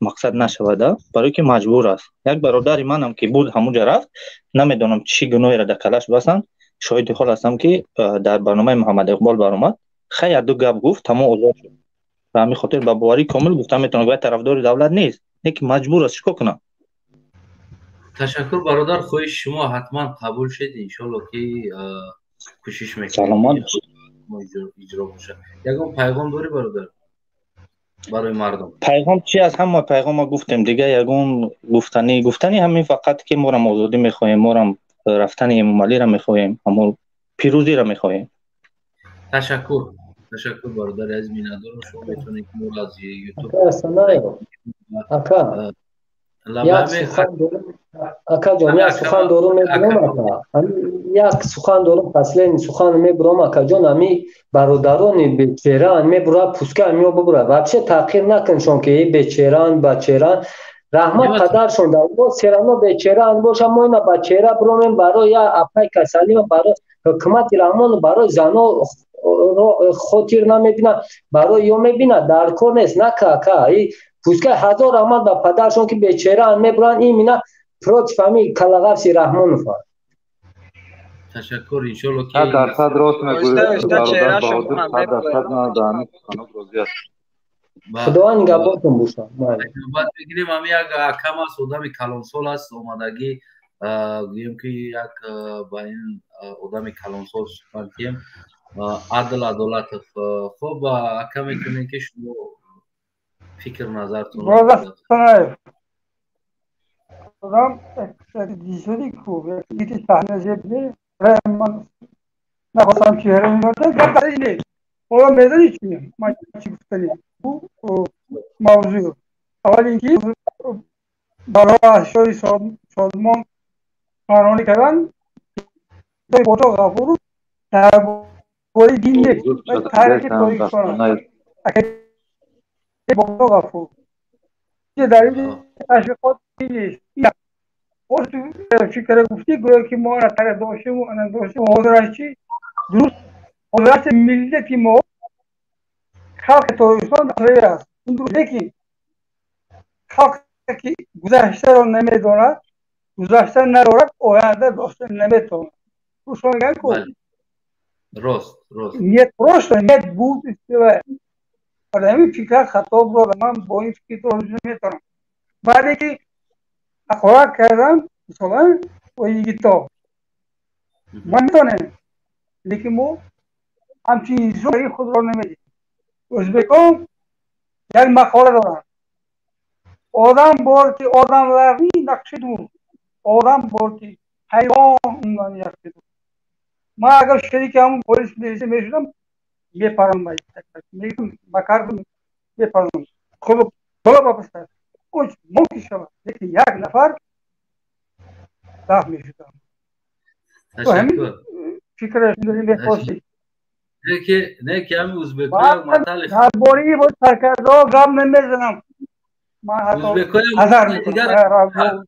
мақсад нашавада, барое ки маҷбур аст. Як бародари манам ки буд, ҳамунҷа рафт, намедонам чӣ гуноҳеро дар калаш бастанд. Шоҳиди ҳол ҳастам, ки дар барномаи Муҳаммад Иқбол баромад, хай, як-ду гап гуфт, тамом, озод шуд. Ба ҳамин хотир ба боварии комил гуфта метавонам, вай тарафдори давлат нест, не ки маҷбур аст, чӣ кор кунам? Ташаккур, бародар, хоҳиши шумо ҳатман қабул шуд, иншолло ки кӯшиш мекунем Саломат. иҷро бошад. Ягон пайғом дорӣ, бародар, барои мардум? Пайғом чи? Аз ҳама пайғома гуфтем, дига ягон гуфтанӣ ҳамин фақат ки морам озодӣ мехоҳем, морам рафтани Эмомалиро мехоҳем, ҳамо пирӯзиро мехоҳем. Ташаккур, ташаккур, бародари азиз, миннатдорам. Шумо метавонед ки моро аз Ютуб Ака, як сухан дорум, акаҷон, як сухан дорум, мебурам, ака, як сухан дорум, последний сухан мебурам, акаҷон. Ами бародарони бечеран мебура, пускай миё бубура, вообще таъқир накуншон, ки бечеран бачеран. Раҳмат падаршон дар мо серано бечеран боша, мо ина бачера буромем барои я апай касалима, барои ҳукумати Раҳмон, барои зано хотир намебинад, барои ё мебинад, дар кор нест. Нака, ака, пускай ҳазор раҳмат ба падаршон, ки бечераан мебуранд, именно против ҳами калағафси Раҳмонова. Ташаккур, иншолло ки 100% рост мегӯед, бародар Баҳодур, 100% ман ба ҳамин суханот розӣ ҳастам. Худованд нигаҳбонтон бошад. Баъд мегирем, ҳами як акам аст, одами калонсол аст, омадагӣ, гӯем ки як ба ин одами калонсол сухан кием. Адл Адолатов. Хуб, ака, метавонед ки шумо фикр назартон. Одам дисуди ку ити саҳна зеб ман нахостам чеҳра гап ине. Ҳоло медонӣ чи ман чӣ гуфтанӣ? Бу мавзӯъ аввал ин ки барои ашёи созмон суханронӣ кардан Бото Ғафуров дар бораи дин нест, таърихи Тоҷикистон. Бото Ғафуров дар ин ташвиқот нест. Боз ту чӣ кара гуфтӣ, гӯё ки мо ана таърих доштему, ана доштем. Ҳозираш чӣ? Дуруст, ҳозираш миллати мо, халқи Тоҷикистон аст, ин дуруст, лекин халқе ки гузаштаро намедонад, гузашта надорад, оянда дошта наметавонад. Шумо мегӯянд ку Рост, рост. Нет прошлого, нет будущего. Ҳамин фикра хато буд, ман бо ин фикр розӣ наметавонам. Баъде ки ҳақорат кардам, мисолан, бо йигито ма метавонем, лекин мо ҳамчун инсон худро намедиҳем. O'zbekon як мақола доранд: «Odam borki, odamlarning naqshidur, odam borki, hayvon undan yaxshidur». Ман агар шерики ҳамун полис милиса мешудам, мепарам, макардум, мепарам, хуб бола бапасад мумкин шавад, лекин як нафар даф мешудам. Ҳамин фикраш мехостӣ. Не ки ҳами ӯзбекоя матали Дар бораи бо саркардаҳо гап намезанам ман, ҳатто ҳазар мекунам.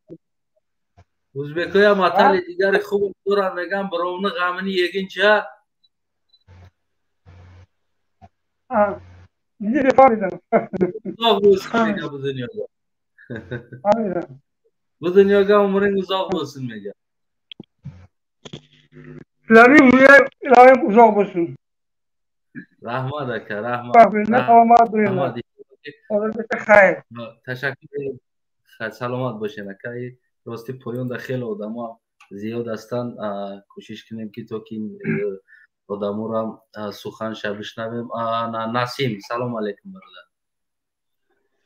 Ӯзбекоя матали дигари хуб доранд, меган бировни ғамини егинча. Uzoq bo'lsin mega bu dunyoda. Bu dunyoga umring uzoq bo'lsin mega. Sizlarning umringiz iloyim uzoq bo'lsin. Rahmat aka, rahmat. Salomat bo'linglar. Xayr. Tashakkur. Salomat bo'ling aka. Рости поёнда хеле одамо зиёд ҳастанд. Кӯшиш кунем ки то ки одаморо суханша бишнавем. Насим, салом алейкум бародар.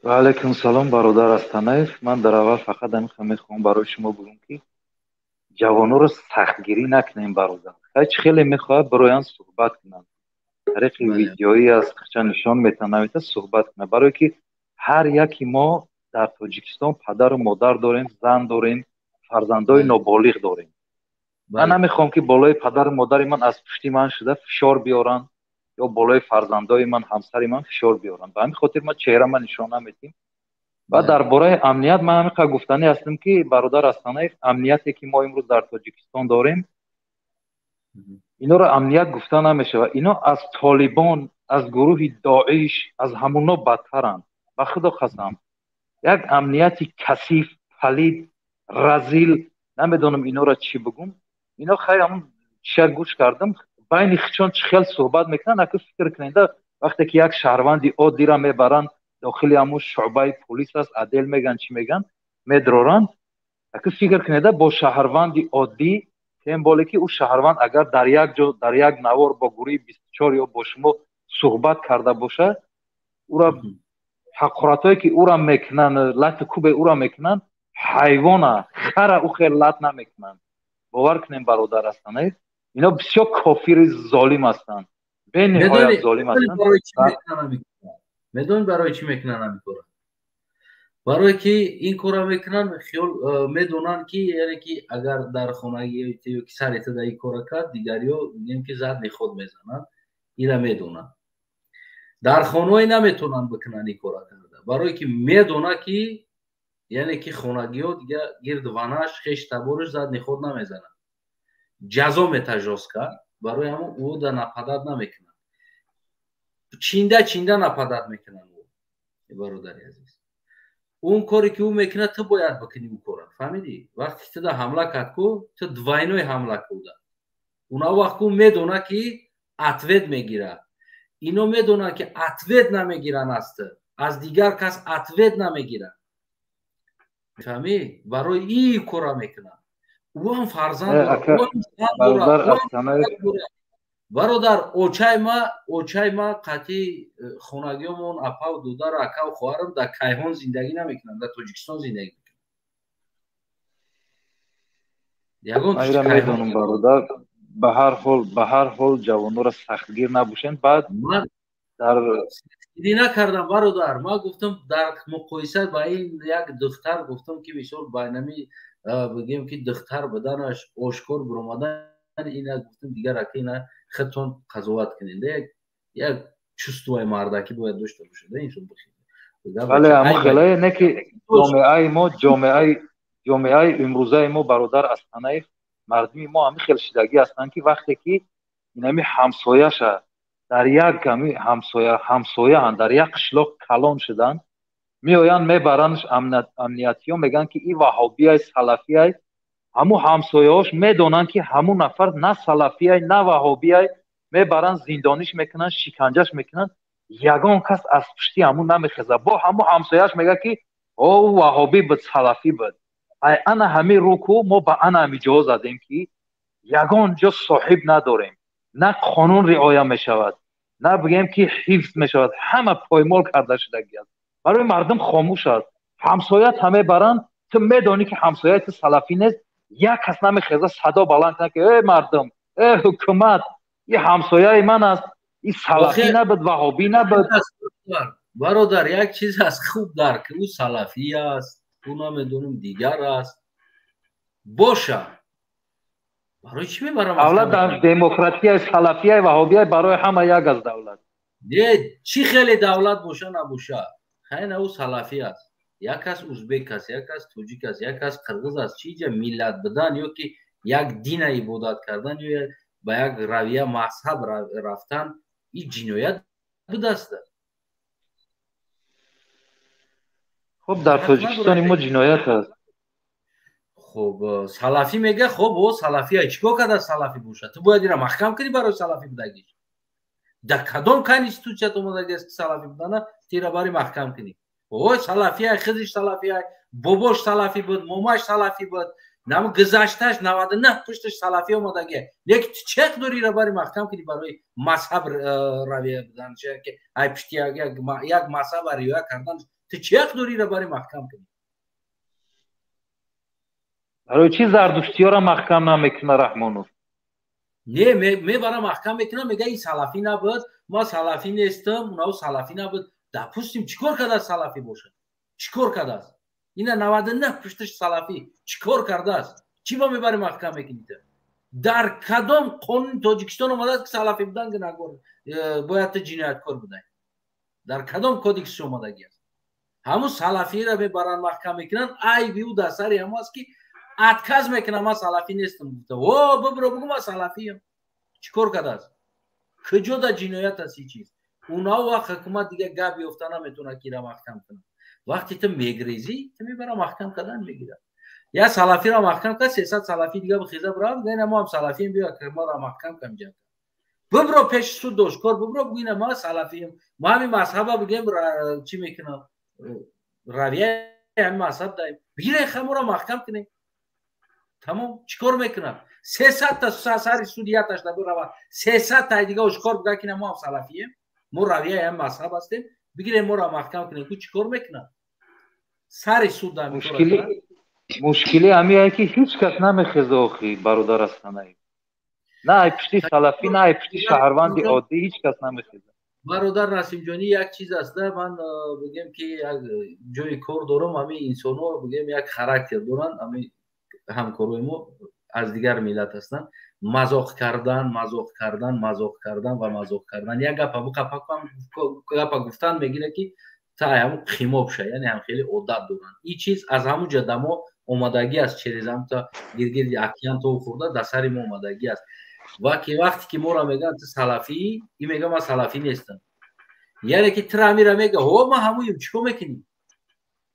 Ва алейкум салом бародар Астанаев. Ман дар аввал фақат ҳамин мехоҳам барои шумо бигӯям ки ҷавононро сахтгирӣ накунем бародар. Ҳеҷ хеле мехоҳад бироянд суҳбат кунанд. Тариқи видеоӣ аз хча нишон метавонад суҳбат кунад. Барои ки ҳар яки мо дар Тоҷикистон падару модар дорем, зан дорем, фарзандои ноболиғ дорем. Ман намехоҳам ки болои падару модари ман аз пушти ман шуда фишор биёранд ё болои фарзандои ман, ҳамсари ман фишор биёранд. Ба ҳамин хотир ман чеҳрама нишон наметим. Ва дар бораи амният ман ҳамин қадр гуфтанӣ ҳастам ки бародар Астанаев, амнияте ки мо имрӯз дар Тоҷикистон дорем, инора амният гуфта намешавад. Ино аз Толибон, аз гурӯҳи Доиш, аз ҳамуно бадтаранд. Ба худо қасам. Як амнияти касиф, палид, разил, намедонам инора чӣ бигӯм. Ино хайр ҳамун чия гӯш кардам, байни хичон чӣ хел суҳбат мекунанд, аку фикр кунед, вақте ки як шаҳрванди оддиро мебаранд дохили ҳамун шӯъбаи полис аст, адел меган, чӣ меган, медроранд. Аку фикр кунед, бо шаҳрванди оддӣ, тем боле ки ӯ шаҳрванд агар дар як ҷо, дар як навор бо гурӯҳи 24 ё бо шумо суҳбат карда бошад, ӯра ҳақоратҳое ки ӯра мекунанд, лату кубе ӯра мекунанд, ҳайвона, хара ӯ хел лат намекунанд. Бовар кунем бародар Астанаев, ино бисёр кофири золим ҳастанд, бениҳоят золим ҳастанд. Медонӣ барои чӣ мекунанд ҳамин кора? Барое ки ин кора мекунанд, хиёл медонанд ки яъне ки агар дар хонаги ё ки сари ту дар ин кора кард, дигариё мегӯем ки задни худ мезананд, ира медонанд. Дар хонаҳое наметавонанд бикунанд ин кора карда, барое ки медонад ки яъне ки хонагиҳо дига гирду ванаш хеш табориш задни худ намезананд, ҷазо метажоска, барои ҳамон ӯ да нападад намекунанд, чинда чинда нападад мекунанд. Ӯ бародари азиз, он коре ки ӯ мекунад, ту бояд бикунӣ ӯ кора, фаҳмидӣ? Вақте ту да ҳамла кард ку, ту двойной ҳамла куда, уна вақт ку медонад ки ответ мегирад. Ино медонанд ки ответ намегиранд аз ту, аз дигар кас ответ намегиранд, фаҳмӣ? Барои ин кора мекунанд. Ӯ ҳам фарзанд дорад. Бародар, очай ма қатъи хонагиёмон, апаву дудар, акаву хоҳарам дар Кайҳон зиндагӣ намекунанд, дар Тоҷикистон зиндагӣ мекунанд. Ягон Айра медонам бародар, ба ҳар ҳол ҷавононро сахтгир набошед. Баъд дар сахтгирӣ накардам бародар, ман гуфтам дар муқоиса ба ин як духтар гуфтам ки мисол байнами бигем ки духтар буданаш ошкор биромадан, ина гуфтам дигар ака ина худтон қазоват кунед. Як чувствои мардакӣ бояд дошта бошад инсон. Бале, ҳамон хеле не ки ҷомеаи мо, ҷомеаи имрӯзаи мо бародар Астанаев, мардуми мо ҳамин хел шидагӣ ҳастанд ки вақте ки инами ҳамсояша дар як ҳами ҳамсояанд, дар як қишлоқ калон шуданд, меоянд мебарандш амниятиё, мегӯянд ки ин ваҳобиай, салафиай. Ҳамун ҳамсояҳош медонанд ки ҳамун нафар на салафиай, на ваҳобиай, мебаранд зиндониш мекунанд, шиканҷаш мекунанд, ягон кас аз пушти ҳамун намехезад. Бо ҳамун ҳамсояаш мегӯяд ки о ваҳобӣ буд, салафӣ буд. Ай ана ҳамин рӯ мо ба ана ҳами ҷо задем ки ягон ҷо соҳиб надорем, на қонун риоя мешавад, на бигӯем ки ҳифз мешавад, ҳама поймол карда шудагӣ аст. Барои мардум хомӯш аст. Ҳамсоят ҳаме баранд, ту медонӣ ки ҳамсояи ту салафӣ нест, як кас намехезад садо баланд кунад ки эй мардум, эй ҳукумат, ин ҳамсояи ман аст, ин салафӣ набуд, ваҳобӣ набуд. Бародар, як чиз аст хуб дарк, ӯ салафӣ аст, ӯ намедонам дигар аст, боша барои чӣ мебарам? Давлат дар демократияи салафияи ваҳобияи барои ҳама як аст давлат. Не, чӣ хеле давлат боша набоша, хайна ӯ салафӣ аст. Як кас узбек аст, як кас тоҷик аст, як кас қирғиз аст. Чи ҷа миллат будан ё ки як дина ибодат кардан ё ба як равия мазҳаб рафтан ин ҷиноят будааст? Хуб, дар Тоҷикистони мо ҷиноят аст. Хуб, салафӣ мега, хуб, о салафия чӣ кор кардааст салафӣ бошад? Ту бояд ира маҳкам кунӣ барои салафӣ будагиш. Дар кадом конститутсият омадаги аст ки салафӣ будана ту ира бари маҳкам кунӣ? Ой, салафия, хизиш салафия, бобош салафӣ буд, момаш салафӣ буд, нам гузашташ 99 пушташ салафӣ омадагия. Лекин ту чӣ ҳақ дорӣ ира бари маҳкам кунӣ барои мазҳаб равия будан, ки ай пушти як мазҳаба риоя кардан, ту чӣ ҳақ дорӣ ира бари маҳкам кунӣ? Барои чӣ зардуштиёро маҳкам намекунад Раҳмонов? Не, мебара маҳкам мекунам, мега ин салафӣ набуд, ман салафӣ нестам, унав салафӣ набуд. Допустим, чӣ кор кардааст салафӣ бошад? Чӣ кор кардааст? Ина 99 пушташ салафӣ чӣ кор кардааст? Чӣ ба мебари маҳкам мекунӣ ту? Дар кадом қонуни Тоҷикистон омадааст ки салафӣ будан гунаҳкор, бояд ту ҷинояткор будай? Дар кадом кодекс омадагӣ аст? Ҳамун салафиро мебаранд маҳкам мекунанд, айби ӯ дар сари ҳамо аст ки отказ мекунам, ман салафӣ нестам гуфта. О, бибро бугу ман салафиям. Чӣ кор кардааст? Куҷо дар ҷиноят аст ин чиз? Унав вақт ҳукумат дига гап ёфта наметавонад ки ира маҳкам кунад. Вақте ту мегрезӣ, ту мебара маҳкам кардан мегирад. Я салафиро маҳкам кард, 300 салафӣ дига бихеза бирав, ина мо ҳам салафием, биё моро маҳкам кун ҷа. Бибро пеши суд дошкор, бибро бугу ина ман салафием. Мо ҳамин мазҳаба бигем чӣ мекунам? Равияи ҳамин мазҳаб даем. Бигирем хаморо маҳкам кунем. Тамом, чӣ кор мекунад? 300 та сари суд яташ да бирава, 300 та дига ошкор буга ки мо ҳам салафием, мо равияи ҳамин мазҳаб ҳастем, бигирем моро маҳкам кунем. Ку чӣ кор мекунад? Сари суд да мушкили ҳамие ки ҳеҷ кас намехеза охи бародар Астанаев. На ай пушти салафӣ, на ай пушти шаҳрванди оддӣ ҳеҷ кас намехеза. Бародар Насимҷонӣ, як чиз аст, ман бигем ки як ҷои кор дорам, ҳамин инсонҳо бигем як характер доранд, ҳамин ҳамкорои мо аз дигар миллат ҳастанд, мазоқ кардан, мазоқ кардан, мазоқ кардан ва мазоқ кардан. Як гапа гапа гуфтан мегирад ки та ҳамун қимоб ша, яъне ҳам хеле одат доранд. Ин чиз аз ҳамун ҷо да мо омадагӣ аст, через ҳамта гиргирди океан то хӯрда дар сари мо омадагӣ аст. Ва ки вақте ки моро мегӯянд ту салафӣ, ин мега ман салафӣ нестам. Яъне ки тра амира мега, ҳо ман ҳамуем, чӣ кор мекунӣ?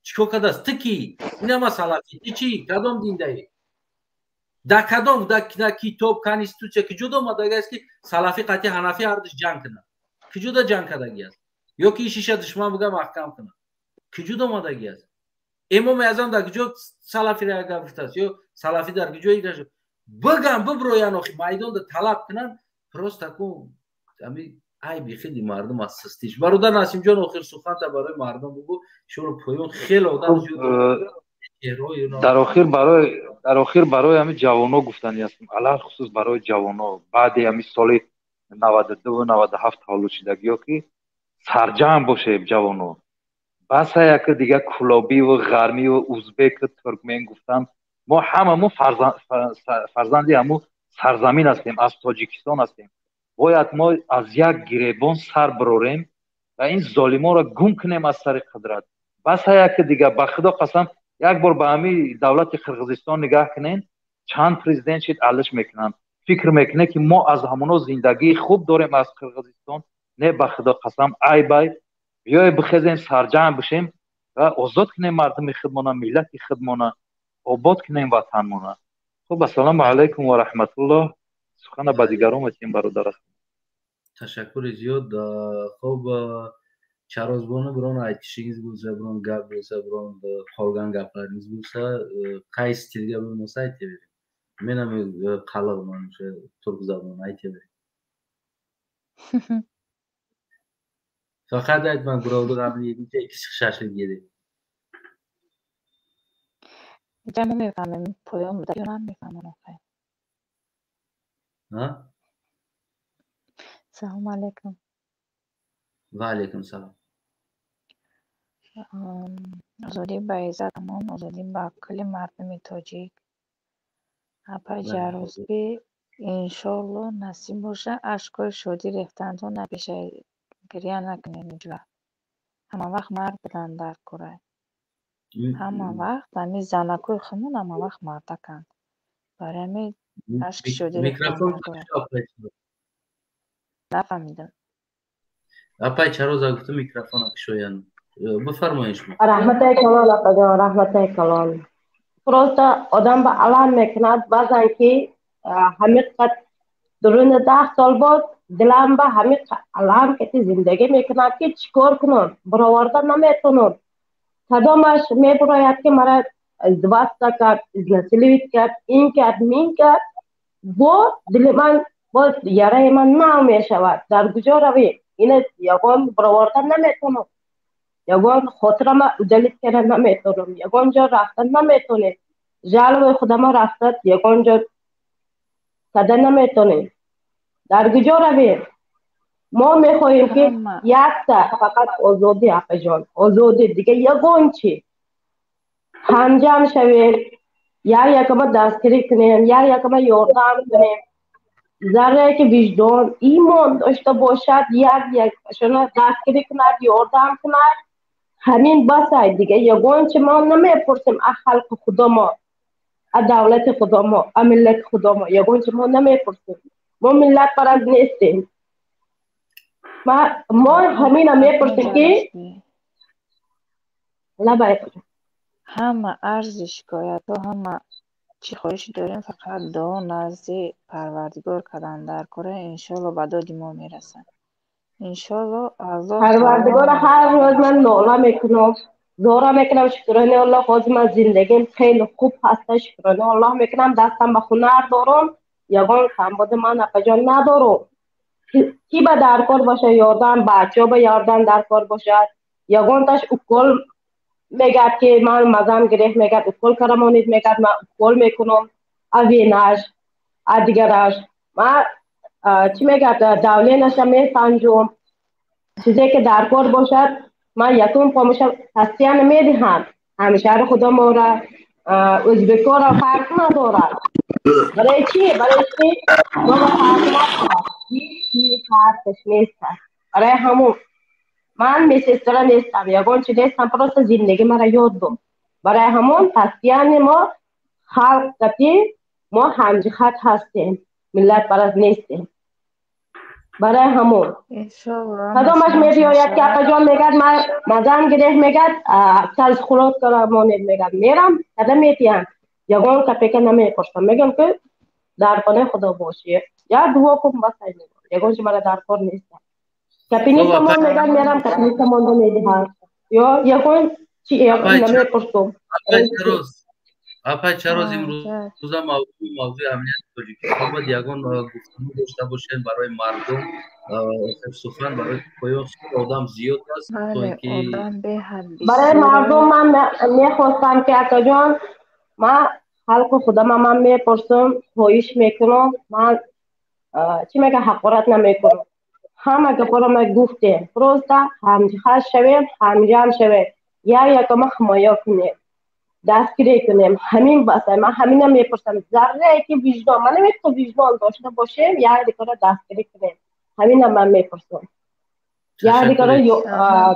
Чӣ кор кардааст? Ту кӣ? Ина ман салафӣ, ту чӣ? Кадом диндаӣ? Дар кадом дар китоб, конститутсия куҷо омадагӣ аст ки салафӣ қатъи ҳанафӣ ҳардуш ҷанг кунад? Куҷо да ҷанг кардагӣ аст? Ё ки ишиша душман буга маҳкам кунад? Куҷо омадагӣ аст? Имоми Аъзам дар куҷо салафиро як гап гуфтааст? Ё салафӣ дар куҷо игашт? Бигам биброян охи майдонда талаб кунанд, просто ку ами айби хеле мардум аз систиш. Бародар Насимҷон, охир суханта барои мардум бугу, шумо поён хеле одам зиёд. Дар охир барои ҳамин ҷавоно гуфтанӣ ҳастам, алалхусус барои ҷавоно баъди ҳамин соли 92 97 таваллуд шудагиё ки сарҷамъ бошед ҷавоно. Баса яке дига кулобиву ғармиву узбеку туркмен гуфтан, мо ҳама мо фарзанди ҳамун сарзамин ҳастем, аз Тоҷикистон ҳастем. Бояд мо аз як гиребон сар бирорем ва ин золимонро гум кунем аз сари қудрат. Баса яке дига ба худо қасам, як бор ба ҳамин давлати Қирғизистон нигаҳ кунем, чанд президент шид алиш мекунанд. Фикр мекунед ки мо аз ҳамоно зиндагии хуб дорем аз Қирғизистон? Не, ба худо қасам, айбай. Биёе бихезем, сарҷамъ бишем ва озод кунем мардуми худмона, миллати худмона, обод кунем ватанмона. Хуб, ассалому алайкум ва раҳматуллоҳ. Сухана ба дигарон метиҳем бародар. Ташаккури зиёд. Хуб, Чарозбону бирон айтишиңиз bo'lsa, biron gap bo'lsa, biron qolgan gaplaringiz bo'lsa, qaysi tilga bo'lmasa aytavering. Men ham qaliqman o'sha turk zabonini aytavering. Faqat aytmang, birovni g'amini yeguncha ikki chiq shashlik ye deb. Ҷамъ мефаҳмем, поён буда ё намефаҳмам охир. Ҳа? Салому алайкум. Ва алайкум салом. Озодӣ ба иззат амон, озодӣ ба кулли мардуми тоҷик. Апаи Ҷаррозбӣ, иншоаллоҳ насиб боша, ашкҳои шодӣ рехтанатон напешад, гиря накунед ҳеҷ вақт. Ҳама вақт мард будан дар кора. Ҳама вақт ҳамин занакои худмон ҳама вақт мардаканд. Барои ҳамин ашки шодӣ Микрофон. Нафаҳмидам. Апай Чароза гуфта, микрофона кушоян. Бифармоед шумо. Раҳматаи калон, апаҷон, раҳматаи калон. Просто одам ба алам мекунад баъзан, ки ҳамин қад дуруни 10 сол боз дилам ба ҳамин алам кати зиндагӣ мекунад, ки чӣ кор кунам, бароварда наметонам. Кадомаш мебурояд, ки мара издеваться кард, изнасиловать кард, ин кард, мин кард, бо дили ман боз яраи ман нав мешавад. Дар куҷо равем? Ина ягон бароварда наметонам, ягон хотирама удалить карда наметонам, ягон ҷо рафта наметонем, жалоба и худама рафта ягон ҷо карда наметонем. Дар куҷо равем? Мо мехоҳем, ки якта фақат озодӣ, апаҷон, озодӣ, дига ягон чи. Ҳамҷамъ шавем, як якама дастгирӣ кунем, як якама ёрдам кунем. Заррае ки виҷдон, имон дошта бошад, як якашона дастгирӣ кунад, ёрдам кунад, ҳамин басай. Дига ягон чи мо намепурсем а халқи худомо, а давлати худомо, а миллати худомо. Ягон чи мо намепурсем, мо миллатпараст нестем. Мо ҳамина мепурсем, ки лабай. Ҳама арзи шикоятҳо, ҳама чӣ хоҳиш дорем, фақат дуо назди Парвардигор кардан дар кора. Иншолло, ба доди мо мерасад, иншолло, Аллоҳ. Парвардигора ҳар рӯз ман нола мекунам, зора мекунам. Шукрони Аллоҳ, ҳозир ман зиндагим хеле хуб ҳаста, шукрони Аллоҳ мекунам. Дастам ба ҳунар дорам, ягон камбуди ман, апаҷон, надорам. Ки ба даркор бошад ёрдам, бачаҳо ба ёрдам даркор бошад, ягонташ укол мегӯяд, ки ман мазам гирифт, мегӯяд, укол карамонид, мегӯяд, ман укол мекунам, а венаш, а дигараш. Ман чӣ мегӯяд, давление ша месанҷум. Чизе ки даркор бошад, ман якум помощь постоянно медиҳам. Ҳамшаҳри худомора, ӯзбекора фарқ надорад. Барои чӣ? Барои чӣ мо фарқ надорад, ҳеҷ фарқш нест. Барои ҳамун ман медсестра нестам, ягон чи нестам, просто зиндагӣ мара ёд дод. Барои ҳамон постоянно мо халқ кати мо ҳамҷиҳат ҳастем, миллатпараст нестем. Барои ҳамон кадомаш мебиёяд, ки апаҷон, мегӯяд, ман мазам гирифт, мегӯяд, калсхурод монед, мегӯяд, мерам када метиҳам, ягон копейка намепурсам. Мегӯям, ки дар хонаи худо бошӣ, як дуо кун, бас. Ягон чи мара дар кор нест. Капиниста мон, мегӯяд, мерам капиниста монда медиҳам ё ягон чи намепурсум. Апай Чароз, имрӯза мавзӯи амнияти Тоҷикистон бояд ягон гуфтугӯ дошта бошем барои мардум. Сухан барои поён, одам зиёд аст, то ин ки Барои мардум ман мехостам, ки, акаҷон, ман халқи худама ман мепурсам, хоҳиш мекунам. Ман чӣ мега, ҳақорат намекунам, ҳама гапоро ма гуфтем. Просто ҳамҷиҳат шавем, ҳамҷамъ шавем, як якама ҳимоя кунем, дастгирӣ кунем, ҳамин бас. Ман ҳамина мепурсам. Заррае ки виҷдон, ман намегӯям, виҷдон дошта бошем, як дигара дастгирӣ кунем, ҳамина ман мепурсам, як дигара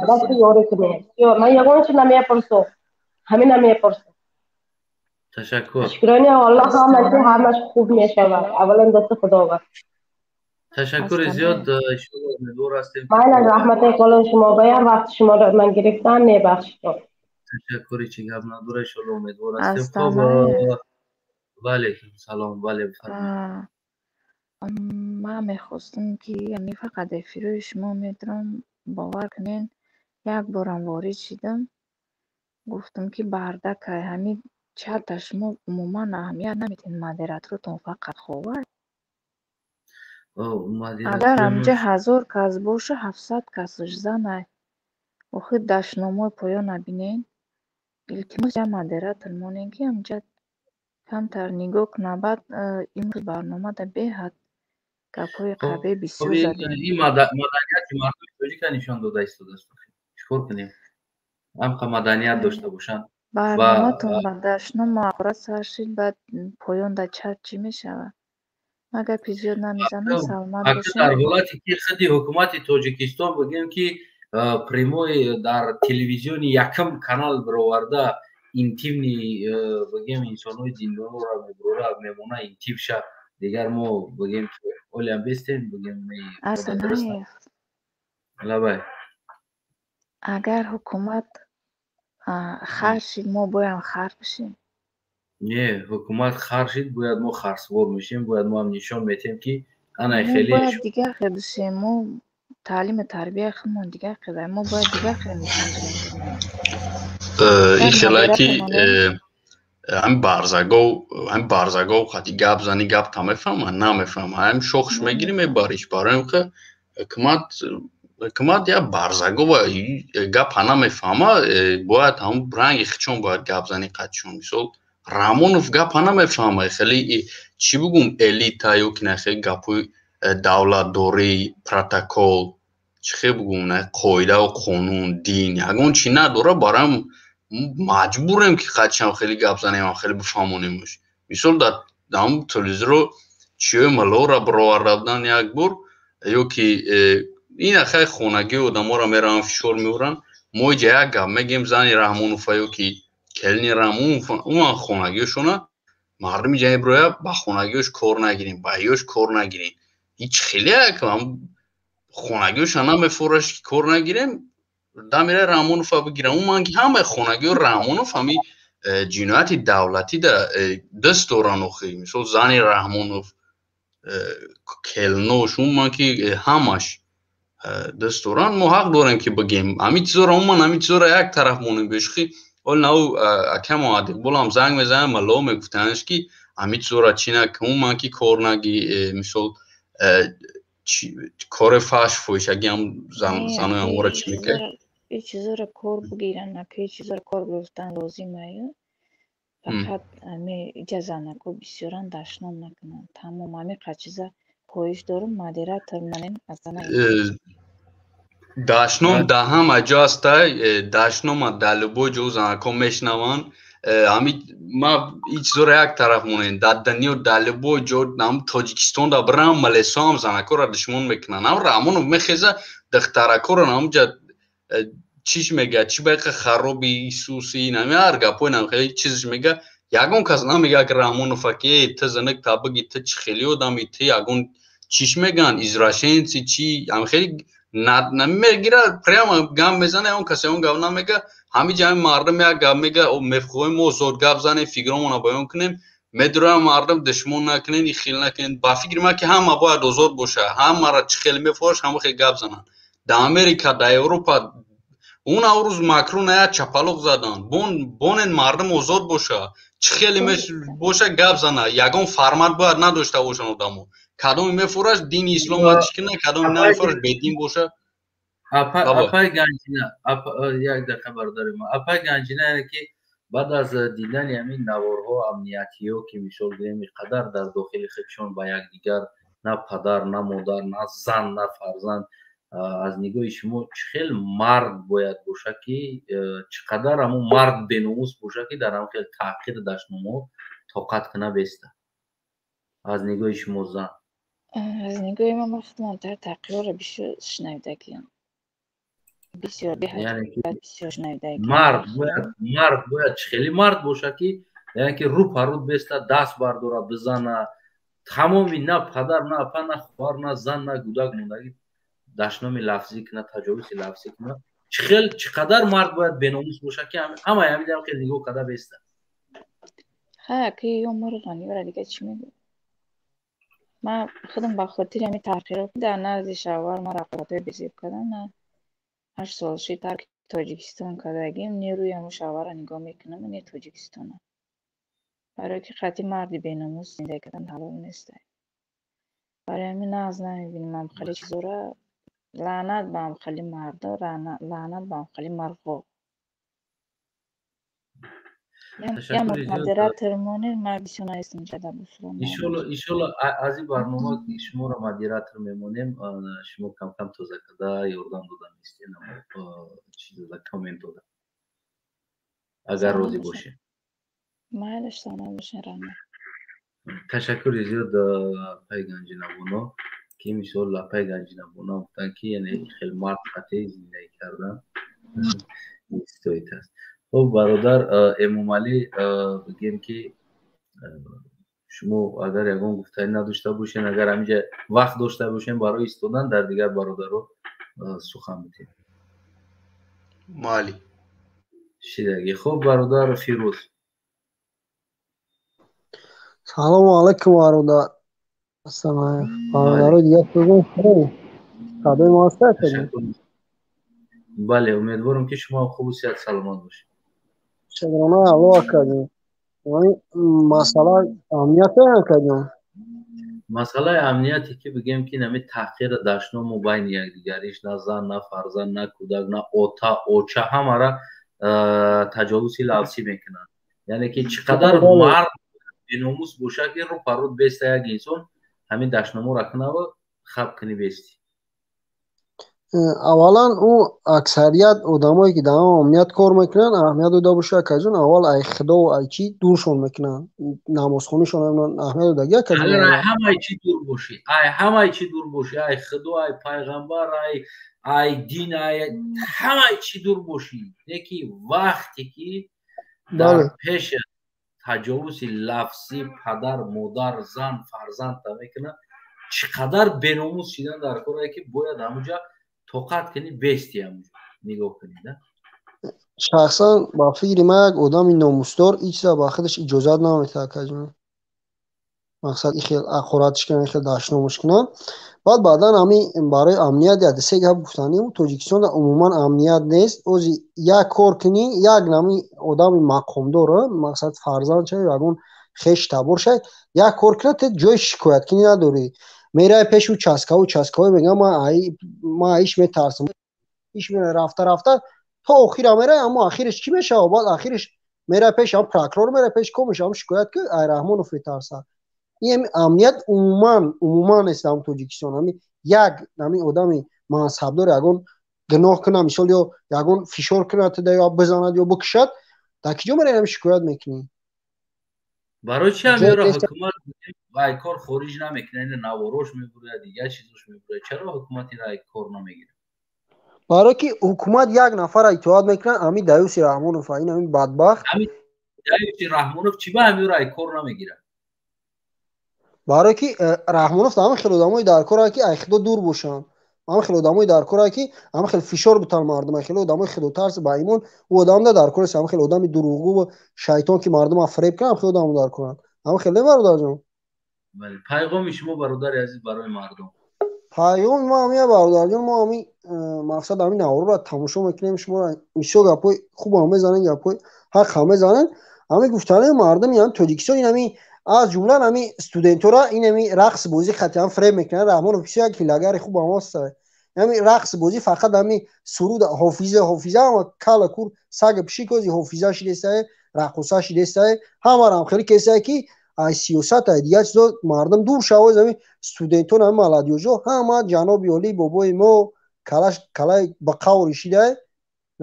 дасти ёрӣ кунем. Ман ягон чи намепурсам, ҳамина мепурсам. Ташаккур. Шукрони Аллоҳ, ҳамаси ҳамаш хуб мешавад, аввалан дасти Худованд. Ташаккури зиёд, иншоалло, умедвор ҳастем. Майла, раҳмати калон шумо баям, вақти шуморо ман гирифтам, мебахшед. Ташаккури, чи гап надора, иншоалло, умедвор ҳастем. Хоб, ваалейкум салом, бале. Ман мехостам, ки ами фақат эфирҳои шумо медорам, бовар кунед, як борам ворид шидам, гуфтам, ки бардакай ҳамин чата шумо умуман аҳамият намедиҳед, модераторотон фақат ховай. Агар ҳамҷа 1000 кас боша, 700 касаш занай. Охир дашномҳои поёна бинед. Илтимос, як модератор монем, ки ҳамҷа камтар нигоҳ кунад. Баъд имрӯз барномада беҳад гапҳои қабеҳ бисёр задем. Ин маданияти мардуми тоҷика нишон дода истодааст. Чӣ кор кунем, ҳамқа маданият дошта бошанд. Барноматон ба дашному ҳақорат сар шид, баъд поён дар чат чӣ мешавад? Ман гапи зиёд намезанам, саломат бошед. Дар ҳолате ки худи ҳукумати Тоҷикистон, бигӯем, ки прямой дар телевизиони якум канал бароварда. интимный, бигем, инсонҳои диндорро мебурора, мемона интимша. Дигар мо, бигем, ки олиам бестем, бигем. Лабай. Агар ҳукумат хар шид, мо бояд хар бишем? Не, ҳукумат хар шид, бояд мо харсувор мешем, бояд мо ҳам нишон метем, ки ана хеле бояд дигар хел бишем. Мо таълиму тарбияи худмон дигар хел, мо бояд дигар хел нишон диҳем. Ин хеле ки ҳами барзагов қати гап зани, гап та мефаҳма, намефаҳма, ҳами шохш мегирӣ, мебариш. Барои ин ки ҳукумат я барзагова гапа намефаҳма, бояд ҳам ранги хичон бояд гап зани қатишон. Мисол, Раҳмонов гапа намефаҳма, хеле, чӣ бугум, элита ё ки на, хеле гапҳои давлатдорӣ, протокол, чӣ хел бугум, на қоидаву қонун, дин, ягон чӣ надора. Барои маҷбурем, ки қатишам хеле гап занем, хеле бифаҳмонемш. Мисол, дар ҳам телевизоро чиёи малора бароварда будан як бор, ё ки ин ахай хонагии одаморо мераванд, фишор меоранд. Мо иҷа як гап мегем, зани Раҳмонова ё ки келини Раҳмонов, умуман хонагиёшона мардуми ҷа мебироя, ба хонагиёш кор нагирем, ба ёш кор нагирем. Ҳеҷ хеле як хонагиёша намефораш, ки кор нагирем, дамира Раҳмонова бигирам. Умуман ки ҳамаи хонагиё Раҳмонов ҳами ҷинояти давлатида даст доранд. Охи, мисол, зани Раҳмонов, келнош, умуман ки ҳамаш даст доранд. Мо ҳақ дорем, ки бигем ҳамин чизоро. Умуман ҳамин чизоро як тараф монем, бешухӣ. Ҳол нав акам Адиқболам занг мезанам, мало мегуфтанаш, ки ҳамин чизоро чӣ нак, умуман ки кор наги, мисол, кори фаҳш, фоҳишагӣ ҳам занои ҳамора чӣ мекард. Ин чизоро кор бигиранд, ака, ин чизоро кор гирифтан лозим аю. Фақат ами иҷа занако бисёран, дашном накунанд, тамом. Ами чиза хоҳиш дорум, модератор манем аз Дашном дар ҳама ҷо ҳастай, дашнома дар любой ҷо занако мешунаванд. Ҳами ма ин чизоро як тараф монем, дар дунё, дар любой ҷо, ҳам Тоҷикистон да бирам, малесо ҳам занакоро душмон мекунанд. Ҳам Раҳмонов мехеза, духтаракоро ҳамҷа чиш мега, чӣ байқа хароби исуси, нами ҳар гапҳои нам хеле чизш мега. Ягон кас намега, ки Раҳмонова, ки ту занак та биги, ту чӣ хеле одами, ту ягон чиш меган, извращенцы, чи ам хеле мегира, прямо гап мезана, он касе он гап намега. Ҳами ҷамъи мардум як гап мега, мехоҳем мо озод гап занем, фикромонро баён кунем, медурам, мардум душмон накунен, и хел накунен. Ба фикри ман, ки ҳама бояд озод боша, ҳамаро чӣ хеле мефоҳаш, ҳама хел гап зананд. Дар Америка, дар Европа он аврӯз Макрона як чапалоқ заданд. Бонен, мардум озод боша, чӣ хеле боша, гап зана. Ягон формат бояд надошта бошанд одамо. Кадоме мефураш, дини ислом чӣ кина, кадоме намефураш, бедин боша. Апай Ганҷина, як дақиқа, бародари ма, апай Ганҷина, яъне ки баъд аз дидани ҳамин наворҳо, амниятиҳо, ки мисол гирем, қадар дар дохили худшон ба якдигар на падар, на модар, на зан, на фарзанд, аз нигоҳи шумо чӣ хел мард бояд боша, ки чӣ қадар ҳамун мард беномус боша, ки дар ҳам хел таҳқири дашномҳо тоқат куна беста, аз нигоҳи шумо, зан? Аз нигоҳи ман, ман худман дар таҳқирҳоро бисёр шунавидагиам, бисёр, бисёр шунавидагиам. Мард бояд чӣ хеле мард боша, ки яъне ки рӯ па рӯ беста, даст бардора, бизана, тамоми на падар, на апа, на хоҳар, на зан, на гудак мондагӣ дашноми лафзӣ куна, таҷовузи лафзӣ куна? Чӣ хел, чӣ қадар мард бояд беномус боша, ки ҳамаи ҳамин хел нигоҳ карда беста? Ха, ки ё мурған, ёра дига чӣ мегӯ. Ман худам ба хотири ҳамин таҳқирот дар назди шавҳар ман рақобатҳои безеб кардам, на 8 сол шид тарки Тоҷикистон кардагим, не рӯи ҳамун шавҳарро нигоҳ мекунам, не Тоҷикистона. Барое ки қатъи марди беномус зиндагӣ кардан ҳалол нестай. Барои ҳамин нағз намебинам ҳамхели чизора. Лаънат ба ҳамхели мардо, лаънат ба ҳамхели марғо. Я модератор монед, ман бисёр наистам ҷада бусурам. Иншолло, аз ин барнома шуморо модератор мемонем, шумо камкам тоза карда ёрдам дода меистед, чиз коммент дода, агар розӣ бошед. Майлаш, саломат бошед, раҳмат. Ташаккури зиёд, апаи Ганҷинабоно, ки мисол апаи Ганҷинабоно гуфтанд, ки яъне хел мард қатъи зиндагӣ кардан истоит аст. Хуб, бародар Эмомалӣ, бигем ки шумо агар ягон гуфтанӣ надошта бошен, агар ҳаминҷа вақт дошта бошем барои истодан, дар дигар бародаро сухан бидиҳем. Майли. Шидаги. Хуб, бародар Фирӯз. Салому алайкум, бародар Астанаев, бародарои дигар. Садои мо ҳаст? Бале, умедворам, ки шумо хубу сиҳат саломат бошед. Шукрона Аллоҳ, акаҷон. Масъалаи амнияте, акаҷон. Масъалаи амнияте, ки бигем, ки нами таҳқира, дашному байни якдигариш, на зан, на фарзанд, на кӯдак, на ота, оча, ҳамара таҷовузи лафзӣ мекунанд. Яъне ки чӣ қадар мард беномус бошад, ки рӯ паруд беста як инсон ҳамин дашноморо кунаву хаб кунӣ бести. Аввалан, ӯ аксарият одамое, ки дар амният кор мекунанд, аҳамият дода боша, акаҷон, аввал ай худову ай чӣ дуршон мекунанд, намозхонишон аҳамият додаги, акаҷон. Ай ҳамаи чӣ дур бошӣ, ай ҳамаи чӣ дур бошӣ, ай худо, ай пайғамбар, ай дин, ай ҳамаи чӣ дур бошӣ, не ки вақте ки дар пеши таҷовузи лафзӣ падар, модар, зан, фарзанд мекунад, чӣ қадар беномус шидан дар корае, ки бояд ҳамуҷа тоқат кунӣ, бести, ҳамуҷа нигоҳ кунӣ да. Шахсан, ба фикри ман, як одами номусдор ҳеҷ чиза ба худаш иҷозат наметиҳад, акаҷон. Мақсад, и хел ҳақоратш кунанд, и хел дашномаш кунанд. Баъд баъдан ҳами барои амният як се гап гуфтанем. Тоҷикистонда умуман амният нест. Ози як кор кунӣ, як нами одами мақомдор, мақсад, фарзанд шай, ягон хеш табор шай, як кор кунад, те ҷои шикояткунӣ надорӣ. Меравӣ пеши участковый, участковый мегӯяд: «Ман иш метарсам, иш меравӣ». Рафта рафта то охира меравӣ, аммо ахираш чӣ мешавад? Баъд ахираш меравӣ пеш ҳам прокурор, меравӣ пеш ко мешавам шикоят, ки ай Раҳмонов метарсад. Ин амният умуман нест дар Тоҷикистон. Ҳами як ҳами одами мансабдор ягон гуноҳ кунад, мисол, ё ягон фишор кунад, ё бизанад, ё бикушад, дар ки ҷо меравӣ ҳами шикоят мекунӣ? Барои чи ҳамёро ҳукумат ай кор хориҷ намекунад? Ина наворош мебурад, дигар чизош мебурад. Чаро ҳукумат ина ай кор намегирад? Барое ки ҳукумат як нафара итоат мекунад, ҳами Даюси Раҳмонов, ин ҳами бадбахт. Даюси Раҳмонов чӣ ба ҳамёро ай кор намегирад? Барое ки Раҳмонов ҳама хел одамои дар кора, ки ай худо дур бошанд, ҳама хел одамои дар кора, ки ҳама хел фишор бутан мардум, хеле одамои худотарс ба имон, ӯ одамда дар кор аст. Ҳама хел одами дурӯғгӯ, шайтон, ки мардума фиреб кунад, хел одамо дар коранд. Ҳама хел не, бародарҷон. Пайғоми шумо, бародари азиз, барои мардум? Пайғоми ма ҳамия, бародарҷон. Мо ҳами мақсад ҳами наворро тамошо мекунем. Шуморо бисёр гапҳои хубам мезанем, гапҳои ҳақ ҳам мезанем. Ҳами гуфтанем мардуми ҳами Тоҷикистон, ин ҳами аз ҷумла ҳами студентора ин ҳами рақс бозӣ қатъиан фиреб мекунад. Раҳмонов бисёр як ҳилагари хубам аст. Ҳами рақс бозӣ, фақат ҳами суруд, ҳофиза, ҳофиза, ҳама кала кур, сага пишик ози ҳофиза шидесае, раққоса шидесае. Ҳамарам хеле кесае, ки ай сиёсат, ай дигар чизо мардум дур шавоз. Ҳами студентон, ҳами молодёжо ҳама ҷаноби олӣ, бобои мо, калаш калаи ба қаври шидае,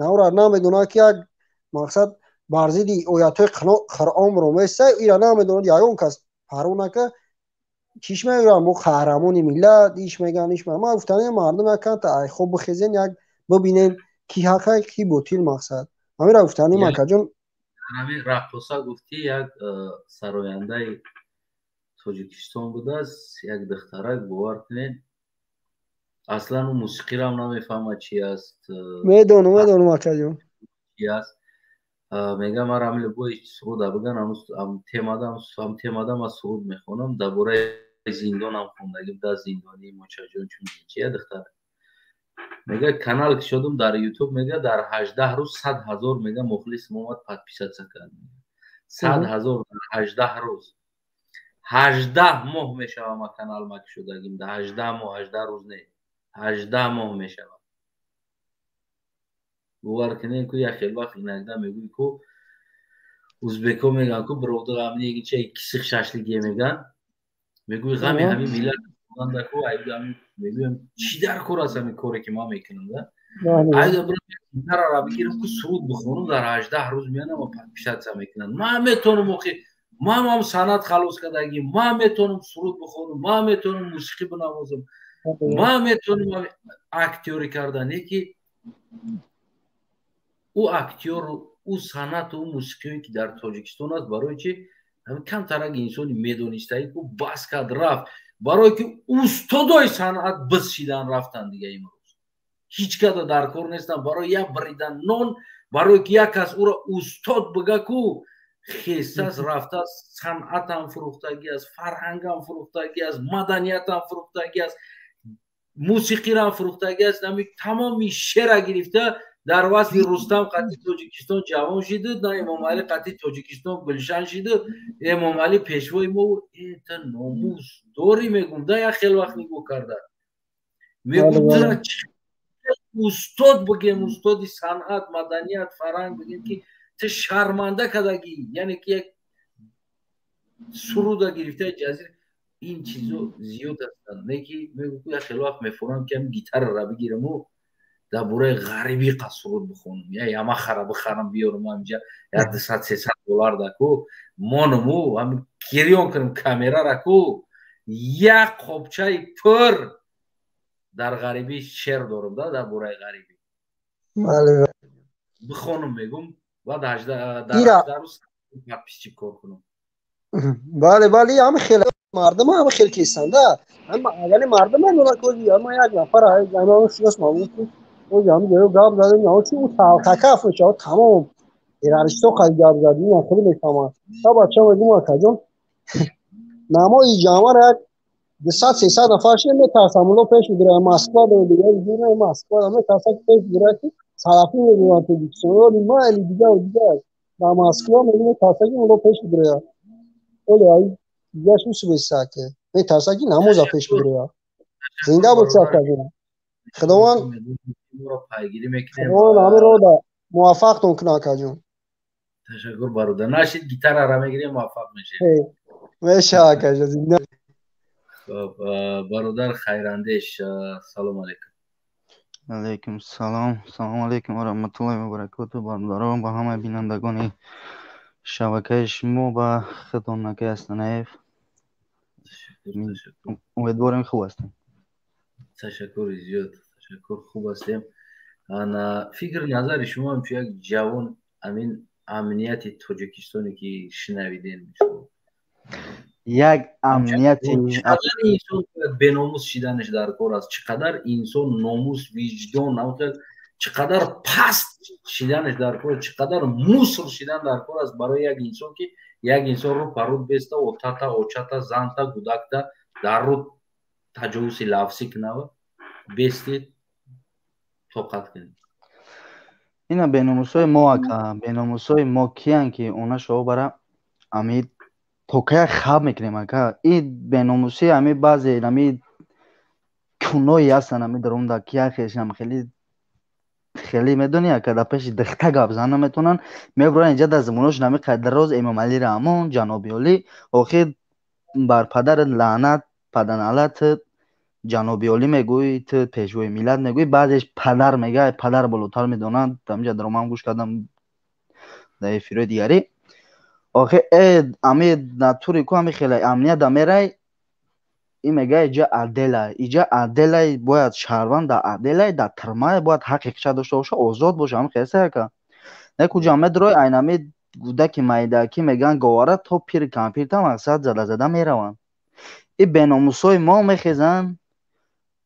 навра намедонад, ки як мақсад бар зидди оятҳои Қуръон роместа, ира намедонад. Ягон кас парво нака, чиш мегӯянд, мо қаҳрамони миллат, иш мегӯянд, иш. Ман гуфтанем, мардум яканта ай хоб бихезен, як бибинен, ки ҳаққа, ки ботил. Мақсад, ҳамира гуфтанем, акаҷон. Ҳамин раққоса гуфтӣ, як сарояндаи Тоҷикистон будааст, як духтарак. Бовар кунед, аслан ӯ мусиқирам намефаҳмад, чи аст. Медонам, медонам, акаҷон. Чи аст. Мегам, ман ҳами любой суруда биган, ҳам темада ман суруд мехонам. Дар бораи зиндонам хондагӣ буда, зиндонии мочаҷон. Чун чия духтар мега, канал кушодум дар Ютуб, мега, дар 18 рӯз 100 000, мега, мухлис омад, подписаться кард. 100 000 дар 18 рӯз. 18 моҳ мешава ма канал ма кушодагим. Дар 18 моҳ, 18 рӯз не, 18 моҳ мешава. Бовар кунед, ку як хел вақт иногда мегӯй, ку узбекҳо мегӯянд, ку биродир ҳамин кисих шашлик е мегӯянд. Мегӯй, ғами ҳамин миллат ку, мегӯям, чӣ дар кор аст ҳамин коре, ки ман мекунам да? Айда бигирам, ку суруд бихонам, дар 18 рӯз меянам ва подписаться мекунанд. Ман метавонам, охи ман ҳам санъат халос кардагӣ, ман метавонам суруд бихонам, ман метавонам мусиқӣ бинавозам, ман метавонам актёрӣ кардан. Не ки ӯ актёру Ӯ санъату ӯ мусиқиҳое ки дар Тоҷикистон аст, барои чи камтарак инсони медонистаи ку бас кард рафт, барое ки устодои санъат биз шидан рафтан. Дига имрӯз ҳеҷ када дар кор нестан барои як бридан нон, барое ки як кас ӯро устод бига ку хесас рафтааст. Санъатам фурӯхтагӣ аст, фарҳангам фурӯхтагӣ аст, маданиятам фурӯхтагӣ аст, мусиқирам фурӯхтагӣ аст. Ами тамоми шера гирифта дар васли Рустам қати Тоҷикистон ҷавон шиду, на Эмомалӣ қати Тоҷикистон гулшан шиду, Эмомалӣ пешвои мо. Это номус дорӣ, мегум да, як хел вақт нигоҳ карда мегум, тра устод бигем, устоди санъат, маданият, фарҳанг бигем, ки ту шарманда кардагӣ, яъне ки як суруда гирифта ҷазир. Ин чизо зиёд ҳастанд, не ки мегӯ як хел вақт мефурам, ки ҳам гитарара бигираму дар бораи ғарибӣ қа суруд бихонам, я Ямахара бихарам, биёрам ҳаминҷа, як 200-300 доллар даку монуму ҳамин гирён кунам камерара ку, як қобчаи пур дар ғарибӣ шер дорам да, дар бораи ғарибӣ бихонам, мегум, баъд дар рӯз подписчик кор кунам. Бале, бале, ҳама хел мардум, ҳама хел кисанд да, ҳама аввали мардум ама як нафар шинос маълум ки ҳам ҷоё гап задем, чи ӯ талхакаф мешавад, тамом ираништо қад гап задем, ин хеле мефаҳмад. Та бача мегум, акаҷон, намои ҷамъара як 200-300 нафар шуда метарсам, уло пеш мегирад Москва, дигар Москва метарсам, ки пеш мегирад, ки салафӣ мегӯянд Тоҷикистон ё майли дигар дигар дар Москва мегӯ, метарса ки уло пеш мегирад, оле ай дигаш усубеса, ки метарса ки намоза пеш мегирад. Зинда бошӣ, акаҷон, Худованд пайгирӣ мекунем. Худованд ҳамин роҳда муваффақтон кунад, акаҷон. Ташаккур, бародар. Нашид, гитарара мегирем, муваффақ мешавем. Меша, акаҷон, зинда. Хоб, бародар Хайрандеш, салом алейкум. Алейкум салом. Салом алейкум ва раҳматуллоҳи ва баракоту, бародарон, ба ҳамаи бинандагони шабакаи шумо, ба худтон, акаи Астанаев. Умедворем, хуб ҳастем. Ташаккури зиёд, ташаккур, хуб ҳастем. Ана фикр назари шумо ҳамчун як ҷавон, амин амнияти Тоҷикистоне ки шунавидем. Як амнияти чӣ қадар инсон бояд беномус шиданаш дар кор аст, чӣ қадар инсон номус, виҷдон, чӣ қадар паст шиданаш дар кор, чӣ қадар мусор шидан дар кор аст барои як инсон, ки як инсон рӯ па рӯ беста, отата, очата, занта, гудакта дар рӯ таҷовузи лафзӣ кунава, бести тоқат кунед? Ина беномусҳои мо, ака, беномусҳои мо киян, ки она шоҳ бара ами токая хаб мекунем, ака. И беномусӣ ами баъзе ами кунои ҳастанд, ами дарунда ки яхешам хеле хеле медонӣ, ака, дар пеши дихта гап зан наметавонанд, мебуранд инҷа дар забоношон ами қадроз Эмомалӣ Раҳмон, ҷаноби олӣ. Охир бар падарат лаънат, паданалат, ҷаноби олӣ мегӯӣ, ту пешвои миллат мегӯӣ. Баъзеш падар мега, падар болотар медонанд. Амҷа даромам гӯш кардам дар эфирҳои дигарӣ. Охир э ами натури ку ами хеле амният да мерай, и мега иҷа аделай, иҷа аделай, бояд шаҳрванд дар аделай, дар тирмай бояд ҳаққи хиша дошта боша, озод боша. Ами хеса, яка не куҷа медрой, айнами гудаки майдаки меган говара то пири кампирта мақсад зада зада мераванд. И беномусҳои мо мехезанд,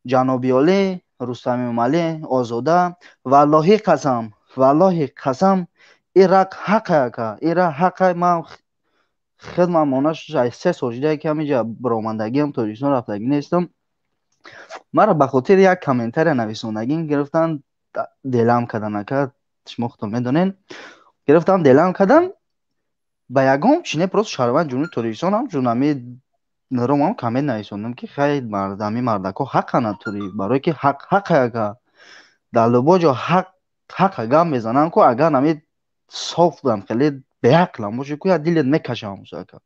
ҷаноби олӣ, Рустами Эмомалӣ, озода. Валлоҳи қасам, валлоҳи қасам, ира ҳақа, ака, ира ҳақа. Ман хидмат монаш 3 сол шуда, ки ҳаминҷа баромадагиам, Тоҷикистон рафтагӣ нестам. Маро ба хотири як комментария нависондагӣ гирифтан, делам кардан, ака, шумо худтон медонед, гирифтан, делам кардан ба ягон чи не, просто шаҳрванд Ҷумҳурии Тоҷикистон ҳамчун ами ромам коммент нависондам, ки хай ами мардако ҳақа натури, барое ки ҳақ ҳақа, ака, дар любой ҷо ҳақ ҳақа гап мезанам ку. Агар ами соф будам, хеле беақлам боши ку, як дилет мекашам, ака.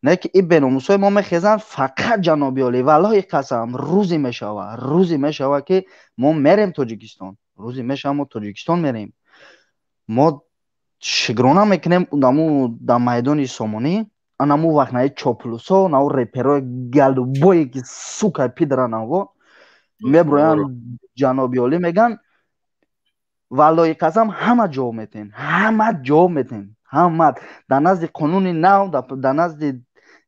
Не ки и беномусҳои мо мехезанд, фақат ҷаноби олӣ. Валлоҳи қасам, рӯзе мешава, рӯзе мешава, ки мо мерем Тоҷикистон, рӯзе мешава, мо Тоҷикистон мерем, мо шукрона мекунем наму дар майдони Сомонӣ. Анаму вақт наи чоплусо, нау реперои галубое ки сука пидра наво меброянд, ҷаноби олӣ меган. Валлоҳи қасам, ҳама ҷавоб метиҳен, ҳама ҷавоб метиҳен, ҳама дар назди қонуни нав, дар назди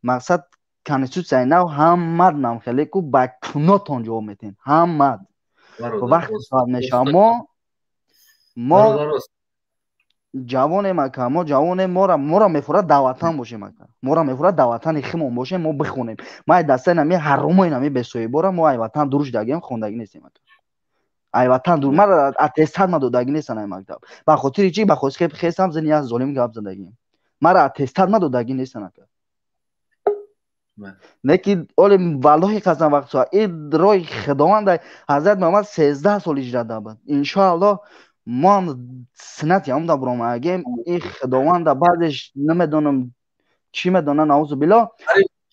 мақсад конститутсияи нав, ҳамат намхеле ку ба кунотон ҷавоб метиҳен, ҳамат. Вақти соат мешавад, мо ҷавонем, ака, мо ҷавонем, мора мефурад дар ватан бошем, ака, мора мефурад дар ватани химон бошем, мо бихонем. Ма ай дастаи нами ҳаромои нами бесоҳибора, мо ай ватан дур шудагием, хондагӣ нестем, ака, ай ватан дур. Мара аттестат ма додагӣ нестан ай мактаб. Ба хотири чӣ? Ба хотири хестам зини як золим гап задагием, мара аттестат ма додагӣ нестан, ака. Не ки оли, валлоҳи қасам, вақт соат ин роҳи худованд. Ҳазрат Муҳаммад 13 сол ҳиҷрат буд. Иншоаллоҳ, мо ҳам суннати ҳамда буромагем. Ин худованда баъзеш намедонам чӣ медонанд, наузу биллоҳ.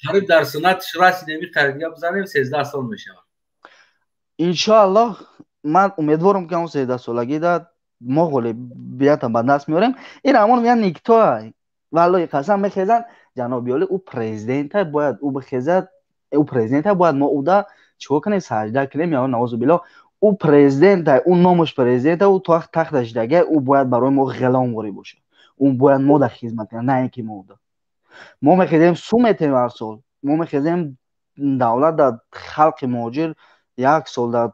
Қариб дар суннатиш расидем, қариб гап занем, 13 сол мешавад. Иншоаллоҳ, ман умедворам, ки ҳамон 13-солагида мо ғолибията ба даст меорем. Ин ҳамон меян никто, валлоҳи қасам, мехезанд: ҷаноби олӣ, ӯ президента, бояд ӯ бихезад, ӯ президента, бояд мо ӯда чикор кунем, саҷда кунем? Ё наузу биллоҳ, ӯ президента, ӯ номаш президента, ӯ то тахта шидага, ӯ бояд барои мо ғиломворӣ бошад, ӯ бояд мо дар хизмат кунад, на ин ки мо ӯда. Мо мехезем, су метем ҳар сол, мо мехезем давлат дар халқи муҳоҷир як сол дар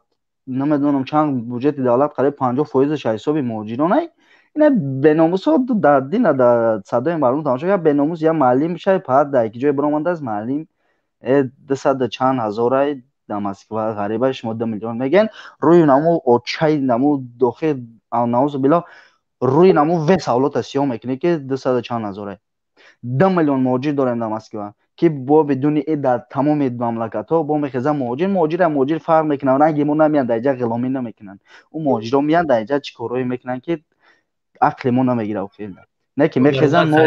намедонам чанд буҷети давлат қариб 50 фоизаш ҳисоби муҳоҷиронай. Ина беномусо дар дина дар садои мардум тамошо кард. Беномус я муаллим шай паат дар яки ҷое биромадааст, муаллим дусаду чанд ҳазорай дар Москва, ғариба, шумо 2 миллион мегӯен. Рӯи наму очаи наму дохил, наузу биллоҳ, рӯи наму вес авлота сиёҳ мекунӣ, ки дусаду чанд ҳазорай. 2 миллион муҳоҷир дорем дар Москва, ки бо бидуни и дар тамоми мамлакатҳо бо мехеза муҳоҷир, муҳоҷира муҳоҷир фарқ мекунанд, ранги мо намеянд, дар иҷа ғиломӣ намекунанд. Ӯ муҳоҷиро меянд, дар иҷа чӣ корҳое мекунанд, ки ақли мо намегирад. Охир не ки мехезанд мо.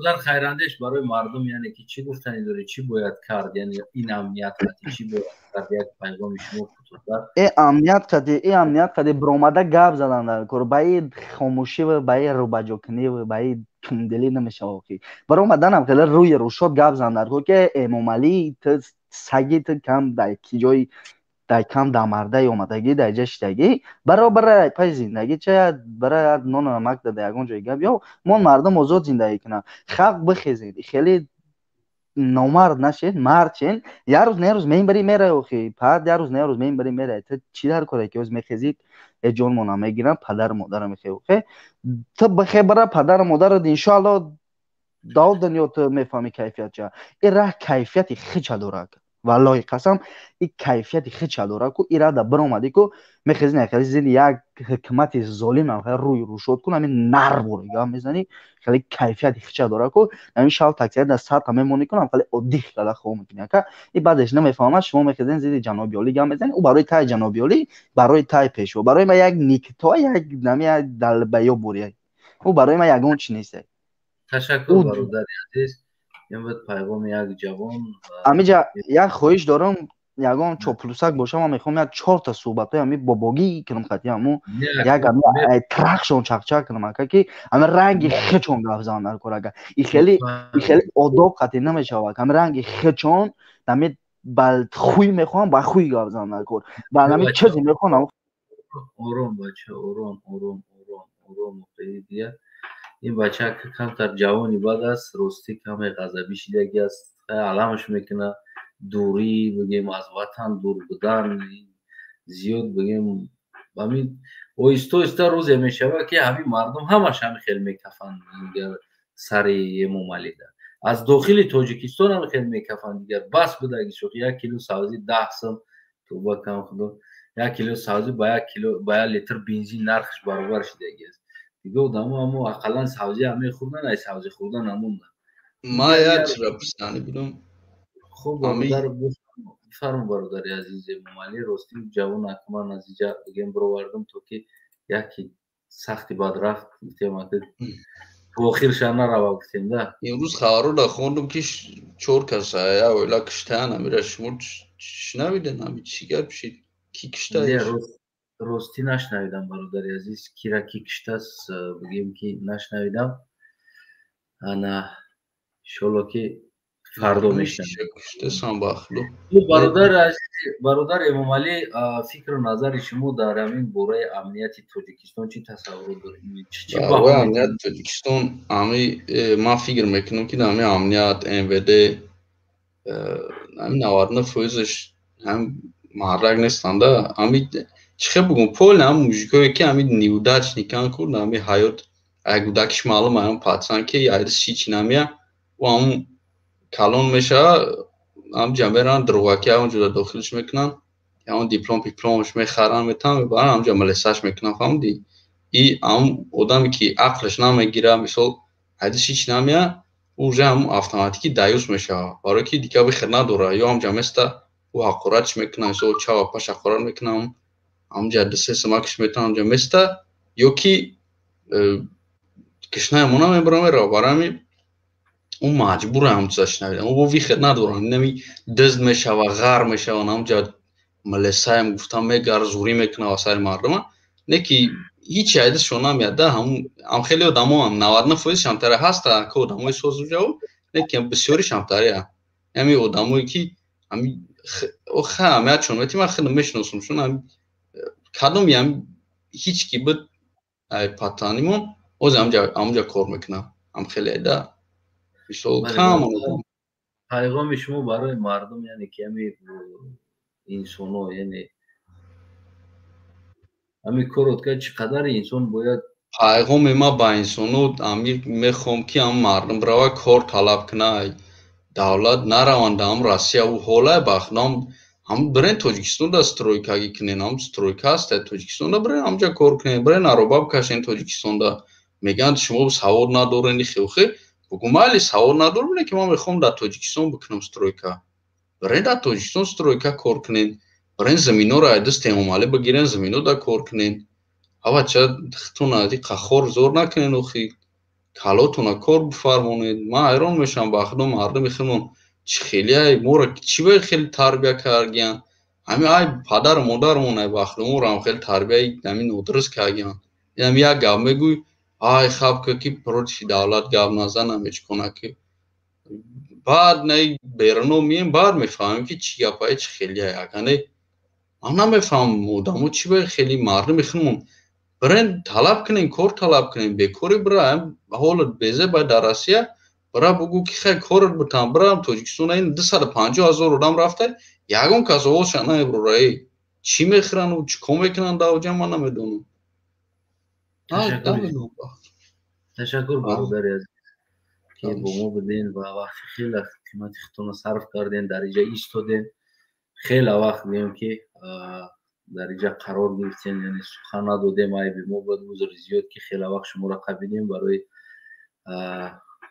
Дар хайрандеш барои мардум, яъне ки чӣ гуфтанӣ дорӣ, чӣ бояд кард, яъне ин амният қати чӣ бояд кард? Як пайғоми шумо кӯтоҳтар. Э амният қади биромада гап задан дар кор, ба и хомӯшӣ, ба и рӯбаҷокунӣ, ба и тундилӣ намешава. Охи баромаданам хеле рӯи рӯшод гап зан дар кор, ки Эмомалӣ, ту саги, ту кам дар ки ҷои дар кам дамардаи омадагӣ, дар ҷа шидагӣ, баробара пай зиндагӣ ча бара нону намак дада, ягон ҷои гап ё мон мардум озод зиндагӣ кунанд. Халқ, бихезед, хеле номард нашед, мард шен. Як рӯз на як рӯз мебари мерай, охи пад як рӯз на як рӯз мебари мерай. Ту чӣ дар коре ки ҳоз мехезӣ, э ҷонмона мегирам, падару модарам мехе, охе ту бихе бара падару модарат, иншоалло, дао дунё ту мефаҳмӣ кайфият ча. Ин раҳ кайфияти хича дорад, валлоҳи қасам, и кайфияти хича дорад ку. Ира да биромадӣ ку, мехези, нахели зини як ҳукумати золим рӯи рӯшод кун, ҳамин нар бори гап мезанӣ, хеле кайфияти хича дорад ку. Ҳамин шав таксия дар сарта мемонӣ кун, хеле оддӣ када хоб мекунӣ, ака. И баъзеш намефаҳмад, шумо мехезен, зиди ҷаноби олӣ гап мезанӣ, ӯ барои тай ҷаноби олӣ, барои тай пешво, барои ма як никто, як нами як далбаё бурия, ӯ барои ма ягон чи нест. Ташаккур, бародари азиз, ин буд пайғоми як ҷавон. Амиҷа як хоҳиш дорам, ягон чоплусак бошам, ман мехоҳам як чорта суҳбатҳои ами бобогӣ кунам, хати аму як трахшон чақчақ кунам, ака, ки ами ранги хечон гап занам дар кор, ака. И хеле одоб хати намешавад, ами ранги хечон ами ба хуй мехоҳам, ба хуй гап занам дар кор, ба ами чизе мехоҳам. Ором, бача, ором, ором, ором, ором. Ин бача камтар ҷавони бад аст, ростӣ, каме ғазабӣ шидаги аст, аламаш мекунад дурӣ, бигем, аз ватан дур будан зиёд, бигем, ҳамин оҳиста оҳиста рӯзе мешавад, ки ҳамин мардум ҳамаш ҳамин хел мекафанд сари Эмомалида, аз дохили Тоҷикистон ҳам хел мекафанд. Дигар бас будаги шуд, 1 кило сабзӣ 10 сум, тӯба кам худо, 1 кило сабзӣ ба 1 кило, ба 1 литр бензин нархш баробар шидаги аст. Дига одамо ҳамо ақаллан сабзӣ ҳам мехӯрдан, ай сабзӣ хӯрдан намондан. Ма як чизро пурсанӣ будам. Хуб, бародар, бифармо, бародари азиз Эмомалӣ. Ростӣ, ҷавон акман аз иҷа, бигем, бировардам, то ки яки сахти бад рафт, гуфтем, то охирша нарава, гуфтем да. Имрӯз хабарро хондум, ки чор кас як оила киштаан. Амира, шумо шунавиден? Ами чӣ гап шид, ки киштаеш? Ростӣ, нашнавидам, бародари азиз, кира ки киштааст, бигем, ки нашнавидам. Ана, иншолло, ки Фардо мешнавем. Куштасан ба худо. Бародар азиз, бародар Эмомалӣ, фикру назари шумо дар ҳамин бораи амнияти Тоҷикистон чӣ тасаввур доред? Чӣ бораи амнияти Тоҷикистон, ами ман фикр мекунам, ки ҳами амният, МВД, ҳами 99 фоизаш ҳам мардак нестанда. Ами чӣ хел бугум, полный ҳам мужикое, ки ҳами неудачникан ку, ҳами ҳаёт ай кӯдакиш маълум, ҳам пацан ки айдис ҳичи намия, ӯ ҳамун калон мешава, ҳамҷа меран, дурӯғакӣ ҳамонҷода дохилш мекунанд, ҳамон диплом пипломаш мехаранд, метавон мебаранд, ҳамҷа милисаш мекунанд, фаҳмидӣ? И ҳамун одаме, ки ақлаш намегира, мисол, айдис ҳичи намия, ӯ уже ҳамун автоматикӣ даюс мешава, барое ки дигар выход надора. Ё ҳамҷа места, ӯ ҳақоратш мекунад, мисол, чава паш ҳақорат мекунад, ҳамҷа ду-се сумакш метавон, ҳамҷа места, ё ки кишнаи мона мебара, мерава. Барои ҳамин ӯ маҷбур ҳам чиза шунавидан, ӯ выход надорад. Нами дизд мешава, ғар мешава, ҳамҷа милисаям гуфтам мегар, зурӣ мекунад ба сари мардума, не ки ҳичи айдисшон намеяд да. Ҳам хеле одамо ҳам 99 фоиз шамтаре ҳаста, ки одамои созуҷаву, не ки бисёри шамтареа. Ҳами одамое, ки ҳами ха ҳамиятшон мети, ман хеле мешиносам шун, кадоми ҳам ҳеч ки буд ай патанимон, оз ҳамҷа кор мекунам, ҳам хеле да, мисол, кам. Пайғоми шумо барои мардум, яъне ки ҳами инсоно, яъне ҳами корот ка, чӣ қадар инсон бояд? Пайғоми ма ба инсоно ами мехоҳам, ки ҳам мардум бирава, кор талаб кунад давлат, нараванд ҳам Россия ӯ ҳолай бахнам, ҳам бирен Тоҷикистонда стройкагӣ кунен, ҳам стройка ҳаста Тоҷикистонда, бирен ҳамҷа кор кунен, бирен ароба бикашен. Тоҷикистонда мегӯянд, шумо савод надорен, хеухе. Бугӯ, майли, савод надорам, лекин ман мехоҳам дар Тоҷикистон бикунам стройка. Бирен дар Тоҷикистон стройка кор кунен, бирен заминҳоро ай даст Эмомалӣ бигирен, заминҳо кор кунен. Ҳава ча хитона қахор зор накунен, охи калотона кор бифармонед. Ман ҳайрон мешавам, ба худо, мардуми худмон чӣ хеле ай моро чӣ ба хеле тарбия кардгиян. Ҳами ай падару модармон, ай ба худо, моро ҳам хеле тарбияи ҳами нодуруст кардгиян. Инам як гап мегӯй, ай хаб ка, ки против давлат гап назанам, ҳеҷ кона ки. Баъд най беруно мием, баъд мефаҳмем, ки чӣ гапае, чӣ хеле агане. Ман намефаҳмам, одамо чӣ ба хеле мардуми худмон. Бирен талаб кунен, кор талаб кунен, бекорӣ бира, ҳолат безе ба дар Россия бира, бугӯ, ки хай корат бутам, бирам Тоҷикистон. Ин 250 000 одам рафта, ягон кас овозша намебурора. Э, чӣ мехӯрану чӣ кор мекунанд дар оҷа, ман намедонам. Ташаккур, бародари азиз, ки бо мо буден ва вақти хеле қимати худтонро сарф кардем, дар инҷа истодем, хеле вақт гӯем, ки дар инҷа қарор гирифтем, яъне сухан надодем. Айби мо буд, узри зиёд, ки хеле вақт шуморо қабидем. Барои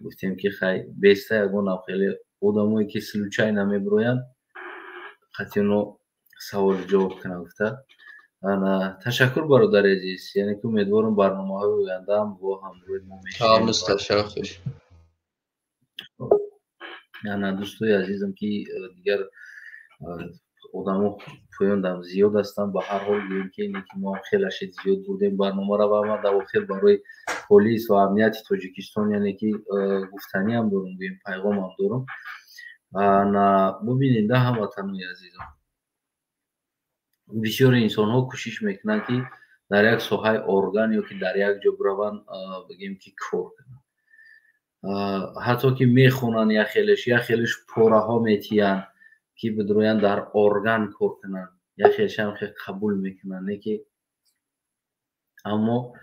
гуфтем, ки хай беста ягонам хеле одамое, ки случайно мебироянд, қатъино саволу ҷавоб кунам гуфта. Ташаккур, бародари азиз, яъне ки умедворам, барномаҳои ояндаам бо ҳамроҳи мо. Мешавем. Ана, дӯстои азизам, ки дигар одамо поёндам зиёд ҳастанд, ба ҳар ҳол гӯем, ки ине ки мо ҳам хеле ашед зиёд бурдем барномаро. Ва ман дар охир барои полис ва амнияти Тоҷикистон, яъне ки гуфтаниам дорум, гӯем, пайғомам дорум. На, бубинед да, ҳамватанои азизам, бисёри инсонҳо кӯшиш мекунанд, ки дар як соҳаи орган ё ки дар як ҷо бираванд, бигем, ки кор кунанд. Ҳатто ки мехонанд, як хелеш, як хелеш пораҳо метиҳанд, ки бидроянд дар орган кор кунанд, як хелешам хел қабул мекунанд, не ки. Аммо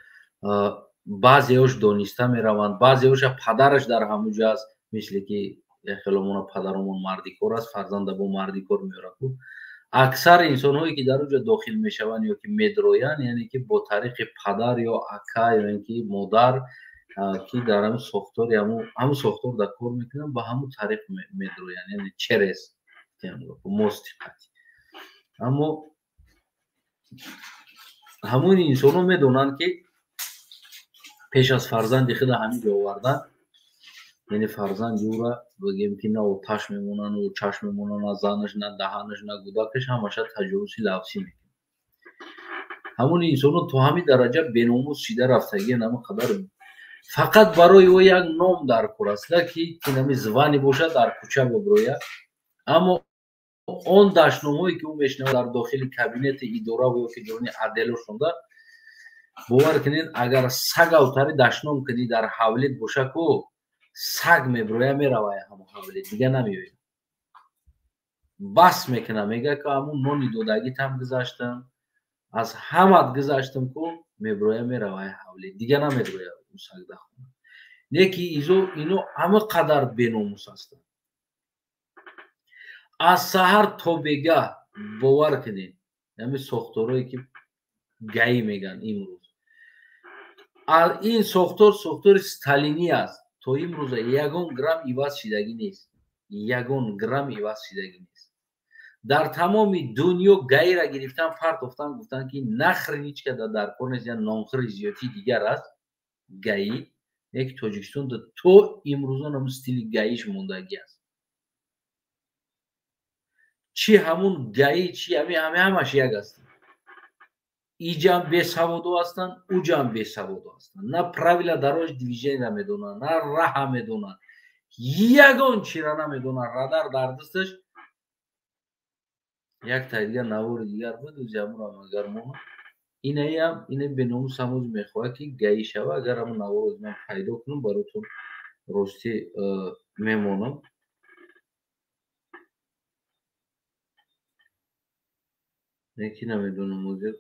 баъзеош дониста мераванд, баъзеоша падараш дар ҳамун ҷо аст, мисли ки як хеломона падаромон мардикор аст, фарзанда бо мардикор меорад. Аксари инсонҳое, ки дар он ҷо дохил мешаванд ё ки медроянд, яъне ки бо тариқи падар ё ака ё ин ки модар, ки дар ҳамин сохтори ҳамун сохтор дар кор мекунанд, ба ҳамун тариқ медроянд, яъне через мостиқати. Аммо ҳамони инсонҳо медонанд, ки пеш аз фарзанди худа ҳамин ҷо овардан, яъне фарзанди ӯра, бигем, ки на оташ мемонад, на чашм мемонад, на занаш, на даҳанаш, на кӯдакаш, ҳамаша таҷовузи лафзӣ мекунад. Ҳамони инсонҳо то ҳамин дараҷа беномус шида рафтагиан, ҳамин қадар. Фақат барои ӯ як ном дар кор аст, ки инами звани бошад, дар кӯча биброяд. Аммо он дашномҳое ки ӯ мешунавад дар дохили кабинети идора ё ки ҷони отделошонда, бовар кунед, агар саг автари дашном кунӣ дар ҳавлид боша, ку саг меброя, меравая ҳамон ҳавлид, дига намеояд. Бас мекуна, мега ки ҳамун нони додагитам гузаштам, аз ҳамат гузаштам, ку меброя, меравая ҳавлид, дига намеброя ӯ саг дар хона. Не ки изо ино ҳама қадар беномус ҳастанд. Аз саҳар то бегаҳ, бовар кунед, ҳамин сохторое ки ГАИ меган имрӯз, ин сохтор сохтори сталинӣ аст. То имрӯза ягон грамм иваз шидагӣ нест, ягон грамм иваз шидагӣ нест. Дар тамоми дунё ГАИра гирифтан, партофтан, гуфтан ки нахри ҳеч када дар кор нест, я нонхӯри зиёдии дигар аст ГАИ. Яки Тоҷикистон то имрӯза ҳамун стили ГАИш мондагӣ аст. Чӣ ҳамун ГАИ, чӣ ҳами ҳамаш як ҳастанд. Иҷам бесаводо ҳастанд, уҷам бесаводо ҳастанд. На правила дорожного движения медонанд, на раҳа медонанд, ягон чира намедонанд. Радар дар дасташ як тай дигар навори дигар буд, ӯзи ҳамонам агар монам, инаям ина беномус ҳамоз мехоҳад ки ГАИ шава. Агар ҳамон наворо ман пайдо кунам, баротон ростӣ мемонам. Неки намедонам, ҳозир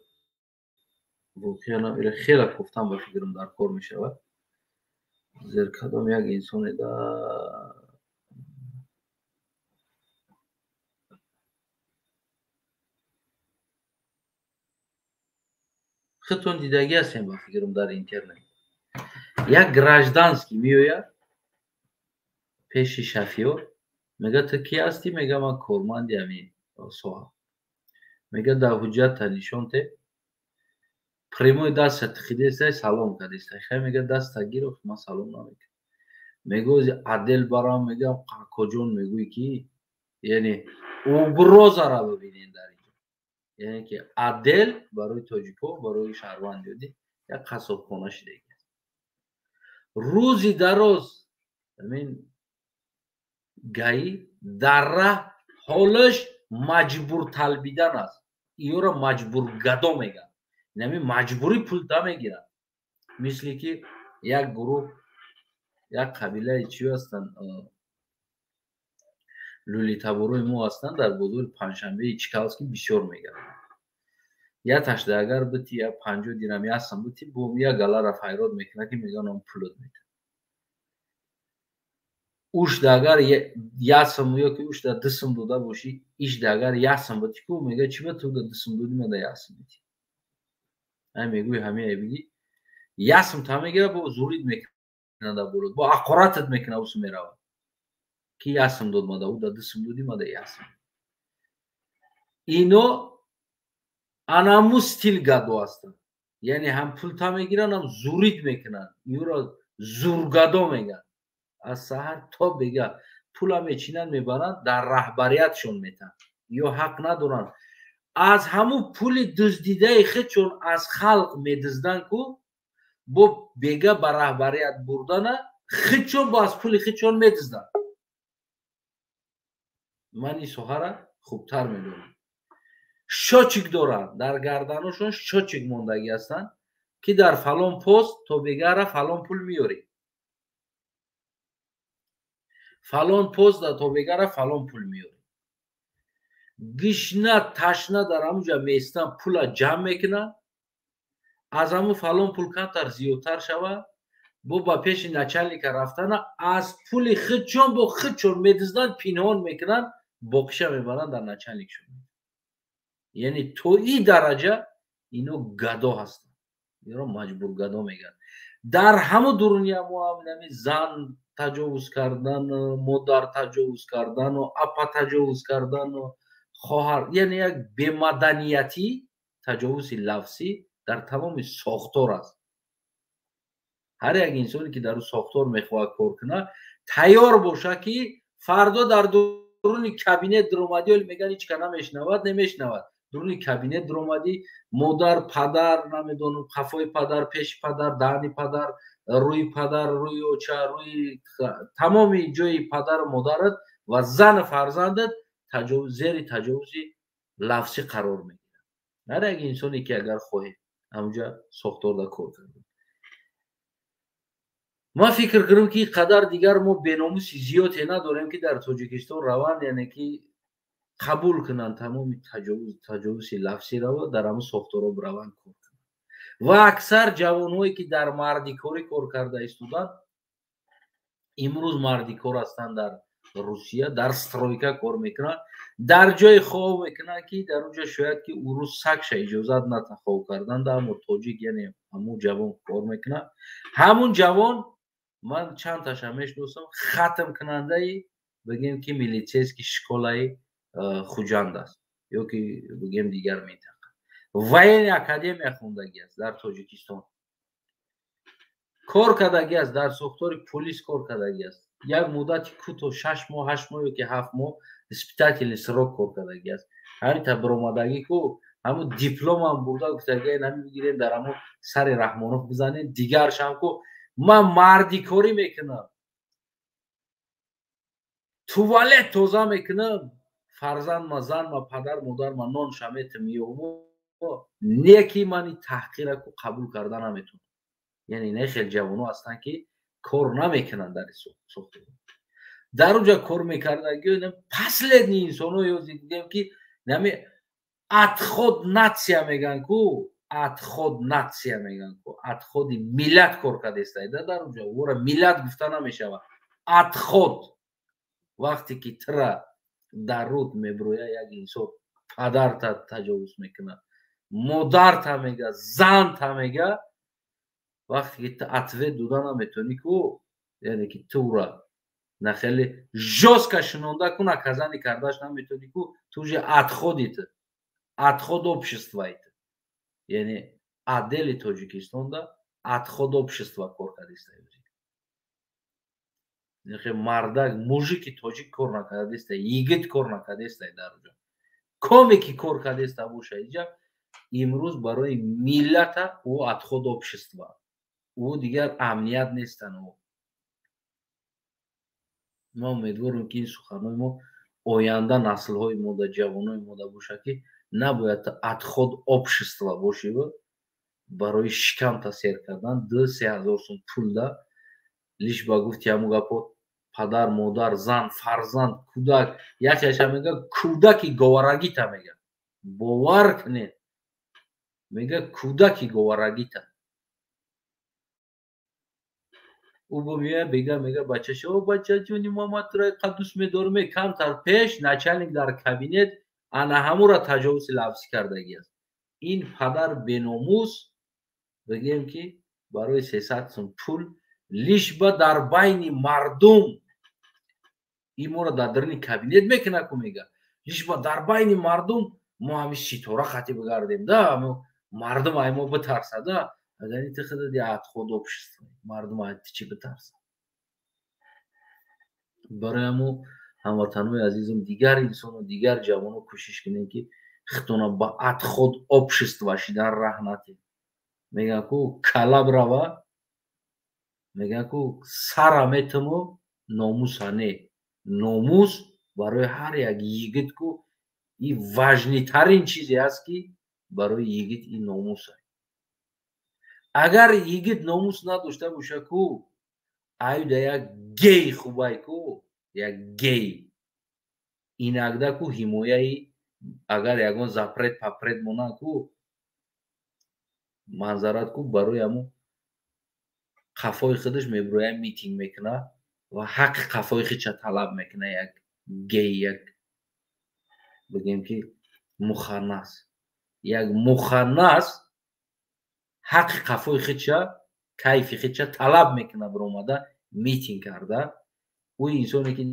воқеан ира хеле кофтан ба фикрам дар кор мешавад. Зер кадом як инсоне да худтон дидагӣ ҳастем ба фикрам дар интернет. Як гражданский меояд пеши шофёр, мега ту кӣ ҳастӣ? Мега ман корманди ҳамин соҳа. Мега дар ҳуҷҷатта нишон те. Прямой даста тихидестай, салом кардестай. Хай, мега даста гир, ман салом намекунам. Мега ози отдел барам, мегам какоҷон, мегӯй ки яъне угрозара бибинен дар инҷо. Яъне ки отдел барои тоҷико, барои шаҳрванди оддӣ як қассобхона шидагӣ аст. Рӯзи дароз ҳамин ГАИ дар раҳ ҳолаш маҷбур талбидан аст. Иёро маҷбургадо мегӯянд. Инами маҷбурӣ пулта мегиранд. Мисли ки як гурӯҳ, як қабилаи чӣ ҳастанд, лӯлитаборои мо ҳастанд, дар бозори панҷшанбеи Чкаловский бисёр мегарданд. Я ташда агар бити, я 50 дирам, я сам бити, бо я галара файрод мекунад, ки мегӯянд он пулот метавад. Ушда агар я сам ё ки ушда 2 сум дода бошӣ, ишда агар я сам бити, ку мега чӣ ба ту да 2 сум додӣ, ма да я сум бити. Ай мегӯи ҳамин ай бигӣ, я сум та мегира, бо зурид мекунад дар боло, бо ақоратат мекунад, усу меравад. Ки я сум дод мада, ӯ да 2 сум додӣ, ма да я сум. Ино анаму стил гадо ҳастанд. Яъне ҳам пул та мегиранд, ҳам зурид мекунанд. Иёро зургадо мегӯянд. Аз саҳар то бегаҳ пула мечинанд, мебаранд, дар раҳбариятшон метаҳанд. Ё ҳақ надоранд. Аз ҳамун пули дуздидаи худшон аз халқ медузданд, ку бо бега ба раҳбарият бурдана худшон бо аз пули худшон медузданд. Ман ин соҳара хубтар медонам. Счётчик доранд, дар гарданошон счётчик мондагӣ ҳастанд, ки дар фалон пост то бегара фалон пул меёрӣ, фалон пост то бегара фалон пул меёрӣ. Гишна ташна дар ҳамунҷа меистанд, пула ҷамъ мекунанд, аз ҳамун фалон пул камтар зиёдтар шавад, бо ба пеши начальника рафтана аз пули худшон бо худшон медузданд, пинҳон мекунанд, боқиша мебаранд дар начальникшон. Яъне то ин дараҷа ино гадо ҳастанд. Иноро маҷбургадо мегӯянд. Дар ҳамун дуруния мо ҳамин зан таҷовуз кардан, модар таҷовуз кардану апа таҷовуз кардану хоҳар, яъне як бемаданиятӣ, таҷовузи лафзӣ дар тамоми сохтор аст. Ҳар як инсоне ки дар ӯ сохтор мехоҳад кор кунад, тайёр бошад ки фардо дар дуруни кабинет дуромадӣ, оли мегӯянд ҳеч кас намешунавад, намешунавад. Дуруни кабинет дуромадӣ, модар, падар, намедонам, қафои падар, пеши падар, даҳани падар, Рӯи падар, рӯи оча, рӯи тамоми ҷои падару модарат ва зану фарзандат зери таҷовузи лафзӣ қарор мегирад. Ҳар як инсоне ки агар хоҳед ҳамунҷа сохторда кор карда. Ман фикр кунам, ки қадар дигар мо беномуси зиёде надорем, ки дар Тоҷикистон раванд, яъне ки қабул кунанд тамоми таҷовузи лафзӣ рава, дар ҳамун сохторҳо бираванд, кор кунанд. Ва аксар ҷавонҳое ки дар мардикорӣ кор карда истоданд, имрӯз мардикор ҳастанд дар Русия, дар стройка кор мекунанд, дар ҷои хоб мекунанд, ки дар он ҷо шояд ки урус сагша иҷозат ната хоб кардан, аммо тоҷик, яъне ҳамун ҷавон кор мекунад. Ҳамун ҷавон ман чандташа мешиносам, хатмкунандаи, бигем ки, милитсейский школаи Хуҷанд аст ё ки бигем дигар минтақа, военный академия хондагӣ аст, дар Тоҷикистон кор кардагӣ аст, дар сохтори полис кор кардагӣ аст, як муддати кӯтоҳ, 6 моҳ, 8 моҳ ё ки 7 моҳ испытательный срок кор кардагӣ аст. Ҳамин та биромадагӣ ку, ҳамун дипломам бурда, гуфтагӣ, ҳамин бигирем, дар ҳамун сари Раҳмонов бизанем. Дигаршам ку, ман мардикорӣ мекунам, туалет тоза мекунам, фарзандма, занма, падар, модарма нонша метим, меёвмо, не ки ман ин таҳқира ку қабул карда наметавонам. Яъне не хел ҷавоно ҳастанд, ки кор намекунанд дар сохтор, дар онҷа кор мекардаги последний инсоно ё дидем, ки нами отход нация меган ку, отход нация меган ку, отходи миллат кор кардестайда дар онҷа. Ора миллат гуфта намешавад, отход. Вақте ки тира дар руд меброя, як инсон падарта таҷовуз мекунад, модарта мега, занта мега, вақте ки ту ответ дода наметавонӣ ку, яъне ки тура на хеле жёстко шинонда ку, наказание кардаш наметавонӣ ку, ту уже отходи, ту отход обществаи ту, яъне отдели Тоҷикистонда отход общества кор кардиста. Мардак, мужики тоҷик кор накардиста, йигит кор накардиста дар ҷо. Коме ки кор кардиста боша иҷа, имрӯз барои миллата ӯ отход общества, ӯ дигар амният нестан. Ӯ ма умедворем, ки ин суханҳои мо оянда наслҳои мода, ҷавонои мода бошад, ки набояд отход общества бошиву барои шикамта сер кардан 2-3 ҳазор сум пулда, лишь ба гуфти ҳамун гапо, падар, модар, зан, фарзанд, кӯдак. Якеаша мега, кӯдаки говарагита мега, бовар кунед, мега, кӯдаки говарагита. Ӯ бо меоя, бега, мега, бачаша: «О, бачаҷони мо, тура дӯст медорем». Камтар пеш начальник дар кабинет ана ҳамура таҷовузи лафзӣ кардагӣ аст. Ин падар беномус, бигем ки, барои 300 сум пул, лишь ба дар байни мардум ин моро дар даруни кабинет мекунад ку, мега, лишь ба дар байни мардум мо ҳами ситора хати бигардем да, мардум ай мо битарсада. Агар ти худат отход общества, мардум ай ти чӣ битарсад? Барои ҳамо, ҳамватанҳои азизам, дигар инсону дигар ҷавоно, кӯшиш кунем, ки худтона ба отход общества шидан раҳ натем. Мегӯян ку, калаб рава, мегӯян ку, сара метиму номуса не. Номус барои ҳар як йигит ку и важныйтарин чизе аст, ки барои йигит ин номус. Агар йигит номус надошта боша ку, аюда як гей хубай ку, як гей инагда ку ҳимояи, агар ягон запрет папрет монанд ку, манзарат ку, барои ҳамун қафои худаш мебироя, митинг мекунад ва ҳаққи қафои худша талаб мекунад. Як гей, як, бигем ки, муханнас, як муханнас ҳаққи қафои худша, кайфи худша талаб мекунад, биромада митинг карда. Ӯ инсоне ки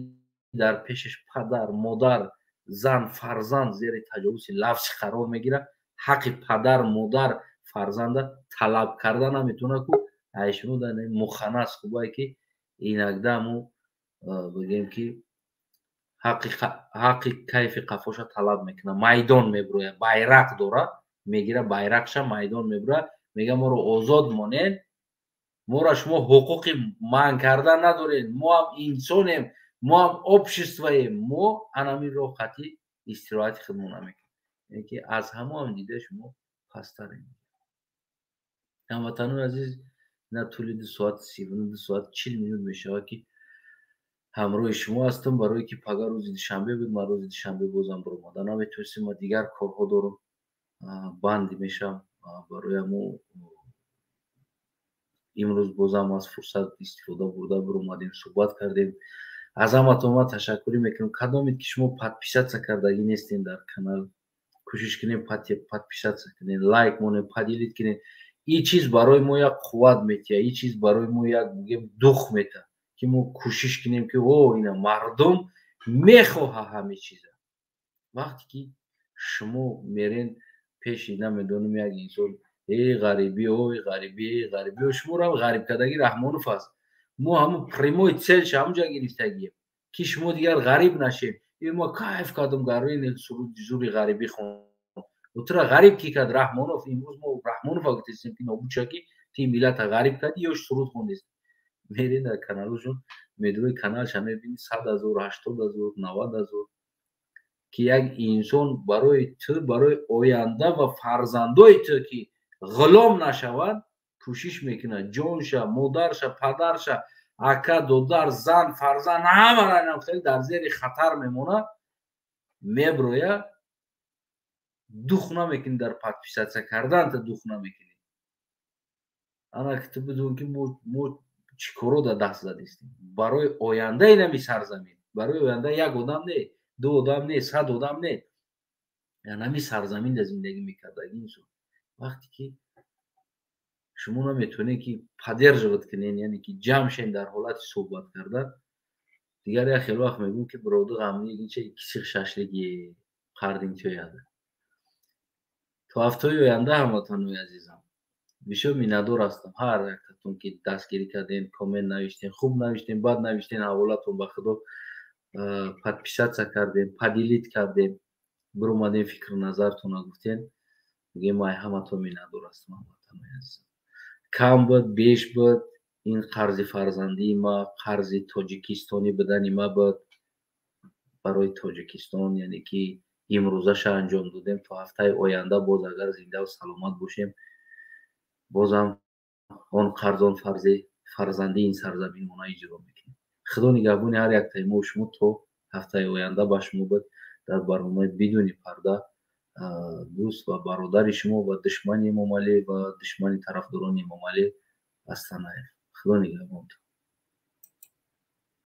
дар пешаш падар, модар, зан, фарзанд зери таҷовузи лафзӣ қарор мегирад, ҳаққи падар, модар, фарзанда талаб карда наметавонад ку, айшуно муханнас хубае, ки инагда мо, бигем ки, ҳаққи кайфи қафоша талаб мекунад, майдон мебирояд, байрақ дора, мегира байрақша, майдон мебирояд, мега, моро озод монед. Моро шумо ҳуқуқи манъ кардан надоред. Мо ҳам инсонем, мо ҳам обществоем. Мо анамин роҳ қатъи истироҳати худмон намекунем, яъне ки аз ҳамоам дида шумо пасттарем. Ҳамватанони азиз, на тӯли 2 соат 39, 2 соат 40 минут мешавад, ки ҳамроҳи шумо ҳастам. Барое ки пага рӯзи душанбе буд, ман рӯзи душанбе бозам баромада наметавонистем, ма дигар корҳо дорам, банд мешавам. Барои ҳамо имрӯз бозам аз фурсат истифода бурда баромадем, суҳбат кардем. Аз ҳаматон ман ташаккурӣ мекунам. Кадомед ки шумо подписаться кардагӣ нестем дар канал, кӯшиш кунем подписаться кунем, лайк монем, поделить кунем. Ин чиз барои мо як қувват метиҳад, ин чиз барои мо як, бигем, дух метиҳад, ки мо кӯшиш кунем, ки о ина мардум мехоҳа ҳаме чиза. Вақте ки шумо мерен пеши, намедонам, як инсон: «Эй ғарибӣ, ой ғарибӣ, эй ғарибӣ», шуморо ғариб кардагӣ Раҳмонов аст. Мо ҳамун прямой цель ша ҳамунҷа гирифтагием, ки шумо дигар ғариб нашем. Э, мо кайф кардам, гароини суруди зури ғарибӣ хон. Тура ғариб ки кард? Раҳмонов. Имрӯз мо Раҳмонова гуфтестем, ки нобуд ша, ки ти миллата ғариб кардӣ, ё суруд хондест. Мерен дар каналошон, медрои каналша мебини, 100 000, 80 000, 90 000, ки як инсон барои ту, барои оянда ва фарзандои ту, ки ғулом нашаванд, кӯшиш мекунад, ҷонша, модарша, падарша, ака, додар, зан, фарзанд, ҳамаро хеле дар зери хатар мемонад, меброя. Дух намекунӣ дар подписаться кардан, та дух намекунӣ. Ана ки ту бидон, ки мо чӣ коро дар даст задистем барои ояндаи нами сарзамин, барои оянда як одам не, ду одам не, 100 одам не, нами сарзамин дар зиндагӣ мекардаги инсон. Вақте ки шумо наметавонед, ки поддерживать кунед, яъне ки ҷамъ шен дар ҳолати суҳбат кардан, дигар як хел вақт мегӯм, ки бироду ғамгинча кисиқ шашлиги қардинтиёяд. То ҳафтаи оянда, ҳамватанои азизам, бисёр миннатдор ҳастам ҳар яктатон, ки дастгирӣ кардем, коммент навиштем, хуб навиштем, бад навиштем, ҳаволатон ба худо, подписаться кардем, поделить кардем, биромадем, фикру назартонро гуфтем. Мегӯем, ай ҳаматон миннатдор ҳастам, ҳамватанои азизам. Кам буд, беш буд, ин қарзи фарзандии ма, қарзи тоҷикистонӣ будани ма буд барои Тоҷикистон, яъне ки имрӯзаша анҷом додем. То ҳафтаи оянда боз, агар зиндаву саломат бошем, бозам он қарз, он фарзи фарзандии ин сарзаминмона иҷро мекунем. Худо нигаҳбони ҳар яктаи мо шумо. То ҳафтаи оянда ба шумо буд дар барномаи «Бидуни парда» дӯст ва бародари шумо ва душмани Эмомалӣ ва душмани тарафдорони Эмомалӣ Астанаев. Худо нигаҳбонтон.